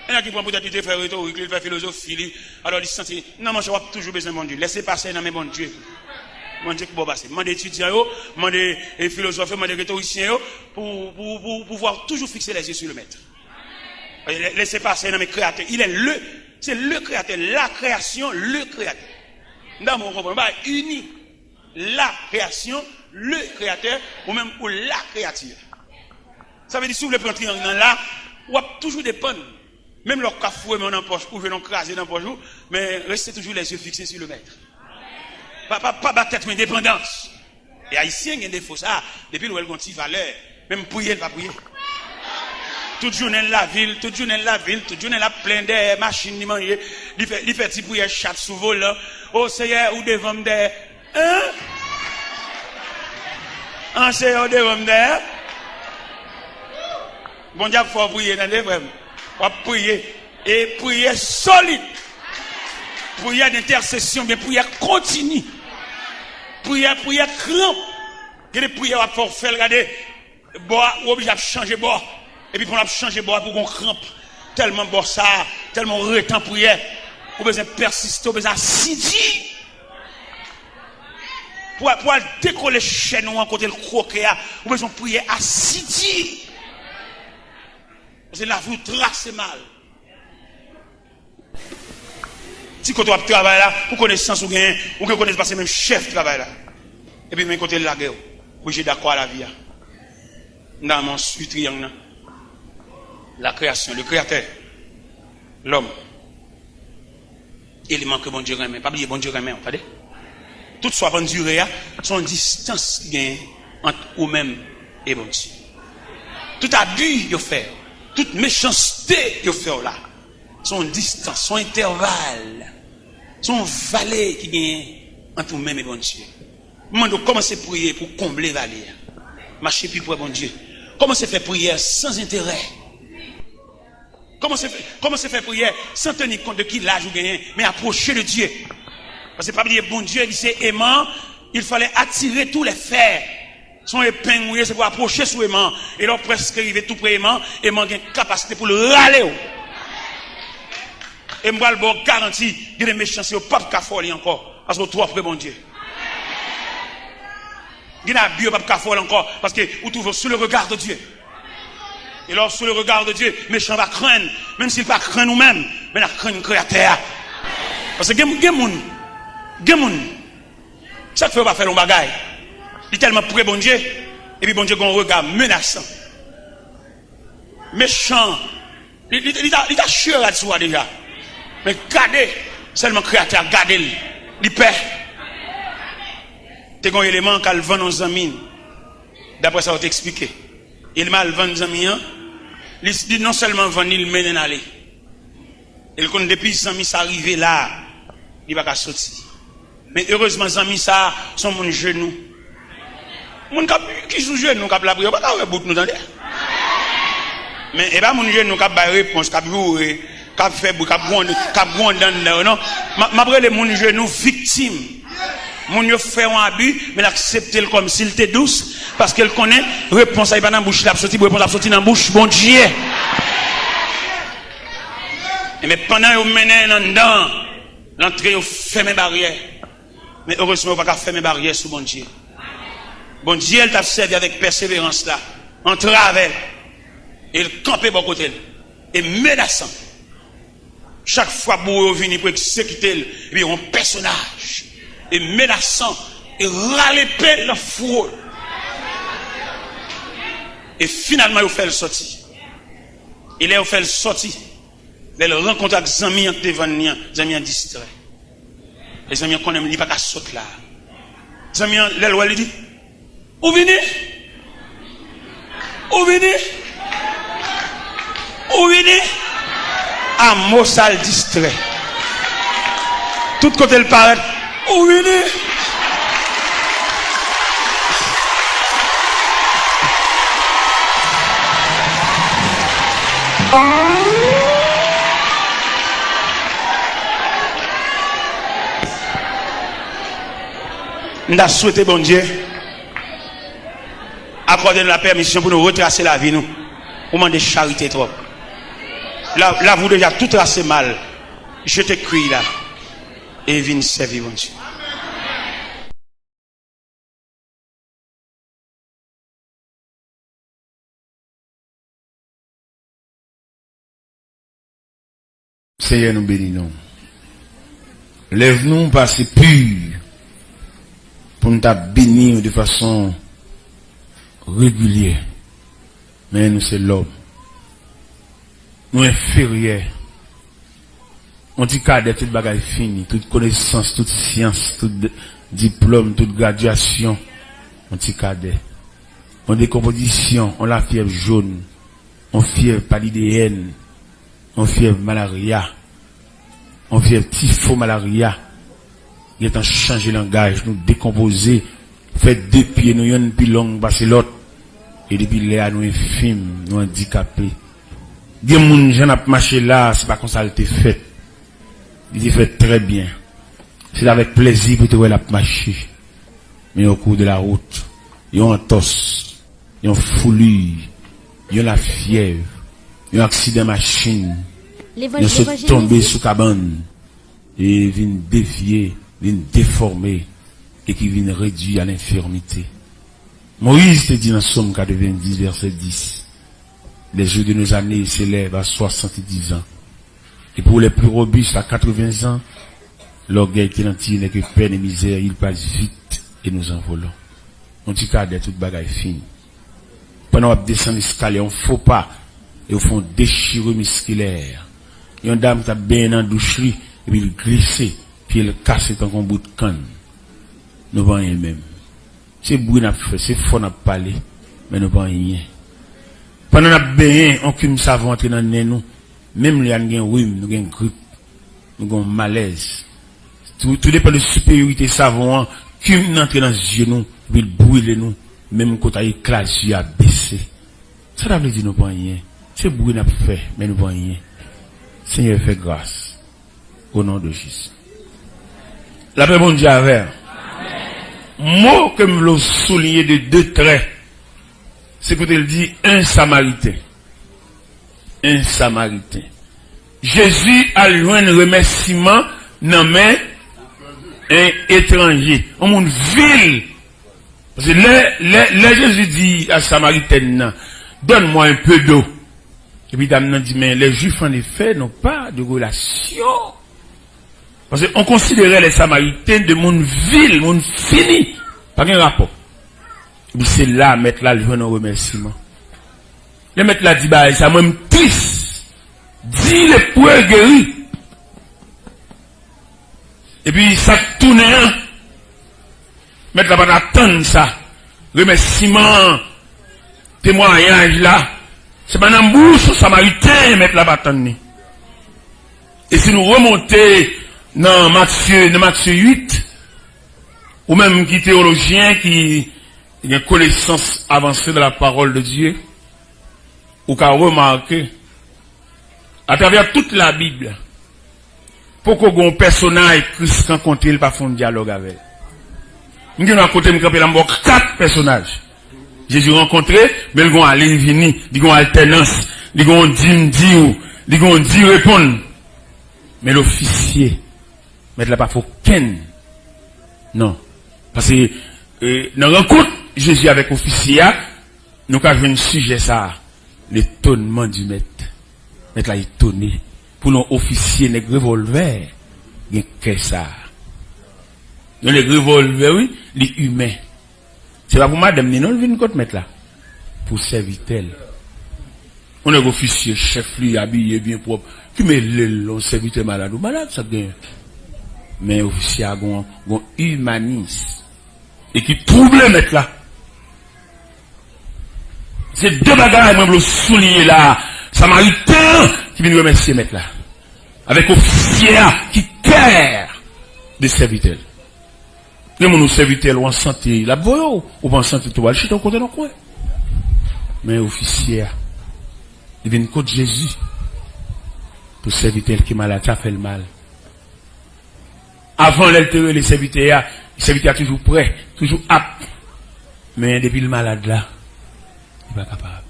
Gen nèg ki pran poutèt li te fè retorik li, li fè filozofi li, alò li santi, non, monchè, w ap toujou bezwen Bondye. Lèse pase nan men Bondye. Mande ki bò pase. Mande etidyan yo, mande, e, filozòf yo, mande retorisyen yo, pou, pou, pou, pou pouvoir toujours fixer les yeux sur le maître. E, lè, lese pase nan men kreyatè. Il est le, se le kreyatè, la création, le créateur. M ta bon, ou konprann. Ba, ini. La création, le créateur, ou menm ou la créature. Sa vle di, si w vle pran triyang nan la, w ap toujou depann. Menm lè w ka foure men w nan pòch, ou jwenn yon kraze nan pòch ou, men reste toujours les yeux fixés sur le maître. Pa, pa, pa ba tèt ou endepandans. E Ayisyen gen defo sa, depi l wè l gon ti valè, menm priye, l pa priye. Tout jounen l lavil, tout jounen l lavil, tout jounen l ap plen dèyè machin li manje, li fè, li fè ti priyè chat sou volan. O Seyè, ou devan m dèyè. Hein? An, Seyè, ou devan m dèyè. Bondye ap fè w priye, tande, frè m. W ap priye. E priyè solid. Priyè dentèsesyon, byen priyè kontini. Priyè, priyè kranp. Gen de priyè w ap fè, w fè l, gade. Bò a, ou oblije ap chanje bò. Epi pandan w ap chanje bò a, pou w gon kranp. Tèlman bò sa, tèlman w ret an priyè. Ou bezwen pèsiste, ou bezwen asidi. Pou, pou al dekole chèn ou an kote l kwoke a, ou bezwen priyè asidi. Paske lavi w trase mal. Ti kote w ap travay la, pou konesans ou genyen, ou gen konesans pase menm chèf travay la. Epi men kote l lage w, oblije dakò a lavi a. M ta renmen w swiv triyang nan. La création, le créateur, l'homme. Eleman ke Bondye renmen. Pa bliye Bondye renmen w, tande. Tout sa w ap andire a, se yon distans ki genyen ant ou menm e Bondye. Tout abi yo fè w, tout mechanste yo fè w la, se yon distans, se yon entèval, se yon vale ki genyen ant ou menm e Bondye. M mande w kòmanse priye pou w konble vale a. Mache pi pre Bondye. Kòmanse fè priyè san enterè. Kòmanse fè, kòmanse fè priyè san teni kont de ki laj ou genyen, men apwoche de Dye. Paske pa bliye, Bondye, li se eman, il fallait attirer tous les fers. Se yon epeng ou ye, se pou apwoche sou eman. E lè w prèske rive tou pre eman, eman gen kapasite pou l rale w. E m pral ba w garanti, gen de mechanste yo p ap ka fè w li ankò, paske w twò pre Bondye. Gen abi yo p ap ka fè w ankò, paske ou twouve w sou le regard de Dye. E lè w sou le regard de Dye, mechan va krenn, menm si l pa krenn ou menm, men l ap krenn Kreyatè a. Paske gen, gen moun, gen moun, sa k fè yo pa fè l yon bagay, li tèlman pre Bondye, epi Bondye gen yon rega menasan. Mechan, li, li, li ta, li ta chire rad sou a deja. Men gade, sèlman Kreyatè a gade l, li pè. Te gen yon eleman k al vann yon zanmi l, daprè sa yo te eksplike. Eleman al vann zanmi an, li, li non sèlman vann li, li mennen l ale. E l konn depi zanmi sa rive la, li pa ka soti. Men erezman, zanmi sa a se yon moun jenou. Moun k ap, ki sou jenou, k ap lapriyè, ou pa ka wè bout nou, tande. Men e pa moun jenou k ap bay repons, k ap joure, k ap fè bri, k ap gwonde, k ap gwonde anndan yo, non. M ap, m ap rele moun jenou viktim. Moun yo fè yon abi, men l aksepte l kòmsi l te dous, paske l konnen repons la, e pa nan bouch li ap soti, repons la ap soti nan bouch Bondye. E men pandan yo mennen l anndan, l antre, yo fèmen baryè. Men erezman, yo pa ka fèmen baryè sou Bondye. Bondye, l t ap sèvi avèk pèseverans la, antravè l, e l kanpe bò kote l, e menasan. Chak fwa bouwo yo vini pou egzekite l, epi yon pèsonaj e menasan e rale epe l nan fouwo l. E finalman, yo fè l soti. E lè yo fè l soti, lè l rankontre ak zanmi an k te vann li an, zanmi an distrè. E zanmi an konnen li pa ka sot la. Zanmi an, lè l wè l, li di, "Ou vini? Ou vini? Ou vini?" Amos al distrè. Tout kote l parèt, "Ou vini?" M ta swete Bondye akòde nou lapèmisyon pou nou retrase lavi nou. Ou mande charite twòp. La, lavi w deja tou trase mal. Jete kwi la e vin sèvi Bondye. Senyè, nou beni nou. Lèv nou pa ase pi pou n ta beni w de fason regilye. Men nou se lòm. Nou enferyè. On ti kadè, tout bagay fini, tout konesans, tout syans, tout d-, diplòm, tout gradyasyon. On ti kadè. On dekonpozisyon, on lafyèv jòn, on fyèv palideyèn, on fyèv malarya, on fyèv tifo malarya. Gentan chanje langaj, nou dekonpoze, fè de pye nou yonn pi long pase lòt. E depi lè a nou enfim, nou andikape. Gen moun jan n ap mache la, se pa konsa l te fèt. Li te fèt trè byen. Se avèk plèzi pou te wè l ap mache. Men o kou de la wout, yon antòs, yon fouli, yon lafyèv, yon aksidan machin, yon sot tonbe sou kabann, e vin devye, vin defòme, e ki vin redui a lenfimite. Moyiz te di nan Sòm katrevendis, vèsè dis, les jours de nos années s'élèvent à soixante-dix ans. Et pour les plus robustes, à quatre-vingts ans, l'orgueil qui n'en tire n'est que peine et misère, ils passent vite et nous envolons. On ti kadè, tout bagay fini. Pandan w ap desann eskalye, yon fo pa, e w fè yon dechire miskilè. Yon dam k ap benyen nan douch li, epi l glise, pye l kase tankou yon bout kann. Nou pa anyen menm. Se bri n ap fè, se fò n ap pale, men nou pa anyen. Pandan n ap benyen, yon kim savon antre nan nen nou, menm lè a n gen rim, nou gen grip, nou gen yon malèz. Tou, tou depann de siperyorite savon an, kim nan antre nan zye nou, epi l brile nou, menm kote a ekla zye a bese. Sa ta vle di nou pa anyen. Se bri n ap fè, men nou pa anyen. Senyè, fè gras. O non de Jezi. Lapè Bondye avè w. Mo ke m vle w souliye de de trè, se kote l di, un Samaritain. Un Samaritain. Jezi al jwenn remèsiman nan men en etranje, yon moun vil. Paske lè, lè, lè Jezi di a Samaritèn nan, donne-moi un peu d'eau. Epi dam nan di, mais les Juifs en effet n'ont pas de relation. Paske on konsidere les Samaritains de moun vil, moun fini. Pa gen rapò. Epi se la mèt la al jwenn yon remèsiman. Lè mèt la di bagay sa, mwen m tris. Dis lepre guéri. Epi sa k tounen an, mèt la pa t atann sa. Remèsiman an, temwayaj la, se pa nan bouch yon Samariten mèt la pa tann li. E si nou remonte nan Matye, nan Matye uit, ou menm ki teyolojyen, ki gen konesans avanse de la parole de Dieu, ou ka remake, atravè tout Labib, poko gen yon pèsonaj Kris rankontre, li pa fè yon dyalòg avè l. M gen dwa kote m kanpe la, m ba w kat pèsonaj. Jezi rankontre, men l gen yon ale vini, li gen yon altènans, li gen yon di m di w, li gen yon di reponn. Men lofisye, mèt la pa fè okenn. Non. Paske, e, nan rankont Jezi avèk ofisye a, nou ka jwenn sijè sa a, l'étonnement du maître. Mèt la etone. Pou yon ofisye nèg revòlvè gen kè sa a. Yon nèg revòlvè, wi, li imen. Se pa pou madanm ni non, l vin kot mèt la. Pou sèvitè l. Yon nèg ofisye, chèf li, abiye byen pwòp, ki mele l, yon sèvitè malad, ou malad, sa k genyen? Men ofisye a gon, gon imanis. E ki twouble mèt la. Se de bagay mwen vle souliye la. Samariten an ki vin remèsye mèt la. Avèk ofisye a ki kè de sèvitè l. Gen moun ou sèvitè l ou an sante, l ap voye w, ou pa an sante tou, al chita yon kote nan kwen. Men ofisye a, li vin kot Jezi pou sèvitè l ki malad, sa fè l mal. Avan lè l te rele sèvitè a, sèvitè a toujou prè, toujou ap. Men depi l malad la, li pa kapab.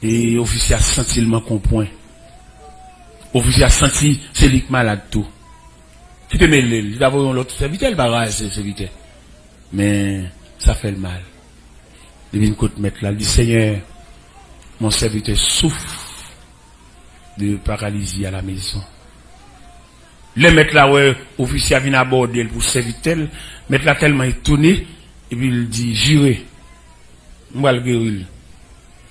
E ofisye a santi l manke yon pwen. Ofisye a santi se li k malad tou. Ki te mele l, li ta voye yon lòt sèvitè, li pa raze sèvitè. Men sa fè l mal. Li vin kot mèt la, li di, Seigneur, mon serviteur souffre de paralysie à la maison. Lè mèt la wè ofisye a vin abòde l pou sèvitè l, mèt la tèlman etone, epi l di, "Jire, m pral geri l."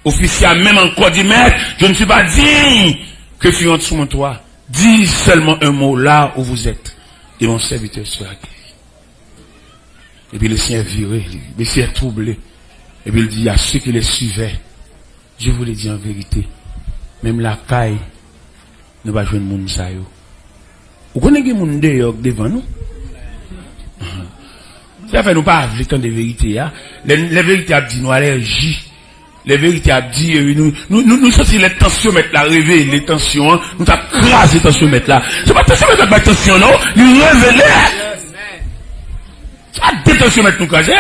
Ofisye a menm ankò di, "Maître, je ne suis pas digne que tu entres sous mon toit. Dis seulement un mot là où vous êtes, et mon serviteur sera guéri." Epi le Seigneur vire, le Seigneur trouble. Epi l di, "À ceux qui les suivaient, je vous le dis en vérité, menm lakay, nou pa jwenn moun sa yo." Ou konnen gen moun deyò k devan nou. Se sa fè nou pa vle tande verite a. Lè, lè verite ap di, nou alèji. Lè verite ap di, epi nou, nou, nou, nou santi lè tansyonmèt la revele tansyon an, nou t ap kraze tansyonmèt la. Se pa tansyonmèt la k bay tansyon, non. Li revele. Se pa de tansyonmèt nou kraze.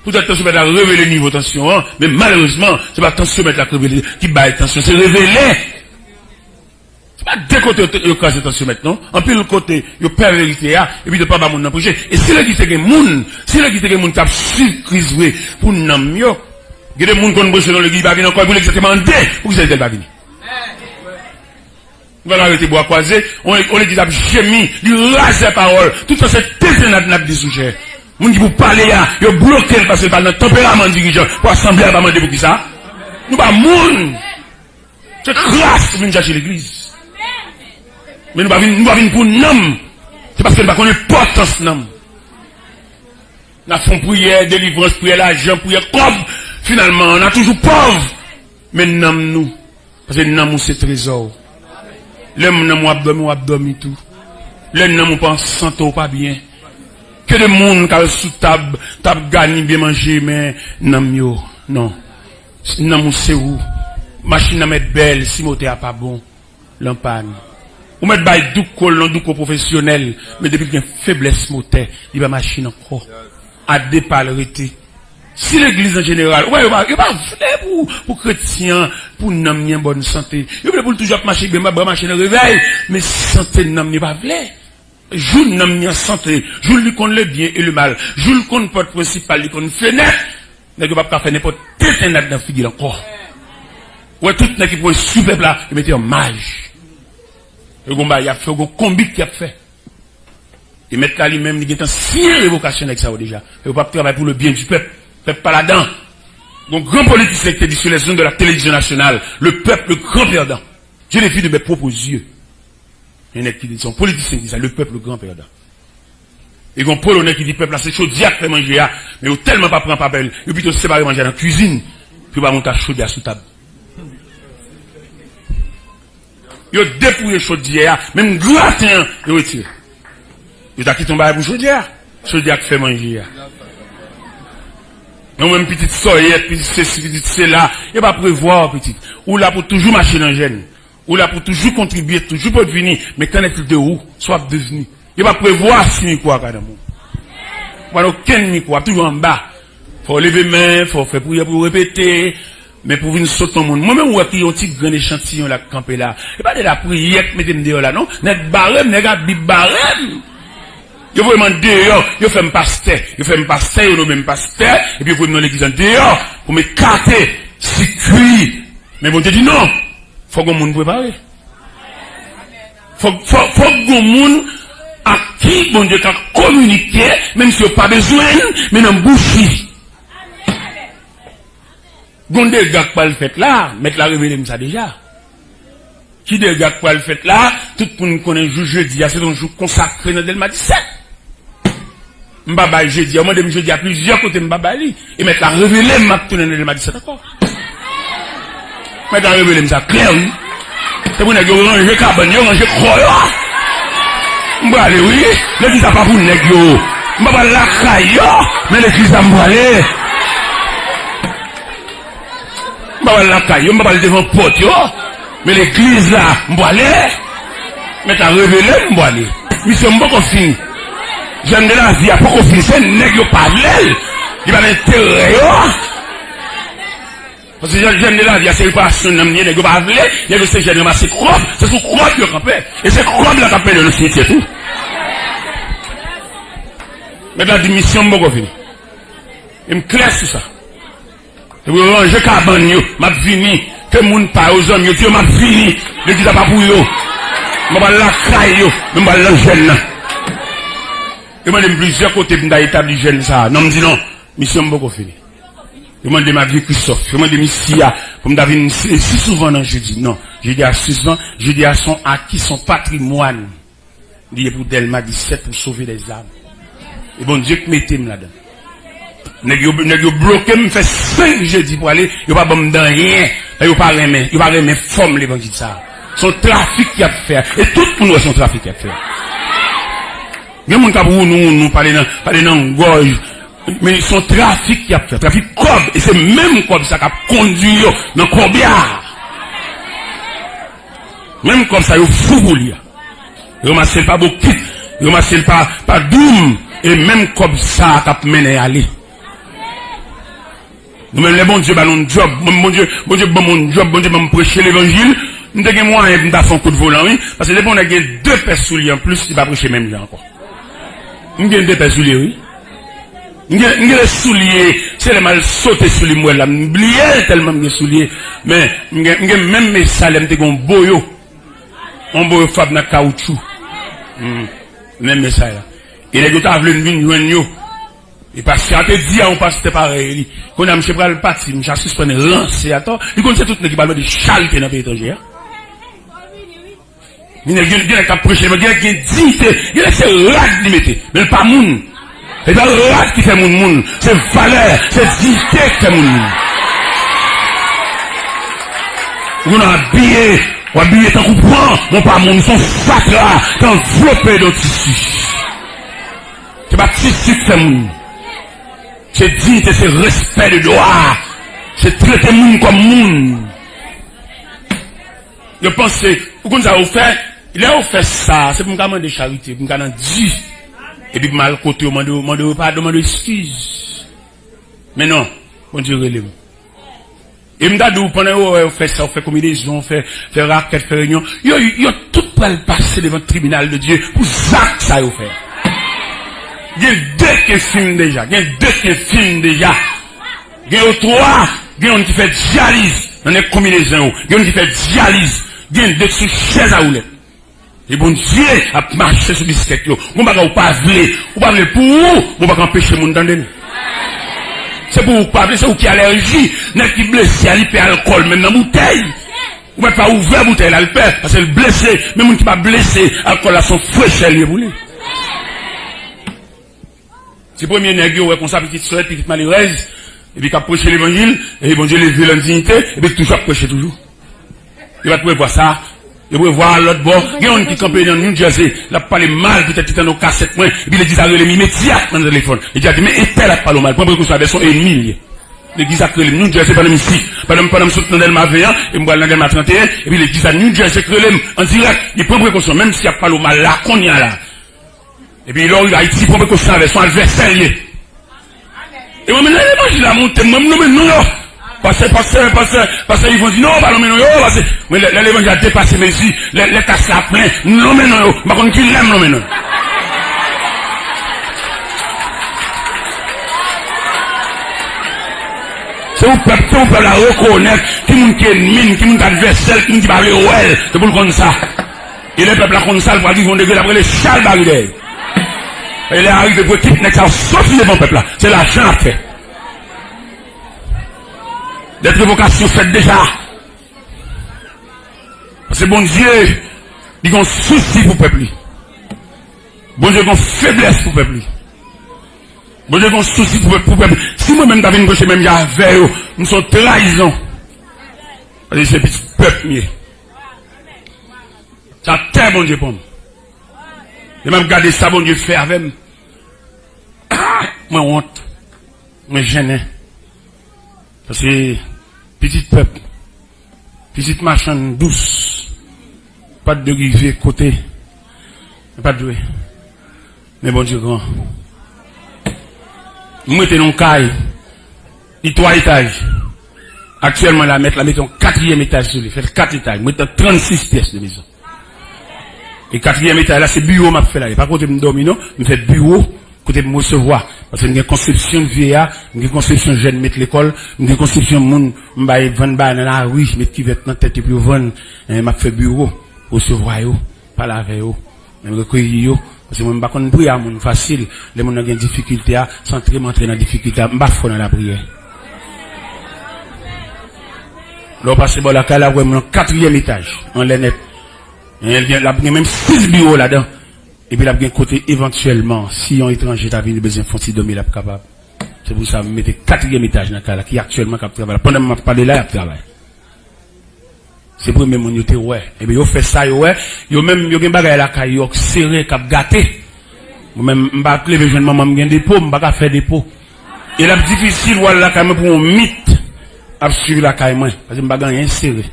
Poutèt tansyonmèt la revele nivo tansyon an, men malerezman, se pa tansyonmèt la k revele, ki bay tansyon, se revele. Se pa de kote yo, yo kraze tansyonmèt, non. Anpil kote, yo pè verite a, epi yo pa ba moun nan preche. E si legliz te gen moun, si legliz te gen moun k ap swiv Kris vre pou nanm yo, gen de moun konn preche nan legliz, pa vin ankò, epi legliz la te mande, poukisa li te pa vini? Nou pa ka rete bwa kwaze, on, on legliz ap jemi, li razè pawòl, tout sa se tentennad n ap di sou chè. Moun ki pou pale a, yo bloke l paske l pa nan tanperaman dirijan pou asanble a, pa mande poukisa. Nou pa moun. Se kras pou vin chache legliz. Men nou pa vin, nou pa vin pou nanm. Se paske nou pa konn enpòtans nanm. N ap fè yon priyè delivrans, priyè lajan, priyè kòb. Finalman, n a toujou pòv. Men nanm nou. Paske nanm ou se trezò w. Lè nanm ou ap dòmi, w ap dòmi tou. Lè nanm ou pa an sante, ou pa byen. Ke de moun k al sou tab, t ap gani byen manje, men nanm yo, non. Nanm ou se ou. Machin nan mèt bèl, si motè a pa bon, l an pàn. Ou mèt bay douko l, non, douko pwofesyonèl, men depi l gen feblès motè, li pa machin ankò. A de pa l rete. Si legliz an jeneral, ou wè, yo pa, yo pa vle pou, pou kretyen, pou nanm li an bòn sante. Yo vle pou l toujou ap mache byen, bra mache nan revèy, men sante nanm li pa vle. Jou nanm li an sante, jou li konn le byen e le mal, jou l konn pòt prensipal, li konn fenèt, nèg yo p ap ka fè nenpòt tentennad nan figi l ankò. Ou wè tout nèg ki pran sou pèp la, yo mete an maj. Yo gon bagay y ap fè, yo gon konbit y ap fè. E mèt la li menm, li gentan siyen revokasyon nèg sa yo deja. Yo p ap travay pou le byen di pèp. Pèp pa ladan. Gon gran politisyen ki te di sou les ondes de la télévision nationale, le peuple le grand perdant. Je l'ai vu de mes propres yeux. Yon nèg ki di, se yon politisyen ki di sa, le peuple le grand perdant. E gon polonè ki di pèp la se chodyè k fè manje a, men yo tèlman pa pran pa bèl, yo pito separe manje a nan kwizin, pou yo pa monte ak chodyè a sou tab. Yo depouye chodyè a, menm graten an, yo retire. Yo ta kite yon bagay pou chodyè a. Chodyè a k fè manje a. Men ou menm pitit sòyèt, pitit sesi, pitit sela, yo pa prevwa w pitit. Ou la pou toujou mache nan jèn. Ou la pou toujou kontribye, toujou pot vini, men qu'en est-il de ou, sa w ap devni. Yo pa prevwa si mikwo a ka nan men w. Ou pa nan okenn mikwo, w ap toujou anba. Fò w leve men, fò w fè priyè pou yo repete, men pou vin sot yon moun. Mwen menm, ou wè ki yon ti grenn echantiyon la k kanpe la. E pa de lapriyè k mete m deyò la, non. Nèg bare m, nèg a Bib bare m. Yo voye m andeyò, yo fè m pastè. Yo fè m pastè, yo nonmen m pastè, epi yo voye m nan legliz andeyò pou m ekate sikui. Men Bondye di non. Fòk gon moun prepare. Fòk, fòk, fòk gon moun ak ki Bondye ka kominike, menm si yo pa bezwen l, men nan bouch li. Gon dega k pral fèt la, mèt la revele m sa deja. Ki dega k pral fèt la, tout moun konnen jou jedi a, se yon jou konsakre nan Dèlma disèt. M pa bay jedi a, yo mande m jedi a plizyè kote, m pa bay li. E mèt la revele m, m ap tounen nan Dèlma disèt ankò. Mèt la revele m sa klè, wi. Se pou nèg yo ranje kabann yo, ranje kò yo. M prale, wi. Legliz la pa pou nèg yo. M pa pral lakay yo, men legliz la m prale. M pa pral lakay yo, m pa pral devan pòt yo. Men legliz la, m pwale. Mèt la revele m, m pwale. Misyon m poko fini. Jèn de lavi a poko fini. Se nèg yo pa vle l. Li pa nan enterè yo. Paske jèn, jèn de lavi a se reparasyon nanm li ye, nèg yo pa vle. Nèg yo se jèn ranmase kòb. Se sou kòb yo kanpe. E se kòb la k ap mennen yo nan simityè tou. Mèt la di misyon m poko fini. E m klè sou sa. Epi yo ranje kabann yo, m ap vini. Ke moun pa yo, zanmi yo, di yo, m ap vini. Legliz la pa pou yo. Mwen pral lakay yo, men mwen pral nan jèn nan. Yo mande m plizyè kote pou m ta etabli jèn sa a. Non, m di non, misyon m poko fini. Yo mande m a Vye Kristòf, yo mande m isi a pou m ta vin si, si souvan nan jedi. Non, jedi a souvan, jedi a son aki, son patrimwàn. Li ye pou Dèlma disèt pou sove lèzam. E Bondye k mete m ladan. Nèg yo, nèg yo bloke m, m fè senk jedi pou ale, yo pa ban m dan anyen. Yo pa renmen, yo pa renmen fòm levanjil sa a. Se yon trafik y ap fè. E tout moun wè se yon trafik y ap fè. Gen moun k ap wounou wounou, pale nan, pale nan gòj. Men se yon trafik y ap fè. Trafik kòb. E se menm kòb sa k ap kondui yo nan kòbya. Menm kòb sa yo fou pou li a. Yo ranmase l pa bokit, yo ranmase l pa, pa doum, e menm kòb sa a k ap mennen y ale. Nou menm, lè Bondye ba nou yon djòb, mwen, Bondye, Bondye ban mwen yon djòb, Bondye ban m preche levanjil, m te gen mwayen pou m ta fè yon kout volan, wi. Paske depi yon nèg gen de pè sou li anplis, li pa preche menm jan ankò. M gen de pè sou li, wi. M gen, m gen de soulye, se lè m al sote sou li, m wè l la, m bliye l tèlman m gen soulye. Men, m gen, m gen menm mesay lè m te gen yon boyo. Yon boyo fab nan kawoutchou. Hmm. Menm mesay la. E nèg yo ta vle m vin jwenn yo. E pastè a te di a yon pastè parèy li. Kounye a misye pral pati, misye a sispann ranse atò. Li konn se tout nèg ki pral mande chalte nan peyi etranje a. Gen nèg, gen, gen nèg k ap preche, men gen nèg gen diyite, gen nèg se rad li mete, men l pa moun. E pa rad ki fè moun moun, se valè, se diyite ki fè moun moun. Ou konn abiye, w abiye tankou pran, men w pa moun, se yon fatra k anvlope de yon tisi. Se pa tisi k fè moun. Se diyite, se respè de dwa. Se trete moun kòm moun. Yo panse, ou konn sa yo fè? Lè yo fè sa, se pou m ka mande charite, pou m ka nan di. Epi pou m al kote yo, mande yo, mande yo padon, mande yo eskiz. Men non, Bondye rele m. E m ta di w, pandan yo wè yo fè sa, yo fè konbinezon, fè, fè rakèt, fè reyinyon, yo, yo tout pral pase devan tribinal de Dye pou zak sa yo fè. Gen de k enfim deja, gen de k enfim deja. Gen yo twa, gen youn ki fè dyaliz nan nèg konbinezon yo, gen youn ki fè dyaliz, gen de k sou chèz a woulèt. E Bondye ap mache sou biskèt yo. Gon bagay ou pa vle, ou pa vle pou ou, bon, ou pa ka anpeche moun tande l. Se pou ou k pa vle, se ou ki alèji. Nèg ki blese a, li pè alkòl menm nan boutèy. Ou mèt pa ouvè boutèy la, li pè, paske l blese. Men moun ki pa blese, alkòl la se yon frechè l ye pou li. Se premye nèg yo wè konsa, pitit sòt, pitit malerèz, epi k ap preche levanjil, epi Bondye leve l an diyite, epi l toujou ap preche toujou. Yo pa t prevwa sa. Yo prevwa lòt bò. Gen youn ki kanpe nan New Jersey, l ap pale mal, poutèt li tande yon kasèt mwen, epi legliz la rele m imedyatman nan telefòn. Legliz la di, men entèl ap pale w mal, pran prekosyon avè l, se yon ènmi l ye. Legliz la rele m New Jersey pandan m isi, pandan, pandan m sot nan Dèlma ven an, e m pral nan Dèlma trannteyen, epi legliz la New Jersey rele m an dirèk, li pran prekosyon, menm si y ap pale w mal la, kounye a la. Epi lè w rive Ayiti, pran prekosyon avè l, se yon advèsè l ye. E mwen menm, lè levanjil la monte, mwen m nonmen non yo. Pastè, pastè, pastè, pastè Yvon di, non, pa nonmen non yo, pastè. Men lè, lè levanjil la depase mezi, lè, lè tas la plen, m nonmen non yo. M pa konn kilè m nonmen non yo. Se pou pèp, se pou pèp la rekonèt ki moun ki ènmi l, ki moun ki advèsè l, ki moun ki pa vle wè l. Se pou l konn sa. E lè pèp la konn sa, l pral rive yon degre, l ap rele chalbari dèyè. E lè a rive pou ekip nèg sa yo soti devan pèp la, se lajan l ap fè. Lèt revokasyon fèt deja. Paske Bondye, li gen sousi pou pèp li. Bondye gen feblès pou pèp li. Bondye gen sousi pou pèp, pou pèp li. Si mwen menm ta vin preche menm jan avè yo, m se yon trayizon. Paske se pitit pèp m ye. Sa tè Bondye pran m. Lè m ap gade sa Bondye fè avè m, ah, mwen wont. Mwen jennen. Paske pitit pèp, pitit machann dous, pa t dwe rive kote, pa t dwe. Men Bondye gran. M rete nan yon kay, li twa etaj. Aktyèlman la, mèt la mete yon katriyèm etaj sou li, fè l kat etaj. M rete nan trannsis pyès de mezon. E katriyèm etaj la, se biwo m ap fè la. E pa kote m dòmi non, m fè biwo, kote m resevwa. Paske m gen konsepsyon vye a, m gen konsepsyon jèn met lekòl, m gen konsepsyon moun m bay vann bagay nan lari, met kivèt nan tèt yo pou yo vann. Eh, m ap fè biwo, resevwa yo. Pale avè yo. Menm rekeyi yo. Paske mwen, m pa konn priye a moun fasil. Lè moun nan gen difikilte a, se antre m antre nan difikilte a. M pa fò nan lapriyè. Lè w pase bò lakay la, w wè m nan katriyèm etaj, anlè nèt. L gen, l ap gen menm sis biwo ladan. Epi l ap gen kote evantyèlman, si yon etranje ta vini bezwen fè yon ti dòmi, l ap kapab. Se pou sa m mete katriyèm etaj nan kay la, ki aktyèlman k ap travay la. Pandan m ap pale la, y ap travay. Se premye moun yo te wè. Ebyen, yo fè sa yo wè. Yo menm, yo gen bagay lakay yo k sere, k ap gate. Mwen menm, m pa t leve jwenn manman m gen depo, m pa ka fè depo. E l ap difisil w al lakay mwen pou yon mit ap swiv lakay mwen. Paske m pa gen anyen sere.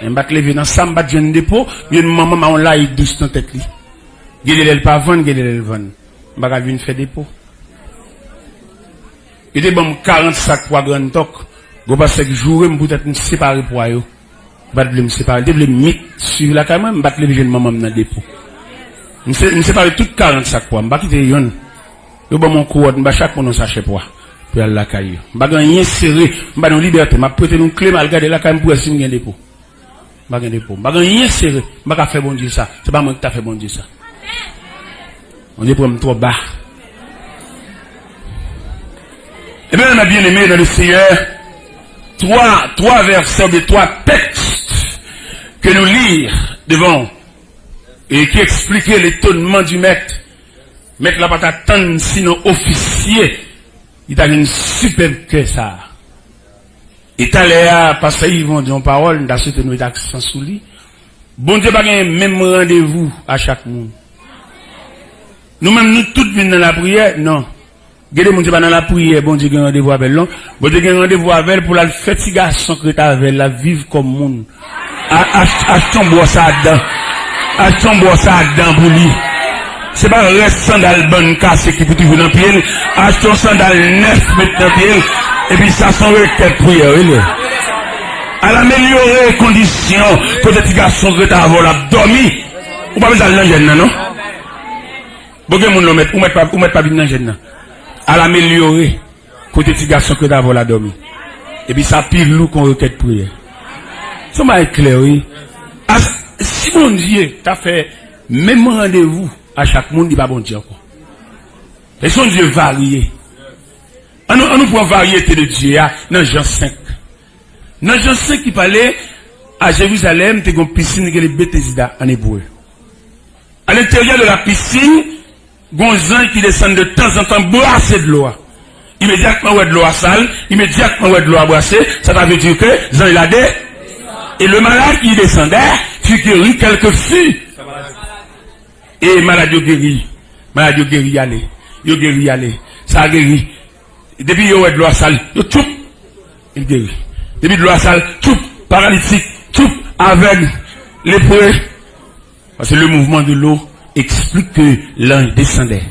Men m pa t leve nan sa, m pa t jwenn depo, m jwenn manman m a yon layik dous nan tèt li. Gen de lè l pa vann, gen de lè l vann. M pa ka vin fè depo. Yo te ban m karant sak pwa Grand Tòk. Gwo pastè k joure m poutèt m separe pwa yo. Li pa t vle m separe. Li te vle m mit swiv lakay mwen, m pa t leve jwenn manman m nan depo. M se-, m separe tout karant sak pwa, m pa kite yonn. Yo ban m yon kouwòn, m ba chak moun yon sachè pwa pou y al lakay yo. M pa gen anyen sere, m ba nou libète, m ap prete nou kle m al gade lakay m pou wè si m gen depo. M pa gen depo. M pa gen anyen sere. M pa ka fè Bondye sa. Se pa mwen ki ta fè Bondye sa. Bondye pran m twò ba. Eh bien, mes bien-aimés dans le Seigneur, trois, trois versets, de trois textes que nous lire devant et qui expliquaient l'étonnement du maître. Mèt la pa t atann si nan ofisye li ta gen sipèb kè sa a. E talè a, pastè Yvon di yon pawòl, m ta swete nou met aksan sou li. Bondye pa gen menm randevou a chak moun. Nou menm, nou tout vin nan lapriyè? Non. Gen de moun, se pa nan lapriyè Bondye gen randevou avè l, non. Bondye gen randevou avè l pou l al fè ti gason k ret avè l la viv kòm moun. A-, ach-, achte yon bwòs a dan. Achte yon bwòs a dan pou li. Se pa rès sandal bann kase ki pou toujou nan pye l. Achte yon sandal nèf, met nan pye l. Epi sa se yon rekèt priyè, wi, li ye. Al amelyore kondisyon kote ti gason k ret avè w l ap dòmi. Ou pa bezwen al nan jèn nan, non. Bon, gen moun, non, mèt, ou mèt pa, ou mèt pa vin nan jèn nan. Al amelyore kote ti gason k ret avè w la dòmi. Epi sa pi lou k yon rekèt priyè. Se yon bagay klè, wi. As-, si Bondye ta fè menm randevou a chak moun, li pa Bondye ankò. E se yon Dye varye. Ann nou, ann nou pran varyete de Dye a nan Jan senk. Nan Jan senk ki pale a Jerizalèm, te gen yon pisin ki rele Betesda an ebre. À l'intérieur de la piscine, gon zanj ki desann de tanzantan brase dlo a. Imedyatman wè dlo a sal, imedyatman wè dlo a brase, sa ta vle di ke zanj la de-, et le malade qui descendait fut guéri quel que fût. E malad yo geri, malad yo geri ale, yo geri ale, sa geri. Depi yo wè dlo a sal, yo tchoup, li geri. Depi dlo a sal, tchoup, paralitik, tchoup, avèg, lepre. Parce que le mouvement de l'eau explique que l'ange descendait.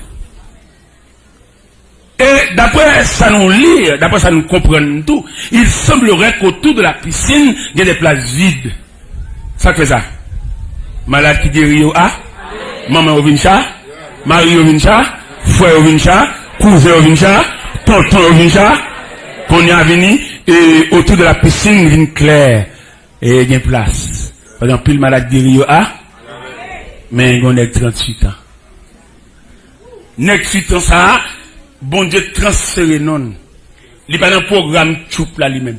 Et d'après ça nous lit, d'après ça nous comprenons tout, il semblerait qu'autour de la piscine, il y a des places vides. Sa k fè sa? Malad ki geri yo a? Manman yo vin cha? Mari yo vin cha? Frè yo vin cha? Kouzen yo vin cha? Tonton yo vin cha? Kounye a vini, e autour de la piscine vin klè. E gen plas. Paske anpil malad geri yo a? Men gen yon nèg tranntuit an. Nèg twit an sa a, Bondye transfere non l. Li pa nan pwogram tchoup la li menm.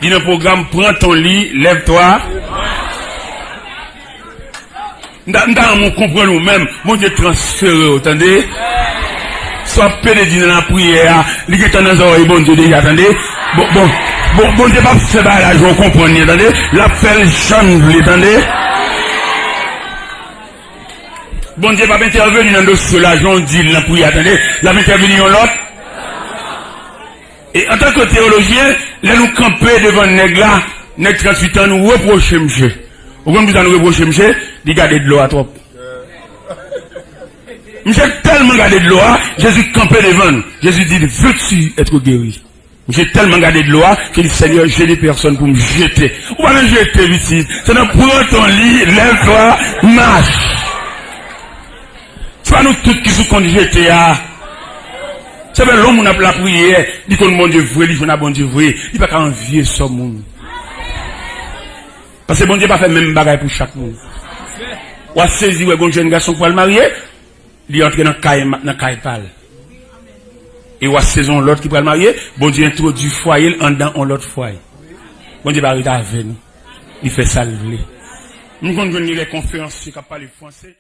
Li nan pwogram pran ton li, lèv twa. M ta, m ta renmen w konprann ou menm, Bondye transfere w, tande. Sa w ap pede di nan lapriyè a, li gentan nan zòrèy Bondye deja, tande. Bon, bon, bon, Bondye p ap fè bagay la jan w konprann li an, tande. L ap fè l jan l vle, tande. Bondye p ap entèveni nan dosye w la, jan w di l nan priyè, tande. L ap entèveni yon lòt. E antanke teyolojyen, lè nou kanpe devan nèg la, nèg tranntuit an, nou repwoche misye. Ou konn poukisa nou repwoche misye? Li gade dlo a twòp. Misye tèlman gade dlo a, Jezi kanpe devan l. Jezi di, veux-tu être guéri? Misye tèlman gade dlo a, ke li di, Seigneur, j'ai des personnes pour me jeter. Ou pa nan jete, pitit. Se nan pran ton li, lèv twa, mach. Se pa nou tout ki sou kont jete a. Se vre, lè yon moun ap lapriyè, li konn Bondye vre, li jwenn a Bondye vre, li pa ka anvye sò moun. Paske Bondye pa fè menm bagay pou chak moun. W ap sezi wè gon jèn gason k pral marye, li antre nan kay, nan kay pa l. E w ap sezi yon lòt ki pral marye, Bondye entwodui fwaye l anndan yon lòt fwaye. Bondye pa ret avè nou. Li fè sa l vle. M konn jwenn li lè konferansye k ap pale franse.